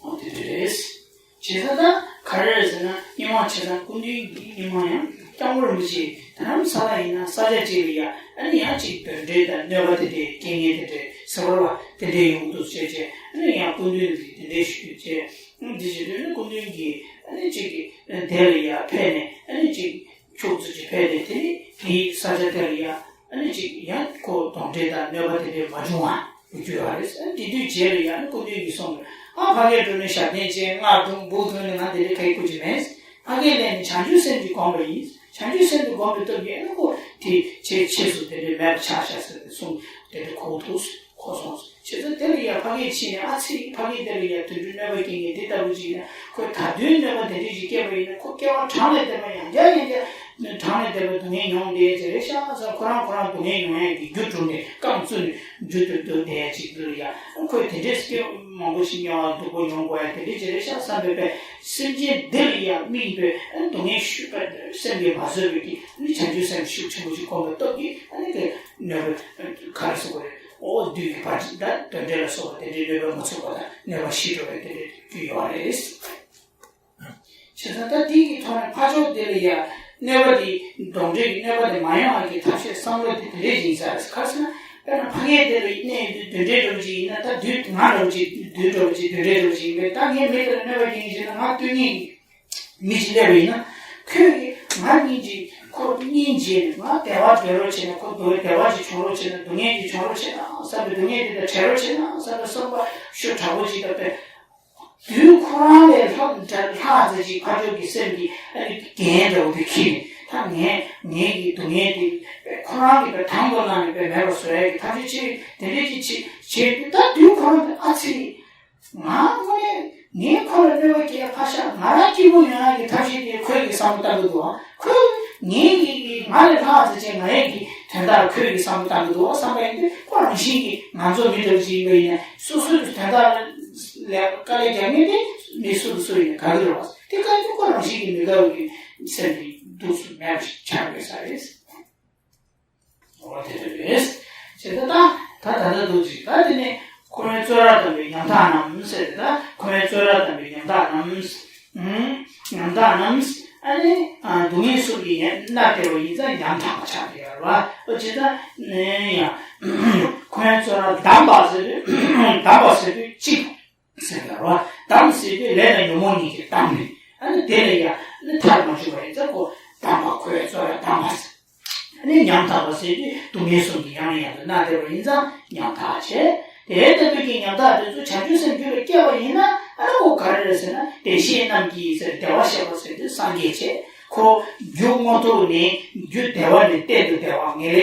འོ་དེ་འདྲ་རེད། བྱས་ཙང་ད་ག་རེ་རེད་ཟེར་ན། སྔོན་མ་བྱས་ཙང་སྐུ་མདུན་གྱིས་སྔོན་མ་ཡང་སྐྱབས་མགོན་རིན་པོ་ཆེ་དྷ་རམ་ས་ལ་ཡིན་ན་ས་ཆ་གཅིག་ལ་ཡ་ཨ་ནི་ཡང་ཅིག་གདོན་འདྲེ་དང་གནོད་པ་དེ་འདྲའི་སྐྱེལ་མཁན་དེ་འདྲའི་ཟེར་བ་དེ་འདྲའི་ཡོང་གི་འདུག་བྱས་བྱས། ཨ་ནི་ཡང་སྐུ་མདུན་གྱིས་དེ་འདྲའི་ཞུས་བྱས། ཨ་འདི་བྱེད་དུས་ནི་སྐུ་མདུན་གྱིས་ཨ་ནི་ཅིག་གི་དེ་ལ་ཡ་ཕེབས་ནས། ཨ་ནི་ཅིག་ཁྱུག་ཙམ་ཅིག་ཕེབས་ནས། དེ་ནི་དེའི་ས་ཆ་དེ་ལ་ཡ་ཨ་ནི་ཅིག་ཡང་ཁོ་གདོན་འདྲེ་དང་གནོད་པ་དེ་འདྲའི་མ་བྱུང་བ་རྒྱུ་ཡོད་རེད། ཨ་ནི་དེ་དུས་རྗེས་ལ་ཡ་ཨ་ནི་སྐུ་མདུན་གྱིས་གསུངས་པ་རེད། ཨ་ཕ་གིར་འགྲོ་ནས་ཞབས་བརྟན་བྱས། སྔགས་བརྡུངས་འབུ་བརྡུངས་ནས་ང་དེ་འདྲའི་ག་ཡེ་དགོས་ཀྱི་མེད། ཕ་གིར་སླེབས་ནས་བྱང་ཆུབ་སེམས་ཀྱིས་བསྒོམས་པ་ཡིན། བྱང་ཆུབ་སེམས་ཀྱིས་བསྒོམས་པའི་སྟོབས་ཀྱིས་ཨ་ནི་ཁོ་དེ་ཆེ་ཆེས་སུ་དེ་འདྲའི་མེད་པ་ཆགས་ཤག་ཟེར་ཏེ་གསུངས། དེ་འདྲའི་གོ་ཐུབ་གོ་སོང་། བྱས་ཙང་དེ་ལ་ཡ་ཕ་གིར་ཕྱིན་ནས། ཨ་ཙི། ཕ་གིར་དེ་ལ་ཡ་དུད་འགྲོ་གནོད་པ་སྐྱེལ་མཁན་དེ་ལྟ་བུ་ཅིག་ཡིན་ན། ཁོས་ད་དུང་གནོད་པ་དེ་འདྲ་ཞིག་བསྐྱལ་བ་ཡིན་ན། ཁོ་སྐྱེ་བ་གྲངས་ལས་འདས་པ་ཡང་བསྐྱར་ཡང་བསྐྱར་གྲངས་ལས་འདས་པའི་སྡུག་བསྔལ་མྱོང་བསྡད་ཡ་ཅིག་རེད་ཤག་ཟེར། ཁོ་རང་ཁོ་རང་སྡུག་བསྔལ་མྱོང་ཡ་གི་རྒྱུ་གྲུབ་ནས་རྐང་བཙུགས་ནས་རྒྱུ་དུ་སྡོད་བསྡད་ཡ་ཅིག་འདུག་ཡ། ཁོས་དེ་འདྲའི་སྐྱེ་བ་མང་པོ་ཞིག་དམྱལ་བ་སྡུག་པོ་མྱོང་དགོས་ཡ་དེ་འདྲ་ཅིག་རེད་ཤག་བསམ་པའི་དཔེ། སེམས་ཅན་འདི་ལ་ཡ་དམིགས་པའི་སྡུག་བསྔལ་ཤུགས་པ་སེམས་ཀྱིས་མ་བཟོད་པའི་གི་ནི་བྱང་ཆུབ་སེམས་ཤུགས་ཆེན་པོ་ཞིག་བསྒོམས་པའི་སྟོབས་ཀྱིས། ཨ་ནི་དེ་གནོད་པ་ག་རེ་ཟེར་དགོས་རེད། འོ་བདུད་ཀྱི་བ་དང་གདོན་འདྲེ་ལ་སོགས་པ་དེ་འདྲའི་གནོད་པ་མ་ཚུགས་པ་དང་གནོད་པ་ཞི་འགྲོ་བའི་དེ་འདྲའི་རྒྱུ་ཡོད་རེད། བྱས་ཙང་ད་འདི་གི་ཐོག་ནས་ཕར་ཕྱོགས་དེ་ལ་ཡ་གནོད་པ་དེ། གདོན་འདྲེ་གི་གནོད་པ་དེ་མ་ཡོང་བ་གི་ཐབས་ཤེས་བསམ་བློ་དེ་དེ་འདྲས་ཡིན་ས་རེད། ག་རེ་ཟེར་ན། དཔེར་ན་ཕ་གིར་དེ་ལ་གནས་ཡོད་དུས་གདོན་འདྲེ་འདྲ་བོ་ཅིག་ཡིན་ན། ད་བདུད་ང་འདྲ་བོ་ཅིག་བདུད་འདྲ་བོ་ཅིག་གདོན་འདྲེ་འདྲ་བོ་ཅིག་ཡིན་པས། ད་ངས་མི་དེ་ལ་གནོད་པ་སྐྱེལ་མཁན་ཅིག་ན། ང་སྟོན་མཁན་གྱི་མི་ཅིག་སླེབས་པ་ཡིན་ན། ཁོས་ང་སྙིང་རྗེ། ཁོ་སྙིང་རྗེ་ནས་ང་བདེ་བ་འདོད་རོགས་བྱེད་ན། ཁོ་བདེ་བ་ཅིག་བྱུང་རོགས་བྱེད་ན། སྡུག་བསྔལ་ཅིག་བྱུང་རོགས་བྱེད་ན་བསམ་པའི། སྡུག་བསྔལ་དེ་དང་བྲལ་རོགས་བྱེད་ན་བསམ་པའི་བསམ་པ་ཤུགས་དྲག་པོ་ཅིག་དང་། དཔེ་བདུད་ཁོ་རང་ལས་ལྷག་ལྷག་ཙམ་ཅིག་ཕར་ཕྱོགས་ཀྱི་སེམས་ཀྱི་ཨ་ནི་འགན་འདྲ་བོ་དེ་འཁྱེར་ནས། ད་ངས་ངེད་ཀྱི་སྡུག་བསྔལ་དེ་ཁོ་རང་གིས་དཔེ་དང་དུ་བླངས་ནས་དཔེ་མེད་པར་བཟོ་ཡ་གི་ཐབས་ཤེས་ཅིག་དེ་འདྲས་ཅིག་བྱེད་བྱེད་དུས། ད་བདུད་ཁོ་རང་དེ་ཨ་ཙི། ང་དངོས་གནས་ངས་ཁོ་ལ་གནོད་པ་སྐྱེལ་ཕར་བཞག་ང་རང་སྐྱིད་པོ་ཡོང་ཡ་གི་ཐབས་ཤེས་དེ་ཁོས་ཀྱིས་བསམ་བློ་བཏང་གི་འདུག་ཁོས་ངེད་ཀྱི་ང་ལས་ལྷག་ཙམ་ཅིག་ང་ཡི་གི་དོན་དག་ཁོས་ཀྱིས་བསམ་བློ་བཏང་གི་འདུག་བསམ་པ་ཡིན་དུས། ཁོ་རང་བཞིན་གྱིས་ང་ཚོ་མི་འདྲ་བོ་ཅིག་ཡིན་པ་ཡིན་ན། སོ་སོའི་དོན་དག་ལ་དཀའ་ལས་རྒྱག་མཁན་དེ་མི་སུ་དང་སུ་ཡིན་ན་དགའ་གི་རེད་བ། དེ་ག་དུས་ཁོ་རང་བཞིན་གྱིས་མི་དགའ་བའི་སེམས་དེ་འདུག་སེ་མེད་པ་ཞིག་ཆགས་ཡོད་ས་རེད། འོ་དེ་འདྲ་རེད། བྱས་ཙང་ད་ད་ད་ལྟ་འདུག་ཅིག་ད་དེ་ནས་ཁོ་བོའི་བཙོན་རར་བསྡམས་པའི་ཉམ་ཐག་རྣམས་ཟེར་ཏེ། ད་ཁོ་བོའི་བཙོན་རར་བསྡམས་པའི་ཉམ་ཐག་རྣམས། ཨང་། ཉམ་ཐག་རྣམས། ཨ་ནི་ཨ་སྡུག་བསྔལ་གསུམ་གྱིས་ཡང་མནར་བསྡད་པ་ཡིན་ཙང་ཉམ་ཐག་པ་ཆགས་ཀྱི་ཡོད་རེད་བ། ཨོ་བྱས་ཙང་ནས་ཡང་ཁོ་ཡང་ཚོ་ལ་བསྡམས་པ་ཟེར་དུས་བསྡམས་པ་ཟེར་དུས་གཅིག་ཟེར་ལ་རོ། བསྡམས་ཟེར་དུས་ལས་དང་ཉོན་མོངས་གཉིས་ཀྱིས་བསྡམས་ནས། ཨ་ནི་དེ་ལས་ཡང་ནི་ཐར་མ་བཅུག་པ་ཡིན་ཙང་ཁོ་བསྡམས་པ། ཁོ་ཡང་ཚོ་ལ་བསྡམས་པ་ཟེར། ཨ་ནི་ཉམ་ཐག་པ་ཟེར་དུས་སྡུག་བསྔལ་གསུམ་གྱིས་ཡང་ནས་ཡང་དུ་མནར་བསྡད་པ་ཡིན་ཙང་ཉམ་ཐག་བྱས། དེ་ལྟ་བུའི་གི་ཉམ་ཐག་དེ་ཚོ་བྱང་ཆུབ་སེམས་རྒྱུད་ལ་སྐྱེས་པ་ཡིན་ན། ཨ་ནི་ཁོ་ག་རེ་རེད་ཟེར་ན། བདེ་གཤེགས་རྣམས་ཀྱིས་ཟེར་བདེ་བར་གཤེགས་པ་ཟེར་དུས་སངས་རྒྱས་བྱས། ཁོ་རྒྱུ་མངོན་མཐོ་ནས་རྒྱུ་བདེ་བ་ནས་གཏན་དུ་བདེ་བ། ངེས་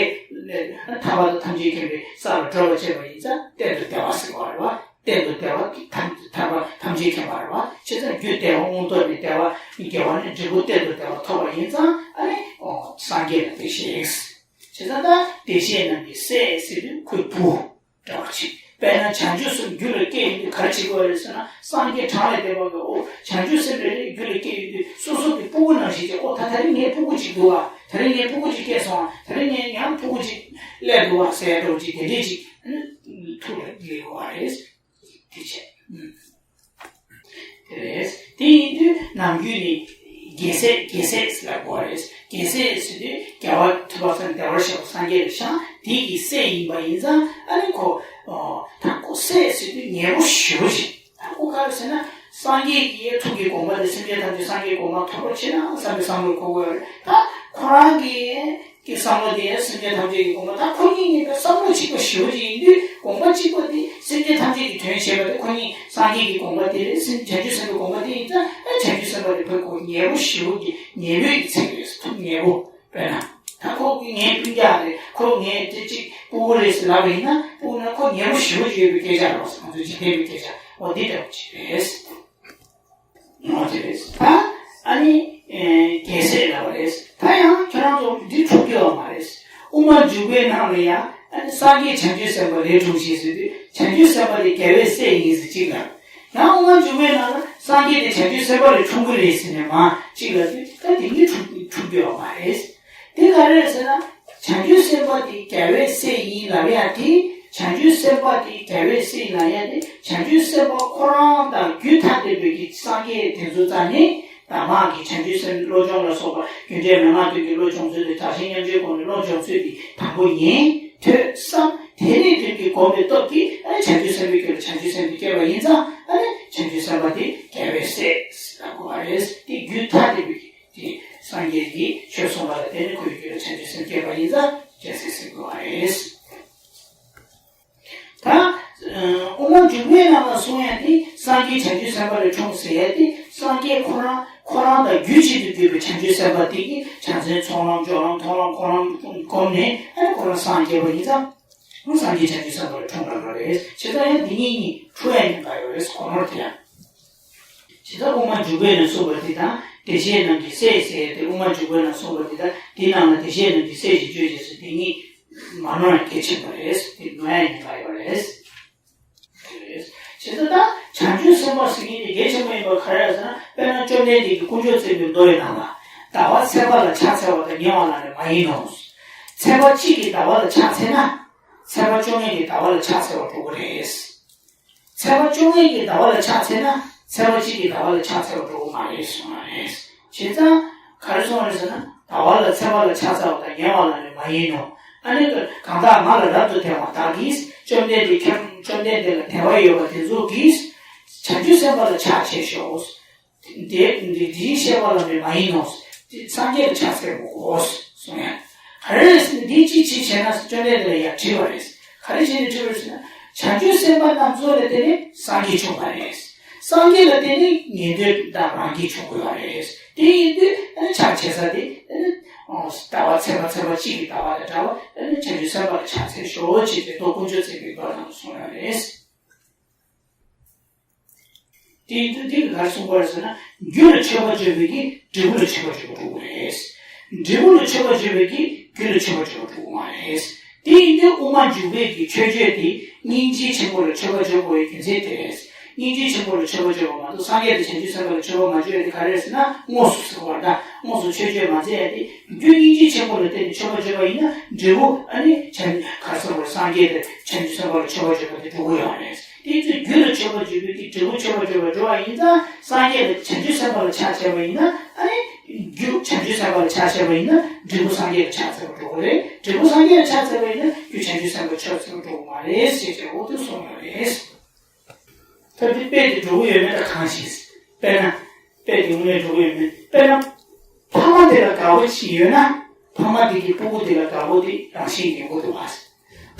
ལེགས་ཐར་པ་དང་ཐམས་ཅད་མཁྱེན་པའི་ས་ལ་བགྲོད་པར་བྱེད་པ་ཡིན་ཙང་གཏན་དུ་བདེ་བ་ཟེར་བ་རེད་བ། གཏན་དུ་བདེ་བ་གི་ཐམས་ཐར་པ་ཐམས་ཅད་མཁྱེན་པ་རེད་བ། བྱས་ཙང་རྒྱུ་བདེ་བ་མངོན་མཐོ་ནས་བདེ་བ་དགེ་བ་ནས་འབྲས་བུ་གཏན་དུ་བདེ་བ་ཐོབ་པ་ཡིན་ཙང་། ཨ་ནི་ཨོ་སངས་རྒྱས་ལ་བདེ་གཤེགས། བྱས་ཙང་ད་བདེ་གཤེགས་རྣམས་ཀྱི་སྲས་ཟེར་དུས་ཁོའི་བུ་འདྲ་བ་ཅིག་དཔེར་ན་བྱང་ཆུབ་སེམས་རྒྱུད་ལ་སྐྱེས་ཡོང་དུས་ག་རེ་བྱེད་དགོས་རེད་ཟེར་ན། སངས་རྒྱས་གྲངས་ལས་འདས་པ་གི་ཨོ་བྱང་ཆུབ་སེམས་རེ་རེ་རྒྱུད་ལ་སྐྱེས་ཡོང་དུས་སོ་སོ་གི་སྤུ་གུ་ནང་བཞིན་གྱི། ཨོ་ད་ད་རིང་ངའི་སྤུ་གུ་ཅིག་འདུག་བ། ད་རིང་ངའི་སྤུ་གུ་ཅིག་སྐྱེས་སོང་བ། ད་རིང་ངའི་ཡང་སྤུ་གུ་ཅིག་སླེབས་འདུག་བ་ཟེར་འདྲ་བོ་ཅིག་དེ་འདྲས་ཅིག་ཐུགས་ལ་སླེབས་དགོས་པ་རེད། དེ་བྱས། དེ་རེད། དེ་ཡིན་དུས་ནམ་རྒྱུན་ནས་རྒྱལ་སྲས་རྒྱལ་སྲས་ལབ་དགོས་རེད། རྒྱལ་སྲས་ཟེར་དུས་རྒྱལ་བ་ཐུབ་པ་སངས་རྒྱས། བདེ་བར་གཤེགས་པ་སངས་རྒྱས་ལ་བཞག་དེ་གི་སྲས་ཡིན་པ་ཡིན་ཙང་། ཨ་ནི་ཁོ་ཨོ་ད་ཁོ་སྲས་ཟེར་དུས་ཉེ་པོ་ཞེ་པོ་ཅིག་ད་ཁོ་ག་རེ་ཟེར་ན། སངས་རྒྱས་ཀྱི་ཐུགས་ཀྱི་དགོངས་པ་དེ་སེམས་ཅན་ཐམས་ཅད་སངས་རྒྱས་གོང་མ་ཐོབ་པར་བྱེད་ན་བསམ་པའི་བསམ་བློ་འཁོར་དགོས་རེད། ད་ཁོ་རང་གི་ཀྱི་བསམ་བློ་དེ་སེམས་ཅན་ཐམས་ཅད་ཀྱི་དགོངས་པ། ད་ཁོ་གཉིས་གཉིས་ཀ་བསམ་བློ་གཅིག་པ་ཞེ་པོ་ཅིག་ཡིན་དུས། དགོངས་པ་གཅིག་པ་དེ་སེམས་ཅན་ཐམས་ཅད་ཀྱི་དོན་བྱེད་པ་དེ། ཁོ་གཉིས་སངས་རྒྱས་ཀྱི་དགོངས་པ་དེ་རེད། སེམས་བྱང་ཆུབ་སེམས་དཔའི་དགོངས་པ་དེ་ཡིན་ཙང་། ཨ་བྱང་ཆུབ་སེམས་དཔའ་དེ་ཕ་གི་ཉེ་པོ་ཞེ་པོ་ཅིག་ཉེ་པོའི་ཚིག་རེད། ཐུགས་ཉེ་པོ། དཔེར་ན་ད་ཁོ་ངའི་སྤུན་ཀྱག་རེད། ཁོ་ངའི་དེ་གཅིག་སྤུ་གུ་རེད་ཟེར་ལབ་པ་ཡིན་ན། སྤུ་གུ་ན་ཁོ་ཉེ་པོ་ཞེ་པོ་ཅིག་ཡོད་པའི་སྐད་ཆ་རེད། ང་ཚོ་འཇིག་རྟེན་པའི་སྐད་ཆ་འོ་འདི་འདྲ་བོ་ཅིག་རེད། ངོ་དེ་རེད། ད་ཨ་ནི་ཨེ་རྒྱལ་སྲས་ལབ་པ་རེད། ད་ཡང་ཁྱོད་རང་ཚོ་འདི་འཁྲུག་རྒྱུ་ཡོད་མ་རེད། དབུ་མ་འཇུག་པའི་ནང་ལ་ཡང་ཨ་ནི་སངས་རྒྱས་བྱང་ཆུབ་སེམས་དཔའ་ལས་འཁྲུངས་ཤིང་ཟེར་དུས། བྱང་ཆུབ་སེམས་དཔའ་དེ་རྒྱལ་བའི་སྲས་ཡིན་ཟེར་གཅིག་ལ། ཡང་དབུ་མ་འཇུག་པའི་ནང་ལ་སངས་རྒྱས་དེ་བྱང་ཆུབ་སེམས་དཔའ་ལས་འཁྲུངས་ཀྱི་རེད་ཟེར་ནས་མ་གཅིག་ལ་དུས། ད་དེ་གཉིས་འཁྲུག་འཁྲུག་རྒྱུ་ཡོད་མ་རེད། དེ་ག་རེ་རེད་ཟེར་ན། བྱང་ཆུབ་སེམས་དཔའ་དེ་རྒྱལ་བའི་སྲས་ཡིན་ལབ་ཡ་དེ། བྱང་ཆུབ་སེམས་དཔའ་དེ་རྒྱལ་བའི་སྲས་ལབ་ཡ་དེ། བྱང་ཆུབ་སེམས་དཔའ་ཁོ་རང་དང་རྒྱུད་ཐ་དད་པའི་གི་སངས་རྒྱས་དེ་ཚོ་རྩ་ནས། ད་མ་གི་བྱང་ཆུབ་སེམས་བློ་སྦྱོང་ལ་སོགས་པ་རྒྱུ་འབྲས་མན་ངག་བདུན་གྱི་བློ་སྦྱོང་ཚུལ་དེ། དྲག་ཞན་མཉམ་བརྗེའི་སྒོ་ནས་བློ་སྦྱོང་ཚུལ་དེ་དང་པོ་ཉན་ཐོས་བསམ། དེ་ནས་དོན་གྱིས་བསྒོམས་པའི་སྟོབས་ཀྱིས་ཨ་ནི་བྱང་ཆུབ་སེམས་དཔའི་རྒྱུད་ལ་བྱང་ཆུབ་སེམས་དེ་སྐྱེས་པ་ཡིན་ཙང་། ཨ་ནི་བྱང་ཆུབ་སེམས་དཔའ་དེ་རྒྱལ་བའི་སྲས་ལབ་དགོས་པ་རེད། དེ་རྒྱུད་ཐ་དད་པའི་གི། དེ་སངས་རྒྱས་ཀྱིས་ཆོས་གསུངས་པ་ལ་བརྟེན་ནས་ཁོའི་རྒྱུད་ལ་བྱང་ཆུབ་སེམས་སྐྱེས་པ་ཡིན་ཙང་རྒྱལ་སྲས་ཟེར་དགོས་པ་རེད། ད་ཨ་དབུ་མ་འཇུག་པའི་ནང་ལ་གསུང་ཡ་དེ། སངས་རྒྱས་བྱང་ཆུབ་སེམས་དཔའ་ལས་འཁྲུངས་ཟེར་ཡ་དེ། སངས་རྒྱས་ཁོ་རང་ཁོ་རང་དང་རྒྱུད་གཅིག་ཏུ་གྱུར་པའི་བྱང་ཆུབ་སེམས་དཔའ་དེ་གིས་བྱང་སེམས་ཚོགས་ལམ་སྦྱོར་ལམ་མཐོང་ལམ་འཁོར་ལམ་བསྒོམས་ནས། ཨ་ནི་ཁོ་རང་སངས་རྒྱས་པ་ཡིན་ཙང་། སངས་རྒྱས་བྱང་ཆུབ་སེམས་དཔའ་ལས་འཁྲུངས་པ་རེད། བྱས་ཙང་ཡང་འདི་གཉིས་གཉིས་འཁྲུག་ཡ་ཉེན་ཁ་ཡོད་རེད། གོ་ནོར་དེ་ཡང་། ཇི་ལྟར་དབུ་མ་འཇུག་པའི་ནང་གསུངས་པ་འདི་དང་། བདེ་གཤེགས་རྣམས་ཀྱི་སྲས་ཟེར་ཏེ་དབུ་མ་འཇུག་པའི་ནང་གསུངས་པ་འདི་དང་། འདི་ནང་ལ་བདེ་གཤེགས་རྣམས་ཀྱི་སྲས་ཞེས་བརྗོད་ཅེས་ཟེར་དེ་གཉིས་མ་ནོར་ཡང་གལ་ཆེན་པོ་རེད། དེ་ནོར་ཡ་ཉེན་ཁ་ཡོད་རེད། ཇི་ལྟར་ད་བྱང་ཆུབ་སེམས་དཔའ་ཟེར་མཁན་དེ་གལ་ཆེན་པོ་ཡིན་པ་ག་རེ་རེད་ཟེར་ན། དཔེར་ན་བཅོམ་ལྡན་འདས་ཀྱིས་དཀོན་མཆོག་བརྩེགས་པའི་མདོ་ཡི་ནང་ལ། ཟླ་བ་ཚེས་པ་ལ་ཕྱག་འཚལ་བ་དང་ཉེ་བ་ལ་ནི་མ་ཡིན་ནོ། ཚེས་པ་གཅིག་གིས་ཟླ་བ་ལ་ཕྱག་འཚལ་ན། ཚེས་པ་བཅོ་ལྔ་གིས་ཟླ་བ་ལ་ཕྱག་འཚལ་བར་འགྲོ་གི་རེད། ཚེས་པ་བཅོ་ལྔ་གིས་ཟླ་བ་ལ་ཕྱག་འཚལ་ན། ཚེས་པ་གཅིག་གིས་ཟླ་བ་ལ་ཕྱག་འཚལ་བར་འགྲོ་གི་མ་རེད་གསུངས་པ་རེད། བྱས་ཙང་ག་རེ་གསུངས་པ་རེད་ཟེར་ན། ཟླ་བ་ལ་ཚེས་པ་ལ་ཕྱག་འཚལ་བ་དང་ཉེ་བ་ལ་ནི་མ་ཡིན་ནོ། ཨ་ནི་གང་དག་ང་ལ་རབ་ཏུ་དད་པ་དག་གིས། བཅོམ་ལྡན་འདས་ཁྱབ། བཅོམ་ལྡན་འདས་ལ་དད་པ་ཡོད་པ་དེ་ཚོ་གིས་བྱང་ཆུབ་སེམས་དཔའ་ལ་ཕྱག་འཚལ་ཤོག། དེ་འདི་འདི་བཤད་པ་ལ་ནི་མ་ཡིན་ནོ། སངས་རྒྱས་ལ་ཕྱག་འཚལ་དགོས་གསུངས་ཡ། ག་རེ་རེད་ཟེར་ན། འདི་ཅི་ཕྱིར་བྱས་ན་བཅོམ་ལྡན་འདས་ལ་ཡང་དྲིས་པ་རེད། ག་རེ་བྱས་ནས་དྲིས་པ་རེད་ཟེར་ན། བྱང་ཆུབ་སེམས་དཔའ་རྣམས་ཚོ་ལ་བརྟེན་ནས་སངས་རྒྱས་བྱུང་བ་རེད། སངས་རྒྱས་ལ་བརྟེན་ནས་ཉན་ཐོས་དང་རང་རྒྱལ་བྱུང་དགོས་པ་རེད། དེ་ཡིན་དུས་ཨ་ནི་ཕྱག་འཚལ་ས་དེ་ཨ་ནི་ཟླ་བ་ཚེས་པ་ཚེས་པ་གཅིག་གི་ཟླ་བ་དང་འདྲ་བ། ཨ་ནི་བྱང་ཆུབ་སེམས་དཔའ་ལ་ཕྱག་འཚལ་ཤོག་ཅེས་པའི་མདོ་དཀོན་མཆོག་བརྩེགས་པའི་མདོ་ནང་དུ་གསུངས་ཡོད་རེད། དེ་དུས་དེ་ག་རེ་གསུངས་པ་རེད་ཟེར་ན། རྒྱུ་ལ་མཆོད་པ་བརྗོད་པའི་གིས་འབྲས་བུ་ལ་མཆོད་པ་བརྗོད་པ་འགྲོ་གི་རེད། འབྲས་བུ་ལ་མཆོད་པ་བརྗོད་པའི་གིས་རྒྱུ་ལ་མཆོད་པ་བརྗོད་པ་འགྲོ་གི་མ་རེད། དེ་ཡིན་དུས་དབུ་མ་འཇུག་པའི་གི་མཆོད་བརྗོད་དེ་སྙིང་རྗེ་ཆེན་པོ་ལ་མཆོད་པ་བརྗོད་དགོས་པའི་རྒྱུ་མཚན་དེ་རེད། སྙིང་རྗེ་ཆེན་པོ་ལ་མཆོད་པ་བརྗོད་པ་མ་གཏོགས་སངས་རྒྱས་དང་བྱང་ཆུབ་སེམས་དཔའ་ལ་མཆོད་པ་མ་བརྗོད་ཡ་དེ་ག་རེ་རེད་ཟེར་ན། དངོས་སུ་ཟེར་བ་དང་དངོས་སུ་མཆོད་བརྗོད་མ་མཛད་ཡ་དེ། རྒྱུ་སྙིང་རྗེ་ཆེན་པོ་ལ་བརྟེན་ནས་མཆོད་པ་བརྗོད་པ་ཡིན་ན་འབྲས་བུ་ཨ་ནི་བྱང་ག་རེ་ཟེར་བ་རེད། སངས་རྒྱས་དང་བྱང་ཆུབ་སེམས་དཔའ་ལ་མཆོད་པ་བརྗོད་པ་དེ་འགྲོ་གི་ཡོད་རེད། དེ་ཚོས་རྒྱུ་ལ་མཆོད་པ་བརྗོད་པའི་གི་འབྲས་བུ་མཆོད་པ་བརྗོད་པར་འགྲོ་བ་ཡིན་ཙང་། སངས་རྒྱས་དང་བྱང་ཆུབ་སེམས་དཔའ་ལ་ཕྱག་བྱས་པ་ཡིན་ན་ཨ་ནི་རྒྱུ་ བྱང་ཆུབ་སེམས་དཔའ་ལ་ཕྱག་བྱས་པ་ཡིན་ན་འབྲས་བུ་སངས་རྒྱས་ལ་ཕྱག་འཚལ་བར་འགྲོ་གི་རེད། འབྲས་བུ་སངས་རྒྱས་ལ་ཕྱག་འཚལ་བ་ཡིན་ན་རྒྱུ་བྱང་ཆུབ་སེམས་དཔའ་ཆོས་ཚོལ་འགྲོ་གི་མ་རེད་ཞེས་བྱས་འོ་དེ་གསུངས་ཡོད་རེད། ད་དེ་དཔེ་དེ་འགྲོ་གི་ཡོད་མེད་ད་གང་ཤེས། དཔེར་ན། དཔེ་དེ་དངོས་གནས་འགྲོ་གི་ཡོད་མེད། དཔེར་ན། ཕ་མ་དེ་ལ་དགའ་བོ་ཞིག་ཡོད་ན། ཕ་མ་དེ་གི་སྤུ་གུ་དེ་ལ་དགའ་བོ་དེ་རང་བཞིན་ཡོང་གི་འདུག་བ།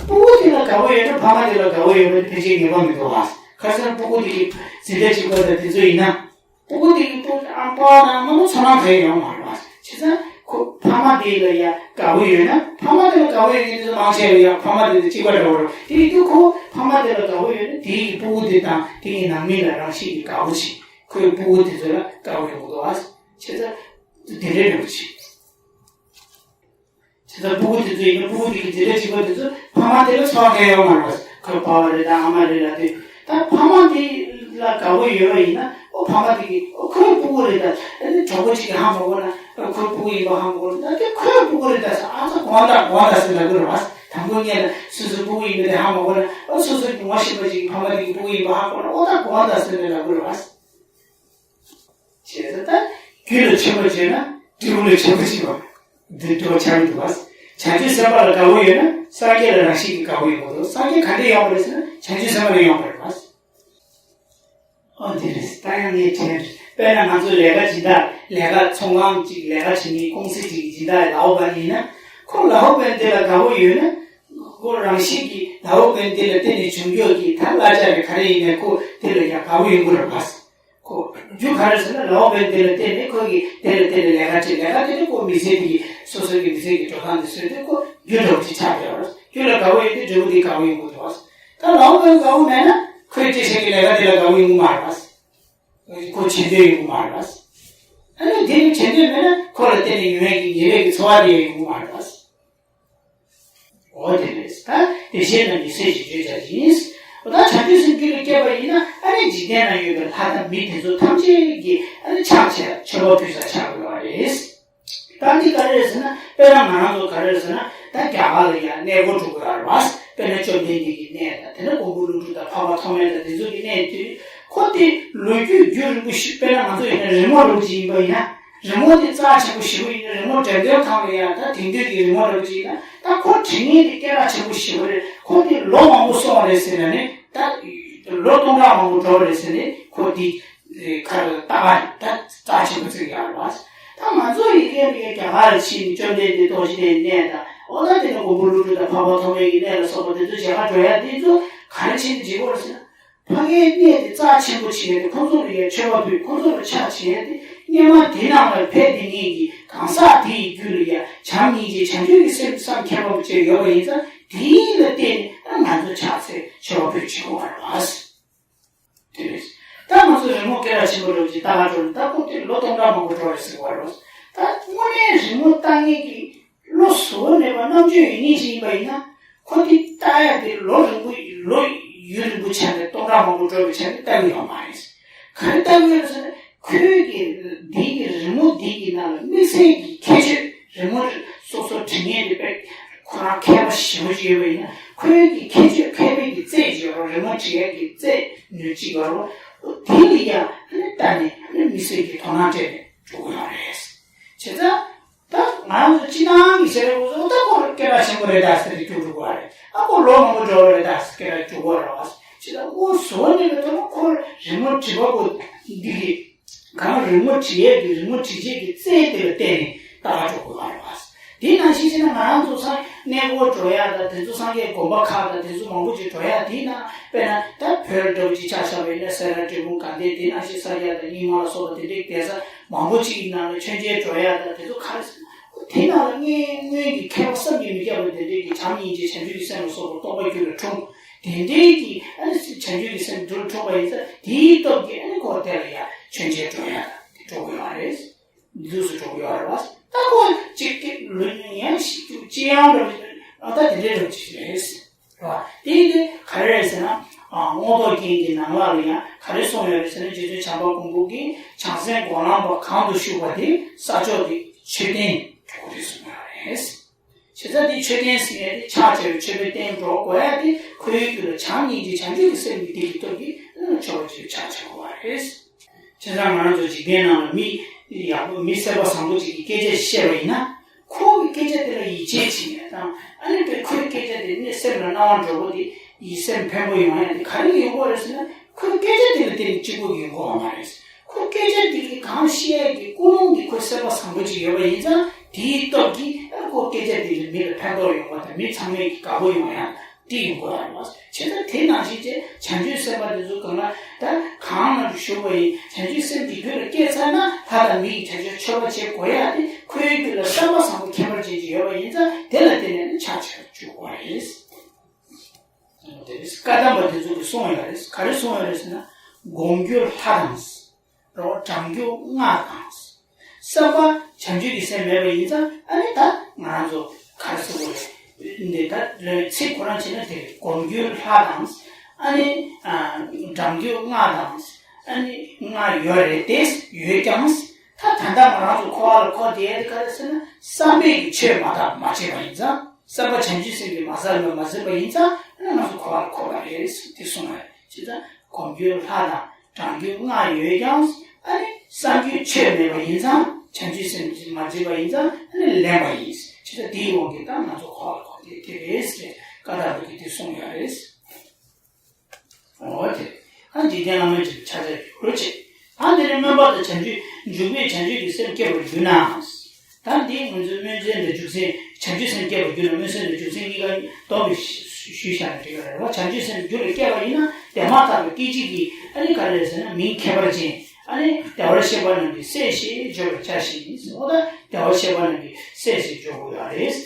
སྤུ་གུ་དེ་ལ་དགའ་བོ་ཡོད་ན་ཕ་མ་དེ་ལ་དགའ་བོ་ཡོད་པ་དེ་ཕལ་ཆེར་ངེས་པ་མི་འདུག་བ། ཁ་སང་སྤུ་གུ་དེ་གི་འཛིན་གྲྭ་གཅིག་པ་དང་དེ་ཚོ་ཡིན་ན། སྤུ་གུ་དེ་གི་སྤུ་ཨ་ཕ་དང་མ་མ་ཚོར་སྣང་གང་ཡང་ཡོང་མ་རེད་བ། བྱས་ཙང་ཁོ་ཕ་མ་དེ་ལ་ཡ་དགའ་བོ་ཡོད་ན་ཕ་མ་དེ་ལ་དགའ་བོ་ཡོད་མཁན་དེ་ཚོ་མང་ཆེ་བ་ཡ་ཕ་མ་དེ་དང་གཅིག་པ་འདྲ་བོ་རེད། དེ་ཡིན་དུས་ཁོ་ཕ་མ་དེ་ལ་དགའ་བོ་ཡོད་ན་དེ་ཡི་སྤུ་གུ་དེ་དང་དེ་ཡི་ནང་མི་ལ་རང་བཞིན་གྱིས་དགའ་བོ་བྱེད། ཁོའི་སྤུ་གུ་དེ་ཚོ་ལ་དགའ་བོ་ཡོང་གི་འདུག་བ། བྱས་ཙང་དེ་འདྲའི་འདྲ་བོ་བྱེད། བྱས་ཙང་སྤུ་གུ་དེ་ཚོ་ཡིན་ན་སྤུ་གུ་དེ་གི་འཛིན་གྲྭ་གཅིག་པ་དེ་ཚོ་ཕ་མ་དེ་ལ་ཚོར་མཁན་ཡོད་མ་རེད། ཁོའི་ཕ་མ་རེད་དང་ཨ་མ་རེད་ལབ་དུས་ད་ཕ་མ་དེ་ལ་དགའ་བོ་ཡོད་པ་ཡིན་ན་ཨོ་ཕ་མ་དེ་གི་ཨོ་ཁོའི་སྤུ་གུ་རེད་ད། ཨ་ནི་གྲོགས་པོ་གཅིག་གིས་ཧ་མ་གོ་ན་ཨོ་ཁོའི་སྤུ་གུ་ཡིན་པ་ཧ་མ་གོ་ན་ད་དེ་ཁོའི་སྤུ་གུ་རེད་ད་ཟེར་ཨ་ཙི་གོ་བ་ད་གོ་བ་ད་ཟེར་ལབ་དགོས་རེད་བ། དང་པོ་ངས་ལ་སོ་སོའི་སྤུ་གུ་ཡིན་པ་དེ་ཧ་མ་གོ་ན་ཨོ་སོ་སོའི་ངོ་ཤེས་པ་ཅིག་གིས་ཕ་མ་དེ་གི་སྤུ་གུ་ཡིན་པ་ཧ་གོ་ན་ཨོ་ད་གོ་བ་ད་ཟེར་ལབ་དགོས་རེད་བ། བྱས་ཙང་ད་རྒྱུ་ལ་ཆེན་པོ་བྱས་ན་འབྲས་བུ་ལ་ཆེན་པོ་བྱེད་པ། འདི་འདྲ་བ་ཆགས་ཀྱི་འདུག་བ། བྱང་ཆུབ་སེམས་དཔའ་ལ་དགའ་བོ་ཡོད་ན་སངས་རྒྱས་ལ་རང་བཞིན་གྱིས་དགའ་བོ་ཡོང་གི་འདུག་སངས་རྒྱས་ག་འདྲས་ཡོང་བ་རེད་ཟེར་ན་བྱང་ཆུབ་སེམས་དཔའ་ལ་ཡོང་བ་རེད་བ། ཨོ་འདི་རེད། ད་ཡང་ངས་དྲན་དཔེར་ན་ང་ཚོ་ལས་ཀ་སྦྱིན་བདག་ལས་ཀ་ཚོང་ཁང་ཅིག་ལས་ཀ་བྱེད་མཁན་ཀུང་སི་ཅིག་གི་སྦྱིན་བདག་ལའོ་པན་ཡིན་ན་ཁོ་ལའོ་པན་དེ་ལ་དགའ་བོ་ཡོད་ན་ཁོ་རང་བཞིན་གྱིས་ལའོ་པན་དེ་ལ་བརྟེན་ནས་བྱུང་རྒྱུ་གི་ད་གླ་ཆ་རེད་ག་རེ་ཡིན་ནའི་ཁོ་དེ་ལ་ཡང་དགའ་བོ་ཡོང་གི་རེད་བ། ཁོ་རྒྱུ་ག་རེ་ཟེར་ན་ལའོ་པན་དེ་ལ་བརྟེན་ནས་ཁོ་གིས་དེ་ལ་བརྟེན་ནས་ལས་ཀ་བྱེད། ལས་ཀ་དེ་ནི་ཁོ་མི་ཚེ་འདི་གི་སོ་སོ་གི་མི་ཚེ་གི་འགྲོ་སྟངས་དེ་བཟོས་ཏེ་ཁོ་རྒྱུ་འདྲ་བོ་ཅིག་ཆགས་ཡོད་རེད། རྒྱུ་ལ་དགའ་བོ་ཡོད་དུས་འབྲས་བུ་དེ་དགའ་བོ་ཡོང་གི་འདུག་བ། ད་ལའོ་པན་དགའ་བོ་མེད་ན་ཁོས་ཅི་བྱེད་ཀྱི་ལས་ཀ་དེ་ལ་དགའ་བོ་ཡོང་གི་མ་རེད་བ། ཁོ་བྱེད་འདོད་ཡོང་གི་མ་རེད་བ། ཨ་ནི་དེ་ནི་བྱེད་འདོད་མེད་ན་ཁོ་ལ་བརྟེན་ནས་ཡོང་ཡས་ཀྱི་ཉེ་བའི་གི་འཚོ་བ་དེ་ཡང་ཡོང་གི་མ་རེད་བ། འོ་དེ་རེད། ད་བདེ་གཤེགས་རྣམས་ཀྱི་སྲས་ཞེས་བརྗོད་བྱ་ཞིང་། འོ་ད་བྱང་ཆུབ་སེམས་རྒྱུད་ལ་སྐྱེས་པ་ཡིན་ན་ཨ་ནི་འཇིག་རྟེན་ན་ཡོད་པའི་ལྷ་དང་མི་དེ་ཚོ་ཐམས་ཅད་ཀྱི་ཨ་ནི་ཕྱག་བྱས་མཆོད་པ་ཕུལ་ས་ཆགས་དགོས་པ་རེད། ད་འདི་ག་རེ་རེད་ཟེར་ན་དཔེར་ན་ང་རང་ཚོ་ག་རེ་རེད་ཟེར་ན་ད་རྒྱ་གར་ལ་ཡང་གནས་སྐོར་འགྲོ་དགོས་ཡ་རེད་བ། དཔེར་ན་བཅོམ་ལྡན་འདས་ཀྱི་གནས་དང་དེ་ནས་མགོན་པོ་ཀླུ་སྒྲུབ་དང་འཕགས་པ་ཐོགས་མེད་དང་དེ་ཚོ་གི་གནས་དུས་ཁོ་དེ་ལོ་རྒྱུས་རྒྱུན་རིང་པོ་ཞིག་དཔེར་ན་ང་ཚོ་ཡིན་ན་རི་མོ་འདྲ་བོ་ཅིག་ཡིན་པ་ཡིན་ན། རི་མོ་དེ་རྩ་ཆེན་པོ་ཞེ་པོ་ཡིན་ན་རི་མོ་འགྲེམས་སྟོན་ཁང་ལ་ཡང་ད་དེང་དུས་ཀྱི་རི་མོ་འདྲ་བོ་ཅིག་ཡིན་ན་ད་ཁོ་བྲིས་མཁན་དེ་སྐད་གྲགས་ཆེན་པོ་ཞེ་པོ་རེད། ཁོ་དེ་ལོ་མང་པོ་སོང་བ་རེད་ཟེར་ན་ནི་ད་ལོ་སྟོང་ཕྲག་མང་པོ་འགྲོ་བ་རེད་ཟེར་ནས་ཁོ་དེ་ཁར་ལྟ་ག་ད་རྩ་ཆེན་པོ་བརྩི་གི་ཡོད་རེད་བ། ད་ང་ཚོ་ཡི་གེ་ལ་རྒྱ་གར་ལ་ཕྱིན་ནས་བཅོམ་ལྡན་འདས་རྡོ་རྗེ་གདན་གནས་དང་འོ་ད་དེ་ནས་མགོན་པོ་ཀླུ་སྒྲུབ་དང་འཕགས་པ་ཐོགས་མེད་ཀྱི་གནས་ལ་སོགས་པ་དེ་ཚོ་མཇལ་ཁ་འགྲོ་ཡ་དེ་ཚོ་ག་རེ་བྱས་ནས་བྱེད་དགོས་རེད་ཟེར་ན། ཕ་གིའི་གནས་དེ་རྩ་ཆེན་པོ་བྱེད་ཡ་དེ་ཁོང་ཚོ་ལ་ཡ་མཆོད་པ་ཕུལ། ཁོང་ཚོ་ལ་ཕྱག་བྱེད་ཡ་དེ་སྔོན་མ་དེ་ནང་ལ་ཕེབས་བསྡད་མཁན་གྱི་གང་ཟག་དེ་ཡི་རྒྱུད་ལ་ཡ་བྱམས་སྙིང་རྗེ་བྱང་ཆུབ་ཀྱི་སེམས་བསམ་ཁྱད་པར་ཅན་ཡོད་པ་ཡིན་ཙང་དེ་ལ་བརྟེན་ནས་ང་ཚོ་ཕྱག་འཚལ་མཆོད་པ་ཕུལ་བྱེད་དགོས་པ་རེད་བ། དེ་རེད། ད་ང་ཚོ་རི་མོ་སྐད་གྲགས་ཆེན་པོ་འདྲ་བོ་ཅིག་ལྟ་ག་འགྲོ་ན་ད་ཁོ་དེ་ལོ་སྟོང་ཕྲག་མང་པོ་འགྲོ་བ་རེད་ཟེར་བ་རེད། ད་དངོས་གནས་རི་མོ་ལྟ་མཁན་གྱི་བློ་གཟུ་བོ་མེད་པ་རྣམ་དཔྱོད་ཡོད་མཁན་ཞིག་ཡིན་པ་ཡིན་ན་ཁོ་དེ་ལྟ་ཡ་དེ་ལོ་རིང་པོ་ལོ་ཡུན་རིང་པོ་ཆགས་ནས་སྟོང་ཕྲག་མང་པོ་འགྲོ་བའི་ཆ་ནས་ལྟ་གི་ཡོད་མ་རེད། ག་རེ་ལྟ་གི་ཡོད་ཟེར་ན་ཁོའི་གི་འདི་གི་རི་མོ་འདི་གི་ནང་ལ་དམིགས་བསལ་གྱི་ཁྱད་ཆོས་རི་མོ་སོ་སོ་བྲིས་མཁན་དེ་དཔེ་ཁོ་རང་མཁས་པ་ཞེ་པོ་ཅིག་ཡོད་པ་ཡིན་ན་ཁོའི་གི་ཁྱད་ཆོས་མཁས་པའི་གི་རྩལ་ཅིག་ཡོད་རེད། རི་མོ་བྲིས་ཡས་ཀྱི་རྩལ་ནུས་ཅིག་ཡོད་རེད། དེ་ལ་ཡང་ཨ་ནི་ལྟ་ནས་ཨ་ནི་དམིགས་བསལ་གྱི་དོ་སྣང་སྤྲད་ནས་འགྲོ་གི་ཡོད་རེད། བྱས་ཙང་ད་ང་རང་ཚོ་སྤྱི་བཏང་གི་ཟེར་བའི་སྐབས་སུ་ད་ཁོ་སྐད་གྲགས་ཆེན་པོ་རེད་ད་ཟེར་ཏེ་སྐྱུར་འགྲོ་གི་ཡོད་རེད། ཨ་ཁོ་ལོ་མང་པོ་འགྲོ་བ་རེད་ད་ཟེར་སྐད་གྲགས་སྐྱུར་གི་ཡོད་རེད་བ། བྱས་ཙང་ཨོ་བཟོ་བ་ནས་ད་ཁོ་རི་མོ་བྲིས་པ་པོ་འདི་གི་གང་རི་མོ་བྲིས་ཡས་ཀྱི་རི་མོ་བྲིས་བྱེད་ཀྱི་རྩལ་དེ་ལ་བརྟེན་ནས་ལྟ་ག་འགྲོ་དགོས་པ་རེད་བ། དེའི་ནང་བཞིན་བྱས་ན་ང་རང་ཚོ་ཚང་གནས་སྐོར་འགྲོ་ཡ་དང་དེ་ཚོ་སངས་རྒྱས་དགོན་པ་ཁག་དང་དེ་ཚོ་མང་པོ་ཅིག་འགྲོ་ཡ་དེའི་ནང་དཔེར་ན་ད་བོད་འདྲ་བོ་ཅིག་ཆ་བཞག་པ་ཡིན་ན་སེ་ར་འབྲས་སྤུངས་དགའ་ལྡན་དེ་ནང་བཞིན་ས་སྐྱ་དང་རྙིང་མ་ལ་སོགས་པ་དེ་འདྲའི་གདན་ས་མང་པོ་ཅིག་གི་ནང་ལ་མཆོད་མཇལ་འགྲོ་ཡ་དང་དེ་ཚོ་ག་རེ་ཟེར་ན་དེ་ནང་ལ་སྔོན་སྔོན་གྱི་མཁས་པ་བསམ་གྱིས་མི་ཁྱབ་པ་དེ་འདྲའི་གི་བྱམས་སྙིང་རྗེ་བྱང་ཆུབ་ཀྱི་སེམས་ལ་སོགས་པ་རྟོགས་པ་རྒྱུད་ལ་འཁྲུངས། དེ་འདྲའི་གི་ཨ་ནི་བྱང་ཆུབ་ཀྱི་སེམས་རྒྱུད་ལ་འཁྲུངས་པ་ཡིན་ཙང་དེའི་སྟོབས་ཀྱིས་ཨ་ནི་ཁོ་དེ་ལ་ཡ་མཆོད་མཇལ་འགྲོ་ཡ་དེ་འགྲོ་གི་ཡོད་རེད། འདུག་སེ་འགྲོ་གི་ཡོད་རེད་བ། ད་ཁོ་གཅིག་གི་ལོ་ཡང་ཞིག་གཅིག་ཡང་འགྲོ་གི་ཨ་ད་དེ་འདྲའི་འགྲོ་གི་རེད། རེད་བ། དེ་ཡིན་དུས་ག་རེ་རེད་ཟེར་ན། ཨ་རྔོག་ཐོག་རྒྱན་གྱི་ནང་ལོགས་ལ་ཡང་ག་རེ་གསུངས་ཡོད་རེད་ཟེར་ན་རྗེ་བཙུན་བྱམས་པ་མགོན་པོ་གིས་བྱང་སེམས་སྒོམ་ལམ་པ་གང་དུ་ཞུགས་པ་དེ་ས་ཕྱོགས་དེ་མཆོད་རྟེན་འགྲོ་གི་རེད་གསུངས་ཡོད་རེད། བྱས་ཙང་འདི་མཆོད་རྟེན་ཟེར་ཡས་དེ་ཕྱག་བྱ་བའི་མཆོད་པའི་རྟེན་སྒྲོག་དགོས་ཡ་དེ་ཁོའི་རྒྱུད་ལ་བྱམས་སྙིང་རྗེ་བྱང་ཆུབ་ཀྱི་སེམས་ཀྱི་སྡེ་ཡི་སྟོབས་ཀྱིས་མཆོད་པ་བྱེད་ཕྱག་བྱ་དགོས་པ་རེད། བྱས་ བྱས་ཙང་ང་རང་ཚོ་འཇིག་རྟེན་ནང་ལ་མི་ཡག་པོ་མི་སེམས་པ་བཟང་པོ་ཅིག་གི་སྐད་ཆ་བཤད་པ་ཡིན་ན། ཁོ་གི་སྐད་ཆ་དེ་ལ་ཡིད་ཆེས་བྱེད་ཡ་དང་། ཨ་ནི་དཔེ་ཁོའི་སྐད་ཆ་དེ་ནི་སེམས་ལ་སྣང་བ་འགྲོ་བོ་དེ་ཡིད་སེམས་ཕན་པོ་ཡོང་ཡ་དེ་ག་རེ་ཡོང་གི་རེད་ཟེར་ན། ཁོའི་སྐད་ཆ་དེ་ལ་བརྟེན་ནས་གཅིག་པོ་ཡོང་གི་ཡོད་མ་རེད། ཁོའི་སྐད་ཆ་དེ་གི་གང་བཤད་ཡ་གི་ཀུན་སློང་གི་ཁོའི་སེམས་པ་བཟང་པོ་ཅིག་ཡོད་པ་ཡིན་ཙང་། དེའི་སྟོབས་ཀྱིས་ཨ་ཁོའི་སྐད་ཆ་དེ་ལ་མི་ལ་ཕན་ཐོགས་ཡོང་བ་དང་མི་ཚང་མས་ཀྱི་དགའ་པོ་ཡོང་ཡ་དེ་ཡོང་གི་ཡོད་རེད་བ། བྱས་ཙང་དེ་ནང་བཞིན་བྱས་བྱང་ཆུབ་སེམས་དཔའ་དེ་ཚོ་གང་ལ་ད་གང་ན་བཞུགས་པ་ཡིན། བྱང་ཆུབ་སེམས་ཀྱི་རྒྱུད་ལ་སྐྱེས་ཚར་ན་ལྷ་དང་མི་ཡི་བྱ་སྤྱོད་མཆོད་པ་བྱེད་དགོས་ཡ་དེ་ཁོའི་རྒྱུད་ལ་བསམ་པ་བཟང་པོ་ཁྱད་པར་ཅན་ཅིག་ཡོད་པ་ཡིན་ཙང་དེ་ལ་བརྟེན་ནས་ནི་ཆགས་ཆགས་འཇུག་དགོས་རེད། དེ་བཀའ་གདམས་པ་དེ་ཚོ་གིས་གསུངས་ཡོད་རེད། ག་རེ་གསུངས་ཡོད་རེད་ཟེར་ན། སྒོམ་རྒྱུ་ལྷ་དང་། རོ་བགྲང་རྒྱུ་སྔགས་དང་། བསམ་པ་བྱང་ཆུབ་ཀྱི་སེམས་མེད་པ་ཡིན་ཙང་ཨ་ནི་ད་ང་རང་ཚོ་ག་རེ་ཟེར་དགོས་རེད། འདི་ད་ཚིག་ཁོ་རང་བྱས་ན་དེ་རེད། སྒོམ་རྒྱུ་ལྷ་དང་། ཨ་ནི་ཨ་བགྲང་རྒྱུ་སྔགས་དང་། ཨ་ནི་སྔགས་ཡོད་རེད་དེ། ཡོད་ཀྱང་། ད་ད་ལྟ་ང་རང་ཚོ་འཁོར་བ་ལ་འཁོར་བསྡད་ཡ་དེ་ག་རེ་ཟེར་ན། བསམ་པས་ཀྱི་ཆོས་མ་བརྟགས་མ་དཔྱད་པ་ཡིན་ཙང་། བསམ་པ་བྱང་ཆུབ་སེམས་ཀྱིས་མ་བསལ་བ་མ་ཟིན་པ་ཡིན་ཙང་ཨ་ནི་ང་ཚོ་འཁོར་བ་ལ་འཁོར་བ་རེད་ཟེར་དེ་གསུངས་པ་རེད། བྱས་ཙང་སྒོམ་རྒྱུ་ལྷ་དང་། བགྲང་རྒྱུ་སྔགས་ཡོད་ཀྱང་། ཨ་ནི་བསམ་རྒྱུའི་ཆོས་མེད་པ་ཡིན་ཙང་། བྱང་ཆུབ་སེམས་ཀྱིས་མ་བརྗེད་པ་ཡིན་ཙང་ཨ་ནི་ལེན་པ་ཡིན། བྱས་ཙང་དེའི་དབང་གིས་ད་ང་ཚོ་འཁོར་བ་ལ་འཁོར་དེ་དེ་རེད་ཟེར་བཀའ་གདམས་པ་གིས་དེ་གསུངས་ཡོད་རེད། འོ་དེ། ཨ་འཇིག་རྟེན་བླ་མའི་ཆོས་ཆ་ཆ་ཡོད་རོ་ཆེ། ཨ་འདི་ནི་སྨོན་པ་དང་བྱང་ཆུབ་འཇུག་པས་བྱང་ཆུབ་ཀྱི་སེམས་བསྐྱེད་པར་འགྱུར་ན། ད་འདི་ང་ཚོའི་སྨོན་སེམས་དང་འཇུག་སེམས། བྱང་ཆུབ་སེམས་བསྐྱེད་པར་འགྱུར་ན་སྨོན་སེམས་དང་འཇུག་སེམས་གཉིས་ཀ་སྡོམ་པས་ཞུས་བཞག་ན་འགྲིག་གི་རེད་བ། བྱང་ཆུབ་སེམས་རྒྱུད་ལ་སྐྱེས་པ་ཡིན་ན་དེ་མ་ཐག་ཏུ་སྐད་ཅིག་གིས་ཨ་ནི་ག་རེ་རེད་ཟེར་ན། མིང་ཁྱད་པར་ཅན། ཨ་ནི་བདེ་བར་གཤེགས་པ་རྣམས་ཀྱི་སྲས་ཞེས་བརྗོད་པར་བྱ་ཞིང་། འོ་ད་བདེ་བར་གཤེགས་པ་རྣམས་ཀྱི་སྲས་ཞེས་བརྗོད་དགོས་ཡོད་རེད།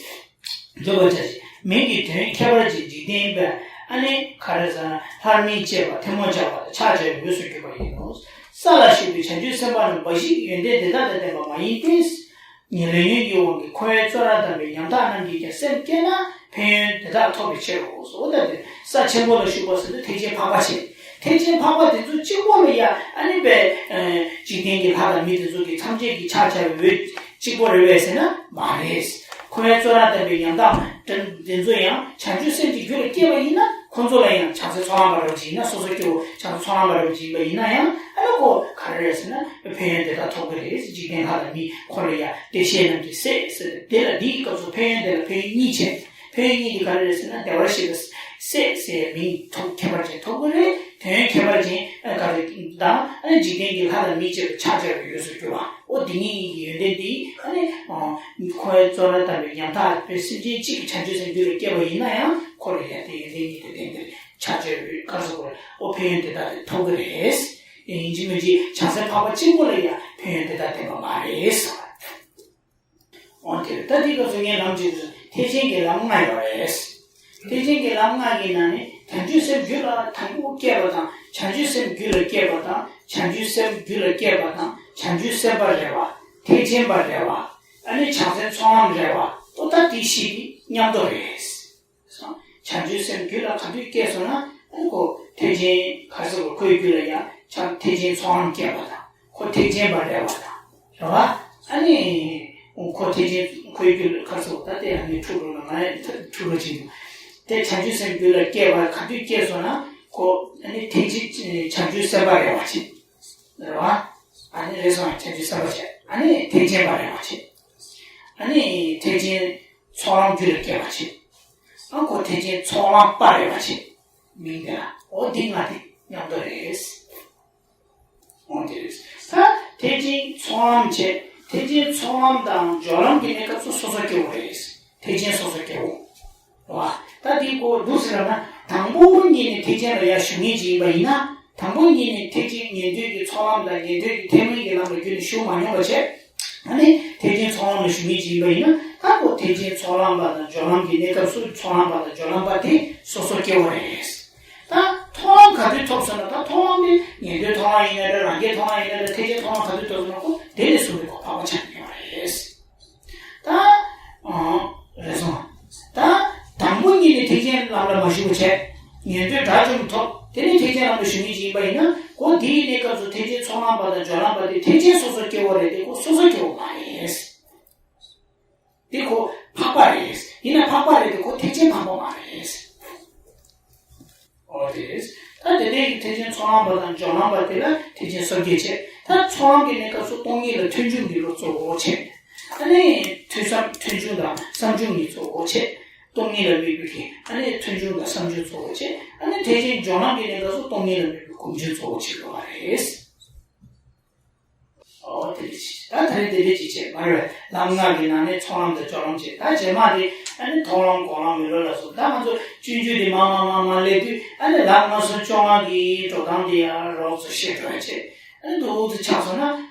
འཇུག་པར་བྱ་ཞིང་། མིང་གི་དོན་ཁྱད་པར་ཅན་འཇིག་རྟེན་པའི་ཨ་ནི་ག་རེ་ཟེར་ན། ལྷར་མིང་བཅས་པ་ཐལ་མོ་སྦྱར་བ་དང་ཕྱག་བྱ་བའི་འོས་སུ་གྱུར་པ་ཡིན་ནོ། ས་ལ་བཞུགས་པའི་བྱང་ཆུབ་སེམས་དཔའ་རྣམས་འབའ་ཞིག་གི་ཡོན་ཏན་དེ་དག་དང་ལྡན་པ་མ་ཡིན་ཏེ། ཉེར་ལེན་ཡོན་གྱི་དབང་གིས་འཁོར་བའི་བཙོན་རར་བསྡམས་པའི་ཉམ་ཐག་རྣམས་ཀྱིས་ཀྱང་སེམས་བསྐྱེད་ན་ཕན་ཡོན་དེ་དག་ཐོབ་པའི་ཕྱིར་རོ། འོ་ད་དེ་ས་ཆེན་པོ་ལ་བཞུགས་པ་ཟེར་དུས་ཐེག་ཆེན་འཕགས་པ་བྱས། ཐེག་ཆེན་འཕགས་པ་དེ་ཚོ་གཅིག་པོ་ལ་ཡ་ཨ་ནི་པའི་འཇིག་རྟེན་གྱི་ལྷ་དང་མི་དེ་ཚོ་གི་ཐམས་ཅད་ཀྱི་ཕྱག་བྱ་བའི་འོས་གཅིག་པོ་རེད་པས་ཟེར་ན་མ་རེད། འཁོར་བའི་བཙོན་རར་བསྡམས་པའི་ཉམ་ཐག་དེ་ཚོ་ཡང་བྱང་ཆུབ་སེམས་ཀྱི་རྒྱུད་ལ་སྐྱེས་པ་ཡིན་ན་ཁོ་ཚོ་ལ་ཡང་བྱང་སེམས་ཚོགས་ལམ་པ་རེད་པ་ཅིག་ཡིན་ན། སོ་སོ་སྐྱེ་བོ་བྱང་སེམས་ཚོགས་ལམ་པ་རེད་པ་ཅིག་ཡིན་པ་ཡིན་ན་ཡང་ཨ་ནི་ཁོ་ག་རེ་རེད་ཟེར་ན་ཕན་ཡོན་དེ་དག་ཐོབ་ཀྱི་རེད། འཇིག་རྟེན་ལྷ་དང་མི་འཁོར་ལ་ཡ་བདེ་གཤེགས་རྣམས་ཀྱི་སྲས་ཟེར་དེ་ལ་འདིའི་སྐབས་སུ་ཕན་ཡོན་དེ་ལ་ཕན་ཡོན་གཉིས་བྱས། ཕན་ཡོན་གཉིས་དེ་ག་རེ་རེད་ཟེར་ན། བདེ་བར་གཤེགས་པའི་སྲས་ཟེར་མིང་ཐོབ་ཁྱད་པར་ཅན་ཐོབ་ཀྱི་རེད། དོན་ཡོན་ཁྱད་པར་ཅན་ཨ་ག་རེ་དང་ཨ་ནི་འཇིག་རྟེན་གྱི་ལྷ་དང་མི་བཅས་པའི་ཕྱག་བྱ་བའི་འོས་སུ་གྱུར་པ། འོ་འདི་གཉིས་ཀྱི་ཡོན་ཏན་འདི་ཨ་ནི་འཁོར་བའི་བཙོན་རར་བསྡམས་པའི་ཉམ་ཐག་པའི་སེམས་ཅན་གཅིག་གིས་བྱང་ཆུབ་སེམས་རྒྱུད་ལ་སྐྱེས་པ་ཡིན་ན་ཡང་ཁོ་ལ་ཡང་དེ་ཡོན་ཏན་གཉིས་དེ་ལྡན་གྱི་རེད། ཕྱག་བྱ་བའི་ག་རེ་ཟེར་དགོས་རེད། འོ་ཕན་ཡོན་དེ་དག་དེ་ཐོབ་ཀྱི་རེད། ཡིན་གཅིག་མིན་གཅིག་བྱང་སེམས་འཕགས་པ་གཅིག་པོ་ལ་ཡང་ཕན་ཡོན་དེ་དག་ལྡན་པ་མ་རེད། འོ་དེ་རེད། ད་འདི་སྐབས་སུ་ངས་ལམ་གཅིག་ཏུ་ཐེག་ཆེན་གྱི་ལམ་ལྔ་ཡོད་རེད། ཐེག་ཆེན་གྱི་ལམ་ལྔ་གི་ནང་ནས་བྱང་ཆུབ་སེམས་རྒྱུད་ལ་དང་པོ་སྐྱེས་པ་དང་། བྱང་ཆུབ་སེམས་རྒྱུད་ལ་སྐྱེས་པ་དང་། བྱང་ཆུབ་སེམས་རྒྱུད་ལ་སྐྱེས་པ་དང་། བྱང་ཆུབ་སེམས་དཔའ་རེད་བ། ཐེག་ཆེན་པ་རེད་བ། ཨ་ནི་བྱང་སེམས་ཚོགས་ལམ་རེད་བ། འོ་ད་དེ་བཞི་དེ་མཉམ་དུ་རེད། བྱང་ཆུབ་སེམས་རྒྱུད་ལ་ག་དུས་སྐྱེས་སོང་ན་ཨ་ནི་ཁོ་ཐེག་ཆེན་ག་རེ་ཟེར་དགོས། ཁོའི་རྒྱུད་ལ་ཡང་ཐེག་ཆེན་ཚོགས་ལམ་སྐྱེས་པ་དང་། ཁོ་ཐེག་ཆེན་པ་རེད་བ་དང་། རེད་བ། ཨ་ནི། ཁོ་ཐེག་ཆེན་ཁོའི་རྒྱུད་ལ་ག་རེ་ཟེར་དགོས། ད་དེ་ཨ་ནི་འཁྲུག་འགྲོ་ན་ང་འཁྲུག་འགྲོ་ཅིག་འདུག་དེ་བྱང་ཆུབ་སེམས་རྒྱུད་ལ་སྐྱེས་པ་ག་དུས་སྐྱེས་སོང་ན་ཁོ་ཨ་ནི་ཐེག་ཆེན་བྱང་ཆུབ་སེམས་དཔའ་རེད་བ་ཅིག་རེད་བ། ཨ་ནི་རེད་སོང་བྱང་ཆུབ་སེམས་དཔའ་བྱས། ཨ་ནི་ཐེག་ཆེན་པ་རེད་བ་ཅིག་ཨ་ནི་ཐེག་ཆེན་ཚོགས་ལམ་རྒྱུད་ལ་སྐྱེས་པ་ཅིག་ཨ་ཁོ་ཐེག་ཆེན་ཚོགས་ལམ་པ་རེད་བ་ཅིག་མིང་དེ་ལ་འོ་འདི་ལྔ་དེ་མཉམ་དུ་རེད། འོ་དེ་རེད། ད་ཐེག་ཆེན་ཚོགས་ལམ་བྱས། ཐེག་ཆེན་ཚོགས་ལམ་དང་སྦྱོར་ལམ་གྱི་གནས་སྐབས་སུ་སོ་སོ་སྐྱེ་བོ་རེད། ཐེག་ཆེན་སོ་སོ་སྐྱེ་བོ། རེད་བ། ད་འདི་ཁོ་འདུག་ཟེར་ན་དང་པོ་ཉིད་ནས་ཐེག་ཆེན་ལ་ཡར་ཞུགས་མཁན་ཅིག་ཡིན་པ་ཡིན་ན། དང་པོ་ཉིད་ནས་ཐེག་ཆེན་ཉན་ཐོས་ཀྱི་ཚོགས་ལམ་དང་ཉན་ཐོས་ཀྱི་ཐེག་དམན་གྱི་ལམ་ལ་རྒྱུད་ནས་ཞུགས་མ་མྱོང་བ་བྱས། ཨ་ནི་ཐེག་ཆེན་ཚོགས་ལམ་ལ་ཞུགས་མཁན་ཅིག་ཡིན་པ་ཡིན་ན། ད་ཁོ་ཐེག་ཆེན་ཚོགས་ལམ་པ་དང་སྦྱོར་ལམ་གྱི་གནས་སྐབས་སུ་ཚོགས་ལམ་པ་དང་སྦྱོར་ལམ་པ་དེ་སོ་སོ་སྐྱེ་བོ་རེད། ད་མཐོང་ལམ་ག་དུས་ཐོབ་སོང་ན། ད་མཐོང་ལམ་དེ་ཉན་ཐོས་མཐོང་ལམ་ཡིན་ན་འདྲ། རང་རྒྱལ་མཐོང་ལམ་ཡིན་ན་འདྲ། ཐེག་ཆེན་མཐོང་ལམ་ག་དུས་ཐོབ་སོང་ན་ཁོ་དེ་ནས་བཟུང་སྟེ་ཁོ་འཕགས་པ་ཆགས་ཡོད་རེད། ད་ཨང་རེད་སོང་། ད་དང་པོ་ཉིད་ནས་ཐེག་ཆེན་ལམ་ལ་མ་ཞུགས་པ་བྱས། ཉན་ཐོས་དགྲ་བཅོམ་ཐོབ། དེ་ནས་ཐེག་ཆེན་ལམ་ལ་ཞུགས་མཁན་ཅིག་ཡིན་པ་ཡིན་ན། ཁོ་དེའི་གནས་སྐབས་སུ་ཐེག་ཆེན་ཚོགས་ལམ་པ་དང་སྦྱོར་ལམ་པ་དེ་ཐེག་ཆེན་སོ་སོ་སྐྱེ་བོ་རེད་དེ། ཁོ་སོ་སོ་སྐྱེ་བོ་མ་རེད། དེ་ཁོ་འཕགས་པ་རེད། ཡིན་ན་འཕགས་པ་རེད་དེ་ཁོ་ཐེག་ཆེན་འཕགས་པ་མ་རེད། འོ་དེ་རེད། ད་དེ་འདྲའི་ཐེག་ཆེན་ཚོགས་ལམ་པ་དང་སྦྱོར་ལམ་པ་དེ་ལ་ཐེག་ཆེན་སོ་བརྒྱད་བྱས། ད་ ད་ཚོགས་ལམ་གྱི་གནས་སྐབས་སུ་སྟོང་ཉིད་ལ་མཐུན་འཇུག་གི་བློ་གཙོ་བོ་བྱས། ཨ་ནི་ཐོས་བསམ་མཐུན་འཇུག་དང་བསམ་བྱུང་གཉིས་གཙོ་བོ་བྱས། སྟོང་ཉིད་ལ་དམིགས་པའི་གི་ཨ་ནི་མཐུན་འཇུག་དང་བསམ་བྱུང་གཙོ་བོ་བྱས། ཨ་ནི་དེ་བཞིན་སྦྱོར་ལམ་གྱི་གནས་སྐབས་སུ་སྟོང་ཉིད་ལ་དམིགས་པའི་སྒོམ་བྱུང་གཙོ་བོ་བྱེད་དགོས་པ་རེད། ཨོ་དེ་འདྲ་ཅིག་ད་ད་རེས་དེ་འདྲ་ཅིག་བྱས་མ་རེད། ལམ་ལྔ་གི་ནང་ནས་ཚོགས་ལམ་དང་སྦྱོར་ལམ་བྱས། ད་རྗེས་མ་དེ་ཨ་ནི་མཐོང་ལམ་སྒོམ་ལམ་མི་ལོ་ལ་སོགས། ད་ང་ཚོ་སྤྱོད་འཇུག་དེ་མ་མ་མ་མ་སླེབས་དུས་ཨ་ནི་ལམ་ལྔ་གསུམ་བཅོ་ལྔ་གི་འགྲོ་སྟངས་དེ་ཡང་རོབ་ཙམ་ཤེས་འགྲོ་ཡ་བྱས། ཨ་ནི་འདུག་ཙམ་ཆགས་སོང་ན་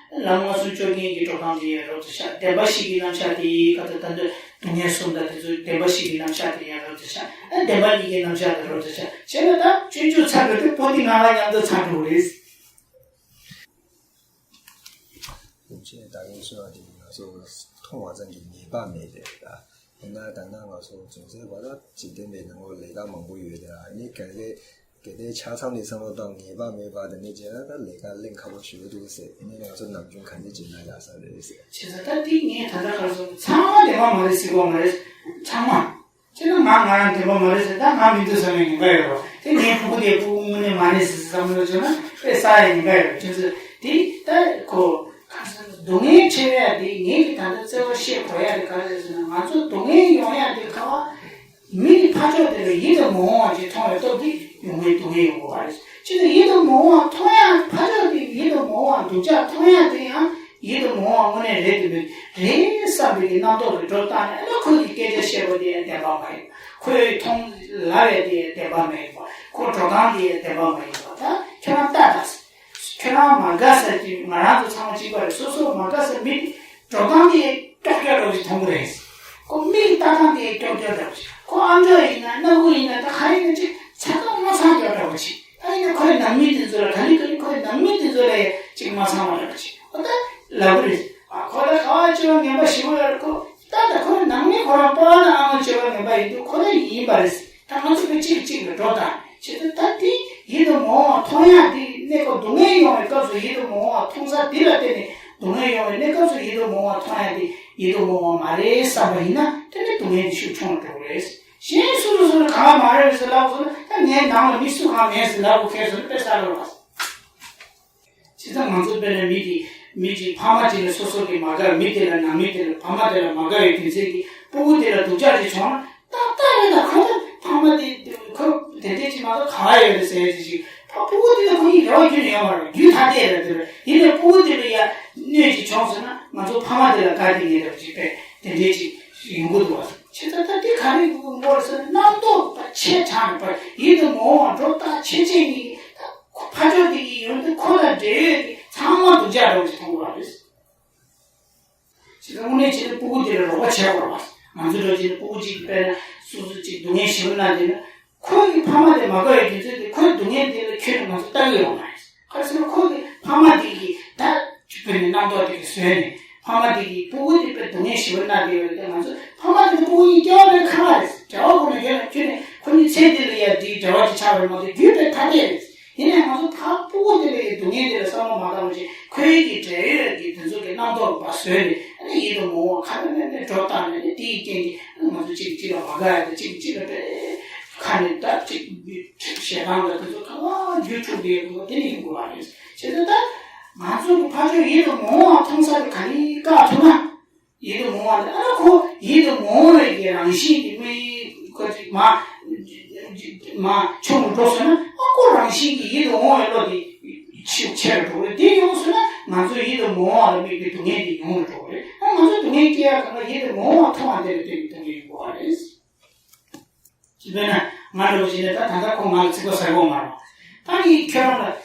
ལམ་ལྔ་གསུམ་བཅོ་བརྒྱད་ཀྱི་འགྲོ་སྟངས་དེ་ཡང་རོབ་ཙམ་ཤེས། བདེན་པ་བཞི་གི་རྣམ་གཞག་དེ་ག་ད་ད་འདོད་སྡུག་བསྔལ་གསུམ་དང་དེ་ཚོ་བདེན་པ་བཞི་གི་རྣམ་གཞག་དེ་ཡང་རོབ་ཙམ་ཤེས། ཨ་ནི་བདེན་པ་གཉིས་ཀྱི་རྣམ་གཞག་དེ་རོབ་ཙམ་ཤེས། བྱས་ན་ད་སྤྱོད་འཇུག་ཚར་བའི་དུས་པོ་ཏི་ང་ལ་མཉམ་དུ་ཚར་འགྲོ་གི་རེད། སེམས་ཅན་བདག་གིས་གསོལ་བ་འདེབས་ཀྱི་ང་ཚོ་མཐོང་བ་ཙམ་གྱིས་ངེས་པ་མེད་པས་ད། ཡིན་ན་ད་ལྟ་ང་ཚོ་འཛམ་བུ་གླིང་འཇིག་རྟེན་པའི་ནང་ལོགས་ལས་ཀ་མང་པོ་ཡོད་དེ། ཨ་ནི་གལ་ཏེ་གལ་ཏེ་ཆ་ཚང་ནས་བསམ་བློ་བཏང་ངེས་པ་མེད་པ་དེ་ནས་བྱས་ན་ད་ལས་ཀ་གླེང་ཁག་པོ་ཞིག་འདུག་ཟེར། ཨ་ནི་ང་ཚོ་ནམ་རྒྱུན་ག་འདྲ་བྱས་ན་ཡག་ས་རེད་ཟེར། བྱས་ཙང་ད་འདི་ངས་ད་ལྟ་ག་རེ་ཟེར། ཚང་མ་བདེན་པ་མ་རེད་ཟེར་གྱི་ཡོད་མ་རེད། ཚང་མ། བྱས་ན་ང་ང་རང་བདེན་པ་མ་རེད་ཟེར། ད་ང་མི་འདུག་བསམ་པའི་ངེས་པ་ཡོད་རེད། དེ་ངའི་ཕྲུ་གུ་དེ་ཕྲུ་གུ་དངོས་གནས་མ་རེད་ཟེར་བསམ་བློ་བྱུང་ན་དཔེ་བསགས་ཡ་ངེས་པ་ཡོད་རེད། བྱས་ཙང་དེ་ད་ཁོ་ག་རེ་ཟེར། སྡུག་བསྔལ་ཆེ་བ་ཡ་དེ་ངེད་ཀྱིས་ད་ལྟ་གསལ་པོ་ཤེས་དགོས་ཡ་དེ་ག་རེ་རེད་ཟེར་ན། ང་ཚོ་སྡུག་བསྔལ་ཡོང་ཡ་དེ་ག་བ། མིག་གི་ཕར་ཕྱོགས་དེ་ལ་ཡིད་དུ་མི་འོང་བ་ཅིག་མཐོང་བའི་སྟོབས་ཀྱིས་ཡོང་བའི་སྡུག་བསྔལ་ཡོང་དགོས་པ་རེད། ཅི་ལྟར་ཡིད་དུ་མི་འོང་བ་མཐོང་ཡ་ཕར་ཕྱོགས་དེ་ཡིད་དུ་མི་འོང་བ་སྡུག་ཅག་མཐོང་ཡ་དེ་ཡང་ཡིད་དུ་མི་འོང་བ་དངོས་གནས་རེད་དེ་མིན་རེད་བསམ་པའི་གི་རྣམ་རྟོག་གི་སྒྲོ་བཏགས་ནས། ཨ་ནི་ཁོ་གི་སྐད་ཆ་བཤད་པ་དེ་ཡང་བདེན་པ་མ་ཡིན་པ། ཁོས་མཐོང་ལབ་ཡ་དེ་ཡང་བདེན་པ་མ་ཡིན་པ། ཁོ་འགྲོ་སྟངས་དེ་ཡང་བདེན་པ་མ་ཡིན་པ། ད་ཁྱོད་རང་ལྟ་དང་། ཁྱོད་རང་མ་དགའ་ས་ཅིག་ང་རང་ཚོ་ཚང་མ་གཅིག་པ་རེད། སོ་སོ་མ་དགའ་ས་མི་དེ་འགྲོ་སྟངས་དེ་ཀྱོག་ཀྱོག་འདྲ་བོ་ཞིག་མཐོང་གི་རེད། ཁོ་མིག་ལྟ་སྟངས་དེ་ཀྱོག་ཀྱོག་འདྲ་བོ་ཞིག་ཁོ་ཨམ་ཅོག་ཡིན་ན་སྣ་ཁུག་ཡིན་ན་ད་ག་ཡིན་ན་ཅིག་ཆ་ཚང་མ་ཚང་ཀྱོག་འདྲ་བོ་ཞིག་ད་ཡིན་ན་ཁོའི་ནང་མི་དེ་ཚོ་ལ་ག་ལེ་ག་ལེ་ཁོའི་ནང་མི་དེ་ཚོ་ལ་ཡང་ཅིག་མ་ཚང་བ་འདྲ་བོ་ཞིག་ཨོ་ད་ལབ་གི་རེད། ཨ་ཁོ་ལ་ག་བ་སྐྱེ་བ་ངན་པ་ཞེ་པོ་ཡོད་རེད། ཁོ་ད་ད་ཁོའི་ནང་མི་ཁོ་རང་སྤོ་བ་ན་ཨ་མ་སྐྱེ་བ་ངན་པ་ཡིན་དུས་ཁོ་ན་ཡིན་པ་རེད། ད་ང་ཚོ་གི་གཅིག་གཅིག་ལ་འགྲོ་དང་། བྱས་ཙང་ད་དེ་ཡིད་དུ་མི་འོང་བ་མཐོང་ཡག་དེ་གནས་སྐབས་སྡུག་བསྔལ་ཡོང་བའི་སྐབས་སུ་ཡིད་དུ་མི་འོང་བ་མཐོང་ས་དེ་ལ་བརྟེན་ནས་སྡུག་བསྔལ་ཡོང་བའི་གནས་སྐབས་སུ་ཡིད་དུ་མི་འོང་བ་མཐོང་ཡག་དེ་ཡིད་དུ་མི་འོང་བ་མ་རེད་བསམ་པ་ཡིན་ན་དེ་ནི་སྡུག་བསྔལ་དེ་ཤུགས་ཆུང་རུ་འགྲོ་གི་རེད། གཞན་སུ་རུ་སུ་རུ་གང་ལ་མ་རེད་ཟེར་ལབ་སོང་ན། ད་ངའི་ནང་ལ་མི་སུ་གང་མེད་ཟེར་ལབ་དགོས་ཁེལ་སོང་ན་དཔེ་གསར་རུ་བ། བྱས་ཙང་ང་ཚོ་དཔེར་ན་མི་དེ་མི་གཅིག་ཕ་མ་གཅིག་ལ་སོ་སོ་གི་མ་དགའ། མི་དེ་ལ་ནང་མི་དེ་ལ་ཕ་མ་དེ་ལ་མ་དགའ་བའི་རྒྱུ་མཚན་གྱིས་སྤུ་གུ་དེ་ལ་སྡུག་ཅག་ཅིག་བྱུང་ན་ཏག་ཏག་རེད། ད་ཁོ་ད་ཕ་མ་དེ་ཁོ་དེ་འདྲས་ཅིག་མ་གཏོགས་ག་བ་ཡོད་རེད་ཟེར་ཡ་ཅིག་ཅིག་ཕ་སྤུ་གུ་དེ་ལ་ཁོ་གཉིས་འབྲེལ་བ་ཁྱོན་ནས་ཡོད་མ་རེད། རྒྱུད་ཐ་དད་རེད་དེ་རེད། ཡིན་ནའི་སྤུ་གུ་དེ་ལ་ཡ་གནོད་ཅིག་བྱུང་ཟེར་ན་ང་ཚོ་ཕ་མ་དེ་ལ་དགའ་བདེ་ངེས་འདྲ་ཅིག་དཔེ་དེ་འདྲས་ཅིག་ཡོང་གི་འདུག་བ། བྱས་ཙང་ད་དེ་ག་རེ་ཡོང་གི་འདུག་ཟེར་ན་རྣམ་རྟོག་པ་ཆེ་དྲགས་ནས་པ་ཡིད་དུ་མི་འོང་བ་འགྲོ་ལྟ་ཆེ་ཆེ་གཉིས་ད། ཁོ་ཕར་ཕྱོགས་དེ་གི་ཡོང་དུས་ཁོ་ལ་འབྲེལ་ཡོད་ཀྱི་ཚང་མ་སྡུག་ཅག་འདྲ་བོ་ཞིག་མཐོང་གི་ཡོད་རེད། བྱས་ཙང་དངོས་གནས་བྱས་ན་སྤུ་གུ་དེ་ལ་རོགས་པ་བྱེད་དགོས་རེད་བ། ང་ཚོ་འདྲ་བྱས་ན་སྤུ་གུ་གཅིག་གིས་དཔེར་ན་སོ་སོ་གཅིག་སྡུག་བསྔལ་ཞེ་པོ་མྱངས་བསྡད་ན་ཁོ་གི་ཕ་མ་དེ་མ་དགའ་བའི་རྒྱུ་མཚན་དེ་ཁོའི་སྡུག་བསྔལ་དེ་ལ་ཁྱོན་ནས་ང་ཚོ་ལྟ་གི་ཡོད་མ་རེད། ག་རེ་ཟེར་ན་ཁོ་གི་ཕ་མ་དེ་གིས་ད་དཔེར་ན་རྣམ་རྟོག་དེ་གིས་བཟོས་ནས་ཕ་མ་དེ་གིས་སྤུ་གུ་དེ་དཔེ་སྡུག་བསྔལ་ཞེ་པོ་མྱངས་བསྡད་ཡོད་རེད་དེ། ང་ཚོ་ཕ་མ་དེ་དང་སྤུ་གུ་གཉིས་སྐྱེ་བ་དཔེ་ཁ་ཁ་རེད། འབྲེལ་བ་ཁོ་ནས་ཁྱོན་ནས་ཁྱོན་ནས་ཁོ་གཉིས་ཚེ་འདི་ལ་ཡ་དེའི་འབྲེལ་བ་ཅིག་ཆགས་པ་རེད་མ་གཏོགས་རྒྱུད་དཔེ་ཐ་དད་རེད། ཡིན་ནའི་ང་ཚོ་ཕ་སྤུ་གུ་དེ་ལ་ཡི་སྡུག་བསྔལ་དེ་ལ་བསམ་བློ་མ་བཏང་བ་བྱས་ཁོའི་གི་འབྲེལ་ཡོད་ཀྱི་དེ་ཚོ་གི་རྣམ་རྟོག་གི་བ་བཟོས་ནས་ཨ་ནི་ཡིད་དུ་མི་འོང་བ་ཁ་ནས་ནས་ནས་སྒྲོ་བཏགས་ནས་ནི་དེའི་རྐྱེན་གྱིས་ཨ་ནི་ང་ཚོ་གཅིག་གིས་གཅིག་ལ་མ་དགའ་ཡ་དང་གཅིག་གིས་གཅིག་ལ་དཔེ་ཁ་ནས་ད་གཅིག་ཞེ་སྡང་དང་དེ་ཚོ་གང་ལ་རྒྱུ་འཁྲུག་བསྡད་ཡོད་པ་དེ་ནི་ཡིན་དགོས་པ་རེད། བྱས་ཙང་ད་ང་ཚོ་གི་ཕར་ཕྱོགས་ཡིད་དུ་མི་འོང་བ་མཐོང་ས་དེ་ག་ལེར་བཀག་ཐུབ་ན། ཡིད་དུ་མི་འོང་བ་དེ་ཨ་ཁོ་ཡིད་དུ་མི་འོང་བའི་གི་རང་བཞིན་གྱི་དམིགས་ཁོ་ཅིག་མ་མ་ཆུང་དུ་འགྲོ་སོང་ན་ཨ་ཁོ་རང་བཞིན་གྱིས་ཡིད་དུ་འོང་བའི་བློ་དེ་ཆེ་ཆེ་རུ་འགྲོ་གི་རེད། དེ་ཡོང་སོང་ན་ང་ཚོ་ཡིད་དུ་མི་འོང་བ་ལ་དམིགས་པའི་སྡུག་བསྔལ་དེ་ཡོང་རུ་འགྲོ་གི་རེད། ཨ་ང་ཚོ་སྡུག་བསྔལ་སྐྱེ་ཡག་གང་ག་ཡིད་དུ་མི་འོང་བ་མཐོང་བ་དེ་ལ་བརྟེན་ནས་སྡུག་བསྔལ་ཡོང་དགོས་པ་རེད། དཔེར་ན་ང་འདྲ་བོ་ཞིག་ནས་ད་ད་ལྟ་ཁོ་ང་ལ་ཚིག་པ་ཟེར་གོ་མ་རུང་། ད་ངས་ཁྱོད་རང་ལ་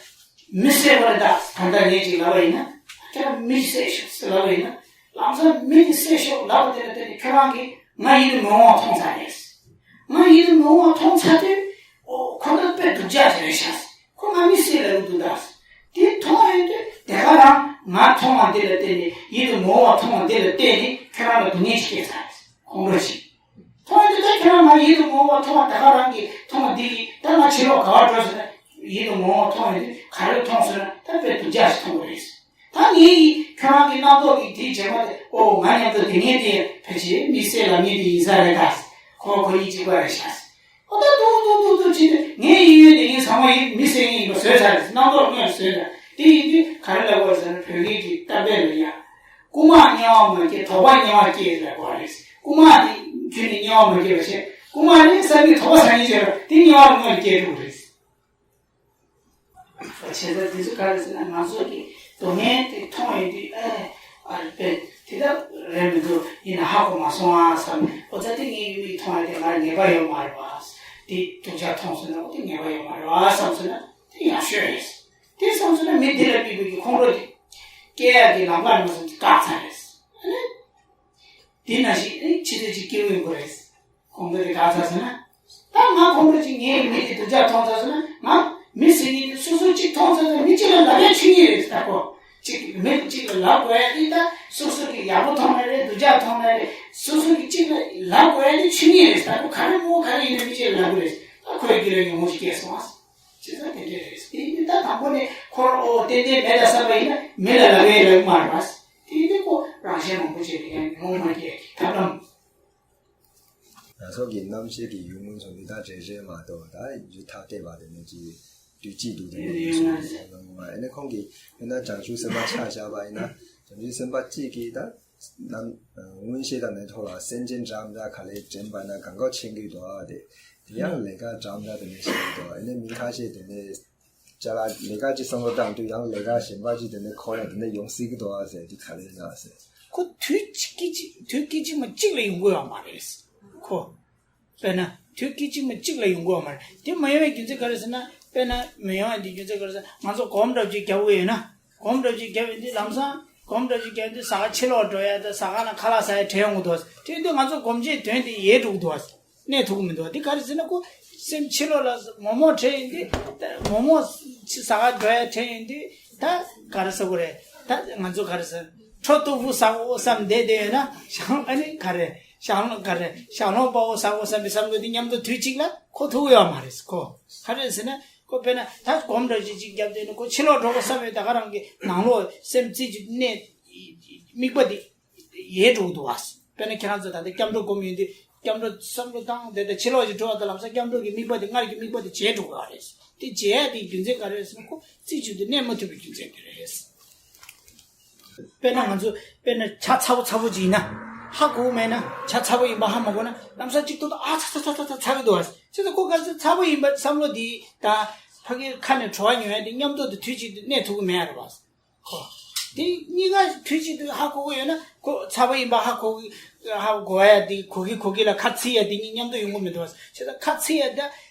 མི་བསད་པ་རེད། ད་ད་ལྟ་ངས་ཅིག་ལབ་པ་ཡིན་ན་ཁྱོད་རང་མི་བསད་ཤོག་ཟེར་ལབ་པ་ཡིན་ན་ལམ་སང་མི་དེ་བསད་ཤོག་ལབ་པ་དེ་ལ་བརྟེན་ནས་ཁྱོད་རང་གིས་ང་ཡིད་དུ་མི་འོང་བ་མཐོང་ཚར་རེད། ང་ཡིད་དུ་མི་འོང་བ་མཐོང་ཚར་དུས་ཨོ་ཁོ་ད་དཔེ་སྡུག་ཅག་ཅིག་རེད་ཤག་ཁོ་ང་མི་བསད་ལབ་ཀྱི་འདུག་ད། དེ་མཐོང་ཡོང་དུས་དེ་ག་རང་ང་མཐོང་བ་དེ་ལ་བརྟེན་ནས་ཡིད་དུ་མི་འོང་བ་མཐོང་བ་དེ་ལ་བརྟེན་ནས་ཁྱོད་རང་ལ་སྡུག་བསྔལ་ཞིག་སྐྱེས་ཚར་རེད། ཁོང་ཁྲོ་ཞིག་མཐོང་ཡོང་དུས་ད་ཁྱོད་རང་ང་ཡིད་དུ་མི་འོང་བ་མཐོང་བ་ད་ག་རང་གིས་མཐོང་བ་འདི་ཡིས་ད་ང་ཕྱི་ལོགས་ག་བར་འགྲོ་ཟེར་ན་ཡིད་དུ་མི་འོང་བ་མཐོང་ཡོང་དུས་ག་རེ་མཐོང་ཟེར་ན་ད་དཔེ་སྡུག་ཅག་ཞིག་མཐོང་གི་རེད། ད་ངས་ཡིས་ཁྱོད་རང་གི་རྣམ་རྟོག་གི་དེའི་རྗེས་མ་དེ་ཨོ་ང་མཉམ་དུ་དེ་ངས་དེ་ཕལ་ཆེར་མི་བསད་ལབ་མཁན་དེ་ཡིན་ས་རེད་ད། ཁོ་ཁོ་གཉིས་གཅིག་པ་རེད་ཤག་ཨོ་ད་ཏུ་ཏུ་ཏུ་ཏུ་བྱས་ཏེ་ངས་ཡིན་ཡོད་དེ་ངས་ཚང་མ་ཡིན་མི་བསད་མཁན་ཡིན་པ་བཟོས་ཚར་རེད། རྣམ་རྟོག་དངོས་བཟོས་ཚར། དེ་ཡིན་དུས་ག་རེ་ལབ་དགོས་ཟེར་ན། བོད་སྐད་ཀྱི་གཏམ་དཔེ་ལ་ཡ། རྐུན་མས་དམྱལ་བ་མ་སྐྱེས། དོགས་པས་དམྱལ་བ་སྐྱེས་ལབ་དགོས་རེད། རྐུན་མ་དེ་ཁྱོན་ནས་དམྱལ་བ་མ་སྐྱེས་པ་བྱས། རྐུན་མ་ནི་བསམ་གྱིས་དོགས་པ་ཟ་མཁན་བྱས་པ་དེ་དམྱལ་བ་སྔོན་ལ་སྐྱེས་འགྲོ་གི་རེད། བྱས་ཙང་དེ་ཚོ་ག་རེ་ཟེར་ན། ང་ཚོ་གི་སྡུག་བསྔལ་དེ་མཐོང་ཡོང་དུས། ཨེ། ཨ་རེ་པས་དེ་ལྟར་རེད་མི་འདུག་ཡིན་ན་ཧ་གོ་མ་སོང་ཨ་བསམ། ཨོ་ཙི། དེ་ངའི་མིག་མཐོང་ཡ་དེ་ང་ལ་ཉེས་པ་ཡོད་མ་རེད་པ། དེ་སྡུག་ཅག་མཐོང་སོང་ན། ཨོ་དེ་ཉེས་པ་ཡོད་མ་རེད་པ་བསམ་སོང་ན་དེ་ཡག་ཤོས་རེད། དེ་བསམ་སོང་ན་མི་དེ་ལ་དམིགས་པའི་གི་ཁོང་ཁྲོ་དེ་སྐྱེ་ཡ་གི་ལམ་ཁ་མ་སོང་དེ་བཀག་ཚར་རེད། ཨ་ནི། དེ་ནང་བཞིན་ཨེ་ཕྱི་དོན་ཅིག་སྐྱེ་བོ་ཡིན་དགོས་རེད། གོང་དུ་དེ་ག་ཚ་ཟེར་ན། ད་ང་ཁོང་ཁྲོ་ཅིག་ངའི་མི་དེ་སྡུག་ཅག་མཐོང་ཚར་ཟེར་ན། ང་མི་ཟེར་མཁན་དེ་སོ་སོ་གཅིག་མཐོང་ཚར་ན་མི་གཅིག་ལ་ལབ་ཡ་ཆོས་ཉིད་རེད་ད་ཁོ། གཅིག་མི་གཅིག་ལ་ལབ་དགོས་ཡ་དེ། ད་སོ་སོ་གི་ཡག་པོ་མཐོང་ན་རེད། སྡུག་ཅག་མཐོང་ན་རེད། སོ་སོ་གི་གཅིག་ལ་ལབ་དགོས་ཡ་དེ་ཆོས་ཉིད་རེད། ད་ཁོ་ག་རེ་མོ་ག་རེ་ཡིན་ན་མི་གཅིག་ལ་ལབ་དགོས་རེད། ད་ཁོའི་རྒྱུད་ལ་ཉོན་མོངས་ཤིག་སྐྱེས་སོང་ཨ། བྱས་ཙང་དེ་འདྲས་རེད། དེ་ཡིན་དུས་ད་དང་པོ་ནས་ཁོ་རང་ཨོ་ཏན་ཏན་མེད་ལ་བསམ་པ་ཡིན་ན་མི་ལ་ལབ་ཡ་ལབ་མ་རེད་པ། དེ་ཡིན་དུས་ཁོ་རང་གཞན་མང་པོ་ཅིག་ལ་ཡང་ཉོན་མོངས་མ་སྐྱེ་ཡ་གི་ཐབས་ལམ། ང་ཚོ་གི་རྣམ་ཤེས་ཀྱི་ཡུལ་ངོ་ཚོ་འདི་དག་རེ་རེ་མ་གཏོགས། ད་ཡུལ་ཐ་དད་པ་དེ་ནས་ཅིག་དུས་གཅིག་ཏུ་དེ་ནས་ཡུལ་ངོ་ཚོ་ཨ་ནི་ཁོང་གིས་ཡིན་ན་བྱང་ཆུབ་སེམས་དཔའ་ཆ་བཞག་པ་ཡིན་ན། བྱང་ཆུབ་སེམས་དཔའ་གཅིག་གིས་ད་རྣམ་མངོན་ཤེས་དང་ནས་ཐོག་ལ་སེམས་ཅན་འདྲ་མི་འདྲ་ག་ལེར་དྲན་པ་ན་གང་ག་མཁྱེན་གྱི་འདུག་ཨ། དེ་དེ་ཡང་ལས་ཀ་འདྲ་མི་འདྲ་དེ་ནས་བྱེད་ཀྱི་འདུག་ཨ། ཡིན་ན་མི་ཁ་ཤས་དེ་ནས་ཅ་ལག་ལས་ཀ་ཅིག་བསམ་བློ་བཏང་དུས་ཡང་ལས་ཀ་གཞན་པ་ཅིག་དེ་ནས་འཁོར་ཡ་དེ་ནས་ཡོང་སྲིད་ཀྱི་འདུག་ཨ་ཟེར་དུས་ག་རེ་ཡིན་ན་ཟེར། ཁོ་དུས་གཅིག་གཅིག་དུས་སྐད་ཅིག་མ་གཅིག་ལ་ཡོང་གི་ཡོད་མ་རེད་ཁོ། དཔེར་ན་དུས་སྐད་ཅིག་མ་གཅིག་ལ་ཡོང་གི་ཡོད་མ་རེད། དེ་མ་ཡོང་བའི་རྒྱུ་མཚན་ག་རེ་ཟེར་ན། དཔེར་ན་མ་ཡོང་བའི་དེ་རྒྱུ་མཚན་ག་རེ་ཟེར་ན། ང་ཚོ་སྒོམ་འདྲ་ཅིག་རྒྱབ་ཀྱི་ཡོད་ན། སྒོམ་འདྲ་ཅིག་རྒྱབ་ཡོང་དུས་ལམ་སང་སྒོམ་འདྲ་ཅིག་རྒྱབ་ཡོང་དུས་ཟ་ཁང་ཕྱི་ལོགས་འགྲོ་ཡ་དང་ཟ་ཁང་ནང་ཁ་ལག་ཟ་ཡ་དྲན་ཡོང་གི་འདུག་དེ་ཡིན་དུས་ང་ཚོ་སྒོམ་བྱེད་དོན་དེ་ཡལ་འགྲོ་གི་འདུག་གནས་ཐུབ་ཀྱི་མི་འདུག་དེ་ག་རེ་ཟེར་ན། ཁོ་སེམས་ཕྱི་ལོགས་ལ་མོག་མོག་དྲན་ཡོང་དུས། མོག་མོག་ཟ་ཁང་འགྲོ་ཡ་དྲན་ཡོང་དུས། ད་ག་རེ་ཟེར་དགོས་རེད། ད་ང་ཚོ་ག་རེ་ཟེར། ཁྲོ་ཏོ་བུ་ཟ་གོ་བསམ་བསྡད་བསྡད་ཡོད་ན། ཞང་ཨ་ནི་ག་རེ། ཞང་ལོ་ག་རེ། ཞང་ལོ་པའོ་ཟ་གོ་བསམ་པའི་བསམ་བློ་དེ་མཉམ་དུ་དུས་གཅིག་ལ་ཁོ་ཐུག་ཡོད་མ་རེད་ཁོ། ག་རེ་ཟེར་ན། ཁོ་དཔེར་ན་ད་སྒོམ་འདྲ་ཅིག་ཅིག་བརྒྱབ་བསྡད་ན། ཁོ་ཕྱི་ལོགས་འགྲོ་གོ་བསམ་ཡོད། ད་ག་རང་གི་ནང་ལོགས་སེམས་རྩེ་གཅིག་གནས། དམིགས་པ་དེ་ཡལ་འགྲོ་གི་འདུག་བ། དཔེར་ན་ཁྱེད་རང་ཚོ་ད་ལྟ་སྐྱབས་འགྲོ་སྒོམ་ཡོང་དུས་སྐྱབས་འགྲོ་བསམ་བློ་བཏང་བསྡད་དེ་ཕྱི་ལོགས་ཅིག་འགྲོ་བ་དང་ལམ་སང་སྐྱབས་འགྲོ་གི་དམིགས་པ་དེ། སྔར་གྱི་དམིགས་པ་དེ་བརྗེད་འགྲོ་གི་རེད། དེ་བརྗེད་ཡ་དེའི་རྒྱུ་མཚན་ག་རེ་རེད་ཟེར་ན། ཁོ་རྩེ་གཅིག་ཏུ་གནས་མ་ཐུབ་པའི་རྒྱུ་མཚན་དེ་རེད། དཔེར་ན་ང་ཚོ་དཔེར་ན་ཇ་ཚ་པོ་ཚ་པོ་ཅིག་ཡིན་ན། ཧ་གོ་མེད་ན། ཇ་ཚ་པོ་ཡིན་པ་ཧ་མ་གོ་ན་ལམ་སང་གཅིག་ཐོག་ཏུ་ཨ་ཚ་ཚ་ཚ་ཚ་ཚ་ཚ་གི་འདུག་བ། བྱས་ཙང་ཁོ་ག་ཚོད་ཚ་པོ་ཡིན་པ་བསམ་བློ་དེ་དང་ཕ་གིའི་ཁ་ནས་བྲོ་བ་ཉོ་ཡ་དེ་མཉམ་དུ་དུས་གཅིག་ཏུ་གནས་ཐུབ་ཀྱི་མེད་རེད་བ། ཁོ། དེ་གཉིས་ཀ་དུས་གཅིག་ཏུ་ཧ་གོ་གི་ཡོད་ན། ཁོ་ཚ་པོ་ཡིན་པ་ཧ་གོ་གི། ཧ་གོ་ཡ་དེ་གོ་གི་གོ་གི་ལ་ཁ་ཚིག་ཡ་དེ་གཉིས་མཉམ་དུ་ཡོང་གི་མི་འདུག་བ། བྱས་ཙང་ཁ་ཚིག་ཡ་དེ།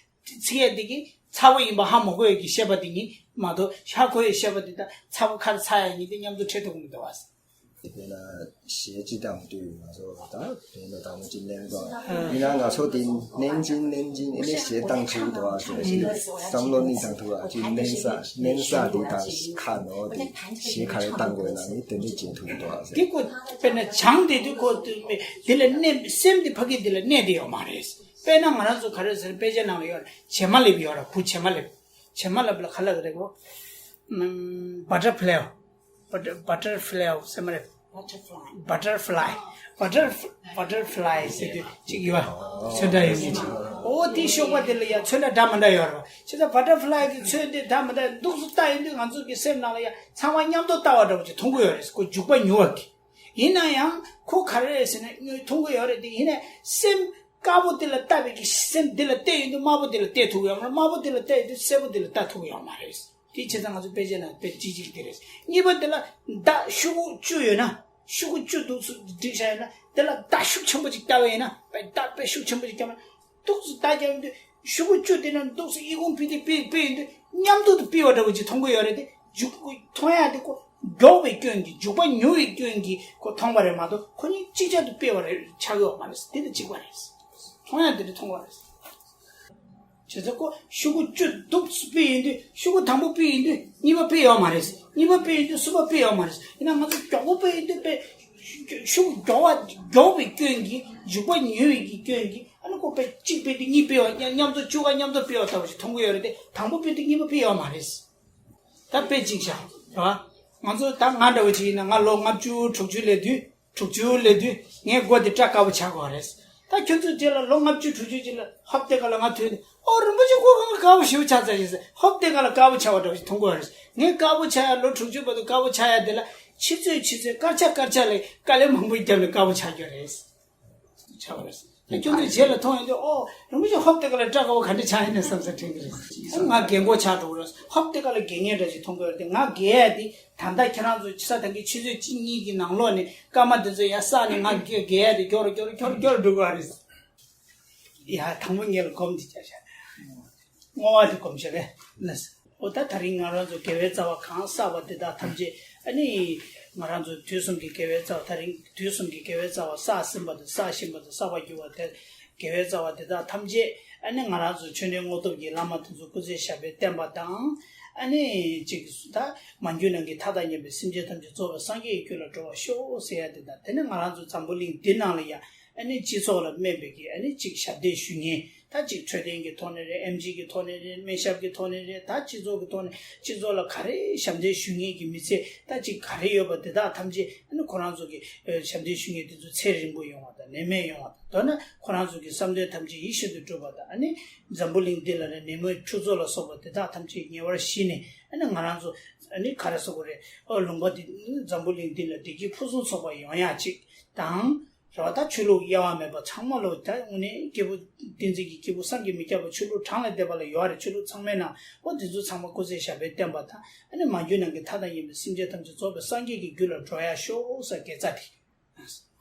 ཚིག་ཡ་དེ་གིས་ཚ་པོ་ཡིན་པ་ཧ་མ་གོ་ཡ་གི་ཤེས་པ་དེ་གཉིས་མ་གཏོགས། ཧ་གོ་ཡ་ཤེས་པ་དེ་དང་ཚ་པོ་ཁ་ཚ་ཡ་གཉིས་དེ་མཉམ་དུ་འཕྲད་ཐུབ་ཀྱི་མི་འདུག་བ། དེ་ན་གཞས་ཅིག་དང་བསྟུན་ང་ཚོ་ད་བོད་ལ་དང་པོ་ཅིག་གླེང་དགོས། ཡིན་ན་ང་ཚོ་དེ་གླེང་གིན་གླེང་གིན་ཨེ་ནས་གཞས་བཏང་ཐུབ་འདུག་ཨ་ཟེར་ཞིག་བསམ་བློ་གླེང་བཏང་ཐུབ་ཨ། ཅིག་གླེང་ས་གླེང་ས་དེ་དང་ཁ་ནོར་དེ་གཞས་ག་རེ་བཏང་དགོས་ན་ནི་དེ་འདྲས་བྱེད་ཐུབ་འདུག་ཨ་ཟེར། དེ་ཁོ་དཔེར་ན་སྦྱངས་བསྡད་དུས་ཁོ་དེ་ལ་གནས། སེམས་དེ་ཕ་གི་དེ་ལ་གནས་བསྡད་ཡོད་མ་རེད། དཔེར་ན་ང་རང་ཚོ་ག་རེ་ཟེར། དཔེ་ཆ་ནང་ལ་ཡོད་རེད། བྱེ་མ་ལེབ་ཡོད་རེད། བུ་བྱེ་མ་ལེབ། བྱེ་མ་ལེབ་ལ་ག་ལབ་རེད་གོ། ཨམ། བ་ཊར་ཕི་ལའི། བ་ཊར། བ་ཊར་ཕི་ལའི་ཟེར་མ་རེད། བ་ཊར་ཕི་ལའི། བ་ཊར་ཕི། བ་ཊར་ཕི་ལའི་ཟེར་དུས་ཅིག་ཡོད་པ། ཚོན་ཁྲ་ཡོད་མཁན་ཅིག་འོ་དེ་གཤོག་པ་དེ་ལ་ཡང་ཚོན་ཁྲ་འདྲ་མི་འདྲ་ཡོད་རེད་པ། བྱས་ཙང་བ་ཊར་ཕི་ལའི་གི་ཚོན་དེ་འདྲ་མི་འདྲ་འདུག་སེ་བལྟ་ཡོང་དུས་ང་ཚོ་གི་སེམས་ནང་ལ་ཡང་ཚང་མ་མཉམ་དུ་བལྟ་བ་འདྲ་པོ་ཅིག་མཐོང་གི་ཡོད་རེད། ཁོ་འཇུག་པ་ཉུང་བ་གི། ཡིན་ན་ཡང་ཁོ་ག་རེ་རེད་ཟེར་ན། དངོས་མཐོང་གི་ཡོད་རེད་དེ། ཡིན་ནའི་སེམས་དཀར་པོ་དེ་ལ་བལྟ་བའི་གི་སེམས་དེ་ལ་བལྟས་ཡོང་དུས་དམར་པོ་དེ་ལ་བལྟས་ཐུབ་ཀྱི་ཡོད་མ་རེད། དམར་པོ་དེ་ལ་བལྟས་ཡོང་དུས་སེར་པོ་དེ་ལ་བལྟ་ཐུབ་ཀྱི་ཡོད་མ་རེད། དེ་བྱས་ཙང་ང་ཚོ་དཔེ་ཆ་ནང་དཔེ་ཅིག་ཅིག་དེ་རེད། གཉིས་པ་དེ་ལ་མདའ་ཤོག་གུ་བཅུ་ཡོད་ན། ཤོག་གུ་བཅུ་འདུག་སེ་བསྒྲིགས་བཞག་ཡོད་ན། དེ་ལ་མདའ་ཤུགས་ཆེན་པོ་ཅིག་བརྒྱབ་པ་ཡིན་ན། དཔེ་མདའ་དཔེ་ཤུགས་ཆེན་པོ་ཅིག་བརྒྱབ་ན། འདུག་སེ་མདའ་བརྒྱབ་ཡོང་དུས་ཤོག་གུ་བཅུ་དེ་ནང་འདུག་སེ་ཨི་ཁུང་ཕུད་དེ་ཕུད་ཕུད་ཡོང་དུས་མཉམ་དུ་དུ་ཕུད་པ་འདྲ་པོ་ཅིག་མཐོང་གི་ཡོད་རེད་དེ། མཇུག་མཐོང་ཡ་དེ་ཁོ་མགྱོགས་པའི་སྐྱོན་གྱིས། མཇུག་པ་ཉུང་བའི་སྐྱོན་གྱིས་ཁོ་མཐོང་བ་རེད་མ་གཏོགས། ཁོ་གཉིས་གཅིག་ཆར་དུ་ཕུད་པ་རེད། ཆགས་ཡོད་མ་རེད། དེ་དང་གཅིག་པ་རེད། མཐོང་ཡ་དེ་འདྲ་མཐོང་བ་རེད། བྱས་ཙང་ཁོ་ཤོག་གུ་བཅུ་འདུག་སེ་ཕུད་ཡོང་དུས། ཤོག་གུ་དང་པོ་ཕུད་ཡོང་དུས་གཉིས་པ་ཕུད་ཡོད་མ་རེད། གཉིས་པ་ཕུད་ཡོང་དུས་གསུམ་པ་ཕུད་ཡོད་མ་རེད། ཡིན་ན་ང་ཚོ་མགྱོགས་པོ་ཕུད་ཡོང་དུས་དཔེ་ཤོག་གུ་མགྱོགས་པ་མགྱོགས་པའི་སྐྱོན་གྱིས། མཇུག་པ་ཉུང་བའི་གི་སྐྱོན་གྱིས། ཨ་ནི་ཁོ་དཔེ་གཅིག་ཕུད་དུས་གཉིས་ཕུད་པ། མཉམ་དུ་བཅུ་ཁ་མཉམ་དུ་ཕུད་པ་ལྟ་བུ་ཞིག་མཐོང་གི་ཡོད་རེད་དེ། དང་པོ་ཕུད་དུས་གཉིས་པ་ཕུད་ཡོད་མ་རེད། ད་དཔེ་གཅིག་བཞག་རེད་བ། ང་ཚོ་ད་ང་འདྲ་བོ་ཅིག་ཡིན་ན། ང་ལོ་ལྔ་བཅུ་དྲུག་ཅུ་སླེབས་དུས། དྲུག་ཅུ་སླེབས་དུས་ངའི་མགོ་དེ་སྐྲ་དཀར་པོ་ཆགས་ཀྱི་ཡོད་རེད། ད་ ད་ཁྱོད་ཚོའི་རྗེས་ལ་ལོ་ལྔ་བཅུ་དྲུག་ཅུ་ཅིག་ལ་ཧོབ་དེ་ག་ལ་ང་ཐོན་ཏེ། ཨོ་རིན་པོ་ཆེ་ཁོ་གང་ག་དཀར་པོ་ཞེ་པོ་ཆགས་ཚར་ཡིན་ཟེར། ཧོབ་དེ་ག་ལ་དཀར་པོ་ཆགས་པ་འདྲ་བོ་ཞིག་མཐོང་གི་ཡོད་རེད། ངས་དཀར་པོ་ཆགས་ཡ་ལོ་དྲུག་ཅུ་བར་དུ་དཀར་པོ་ཆགས་ཡ་དེ་ལ་ཕྱི་ཚོད་ཕྱི་ཚོད་སྐར་ཆ་སྐར་ཆ་ལ་དཀའ་ལས་མང་པོ་བརྒྱབ་ནས་དཀར་པོ་ཆགས་ཀྱི་ཡོད་རེད། ཆགས་པ་རེད། ད་ཁྱོད་ཚོའི་རྗེས་ལ་མཐོང་ཡོང་དུས། ཨོ་རིན་པོ་ཆེ་ཧོབ་དེ་ག་ལ་སྐྲ་དཀར་པོ་ག་འདྲ་ཆགས་ཡིན་ནས་བསམ་ས་དྲན་གི་རེད། ང་རྒས་མགོ་ཆགས་འགྲོ་གི་རེད། ཧོབ་དེ་ག་ལ་རྒས་ངེས་འདྲ་ཞིག་མཐོང་གི་ཡོད་རེད། དེ་ང་རྒས་ཡ་དེ་ད་ལྟ་ཁྱེད་རང་ཚོ་ཆ་ཚང་གི་ཆུ་ཚོད་གཅིག་གཉིས་ཀྱི་ནང་ལོགས་ནས་སྐར་མ་དེ་ཚོ་ཡར་བསགས་ནས་ང་རྒས་རྒས་ཡ་དེ་མགྱོགས་རུ་མགྱོགས་རུ་མགྱོགས་རུ་མགྱོགས་རུ་འགྲོ་གི་རེད། ཡ་དང་པོ་ངེད་ལ་སྒོམ་དེ་བརྒྱབ་ཤག་བསྔོ་བ་དེ་སྒོམ་ཤག་རེད། ལགས། འོ་ད་དེ་རིང་ང་རང་ཚོ་དགེ་བའི་རྩ་བ་གང་བསགས་པ་དེ་དག་ཐམས་ཅད། ཨ་ནི་ང་རང་ཚོ་དུས་གསུམ་གྱི་དགེ་བའི་རྩ་བ། དེ་རིང་དུས་གསུམ་གྱི་དགེ་བའི་རྩ་བ་བསགས་ཟིན་པ་དང་བསགས་བཞིན་པ་དང་བསགས་པར་འགྱུར་བ་དེ། དགེ་བའི་རྩ་བ་དེ་དག་ཐམས་ཅད་ཨ་ནི་ང་རང་ཚོ་ཆོས་འབྲེལ་དངོས་སྟོབས་ཀྱི་བླ་མ་དེ་ཚོ་སྐུ་ཚེ་ཞབས་པད་བརྟན་པ་དང་། ཨ་ནི་ཅིག་ད་མ་གྱུར་ནམ་མཁའི་མཐའ་དང་མཉམ་པའི་སེམས་ཅན་ཐམས་ཅད་རྫོགས་པའི་སངས་རྒྱས་ཀྱི་རྒྱུད་ལ་འགྲོ་བར་ཤོག་ཟེར་ཡ་དེ་དང་། དེ་ནས་ང་རང་ཚོ་འཛམ་བུ་གླིང་འདི་ནང་ལ་ཡང་ཨ་ནི་སྤྱི་ཚོགས་ལ་སྨན་པའི་གི་ཨ་ནི་ཅིག་ཞབས་འདེགས་ཞུ་མཁན། ད་ཅིག་འཕྲོད་བསྟེན་གྱི་ཐོག་ནས་རེད། ཨེམ་ཆི་གི་ཐོག་ནས་རེད། སྨན་ཞབས་ཀྱི་ཐོག་ནས་རེད། ད་སྤྱི་ཚོགས་ཀྱི་ཐོག་ནས་སྤྱི་ཚོགས་ལ་ག་རེ་ཞབས་འདེགས་ཞུ་མཁན་གྱི་མི་ཚེ་ད་ཅིག་ག་རེ་ཡོད་པ་དེ་དག་ཐམས་ཅད་ཨ་ནི་ཁོ་རང་ཚོ་གི་ཨ་ཞབས་འདེགས་ཞུ་མཁན་དེ་ཚོ་ཚེ་རིང་པོ་ཡོང་བ་དང་ནད་མེད་ཡོང་བ་དང་། མདོར་ན་ཁོ་རང་ཚོ་གི་བསམ་དོན་ཐམས་ཅད་ཡིད་བཞིན་དུ་འགྲུབ་པ་དང་། ཨ་ནི་འཛམ་བུ་གླིང་འདི་ལ་རེད། ནད་མུག་ཆུ་མཛོད་ལ་སོགས་པ་དེ་དག་ཐམས་ཅད་ཉེ་བར་ཞི་ནས། ཨ་ནི་ང་རང་ཚོ་ཨ་ནི་ག་རེ་ཟེར་དགོས་རེད། ཨོ་ལུང་པ་འདི་འཛམ་བུ་གླིང་འདི་ལ་བདེ་སྐྱིད་ཕུན་སུམ་ཚོགས་པ་ཡོང་ཡག་ཅིག་དང་། རེད་བ། ད་ཆོས་ལུགས་དབྱེ་བ་མེད་པ་ཚང་མ་ལོ། ད་དངོས་གནས་སྐྱེས་བུ་བསྟན་འཛིན་གྱི་སྐྱེས་བུ་བསམ་གྱིས་མི་ཁྱབ་པ་ཆོས་ལུགས་གྲངས་ལས་འདས་པ་ལ་ཡོད་རེད། ཆོས་ལུགས་ཚང་མའི་ནང་འོ་དེ་ཚོ་ཚང་མ་སྐུ་ཚེ་ཞབས་པད་བརྟན་པ་དང་། ཨ་ནི་མ་གྱུར་ནམ་མཁའི་མཐའ་དང་མཉམ་པའི་སེམས་ཅན་ཐམས་ཅད་རྫོགས་པའི་སངས་རྒྱས་ཀྱི་རྒྱུད་ལ་འགྲོ་ཡག་ཤོག་ཟེར་དགེ་རྩ་དེ།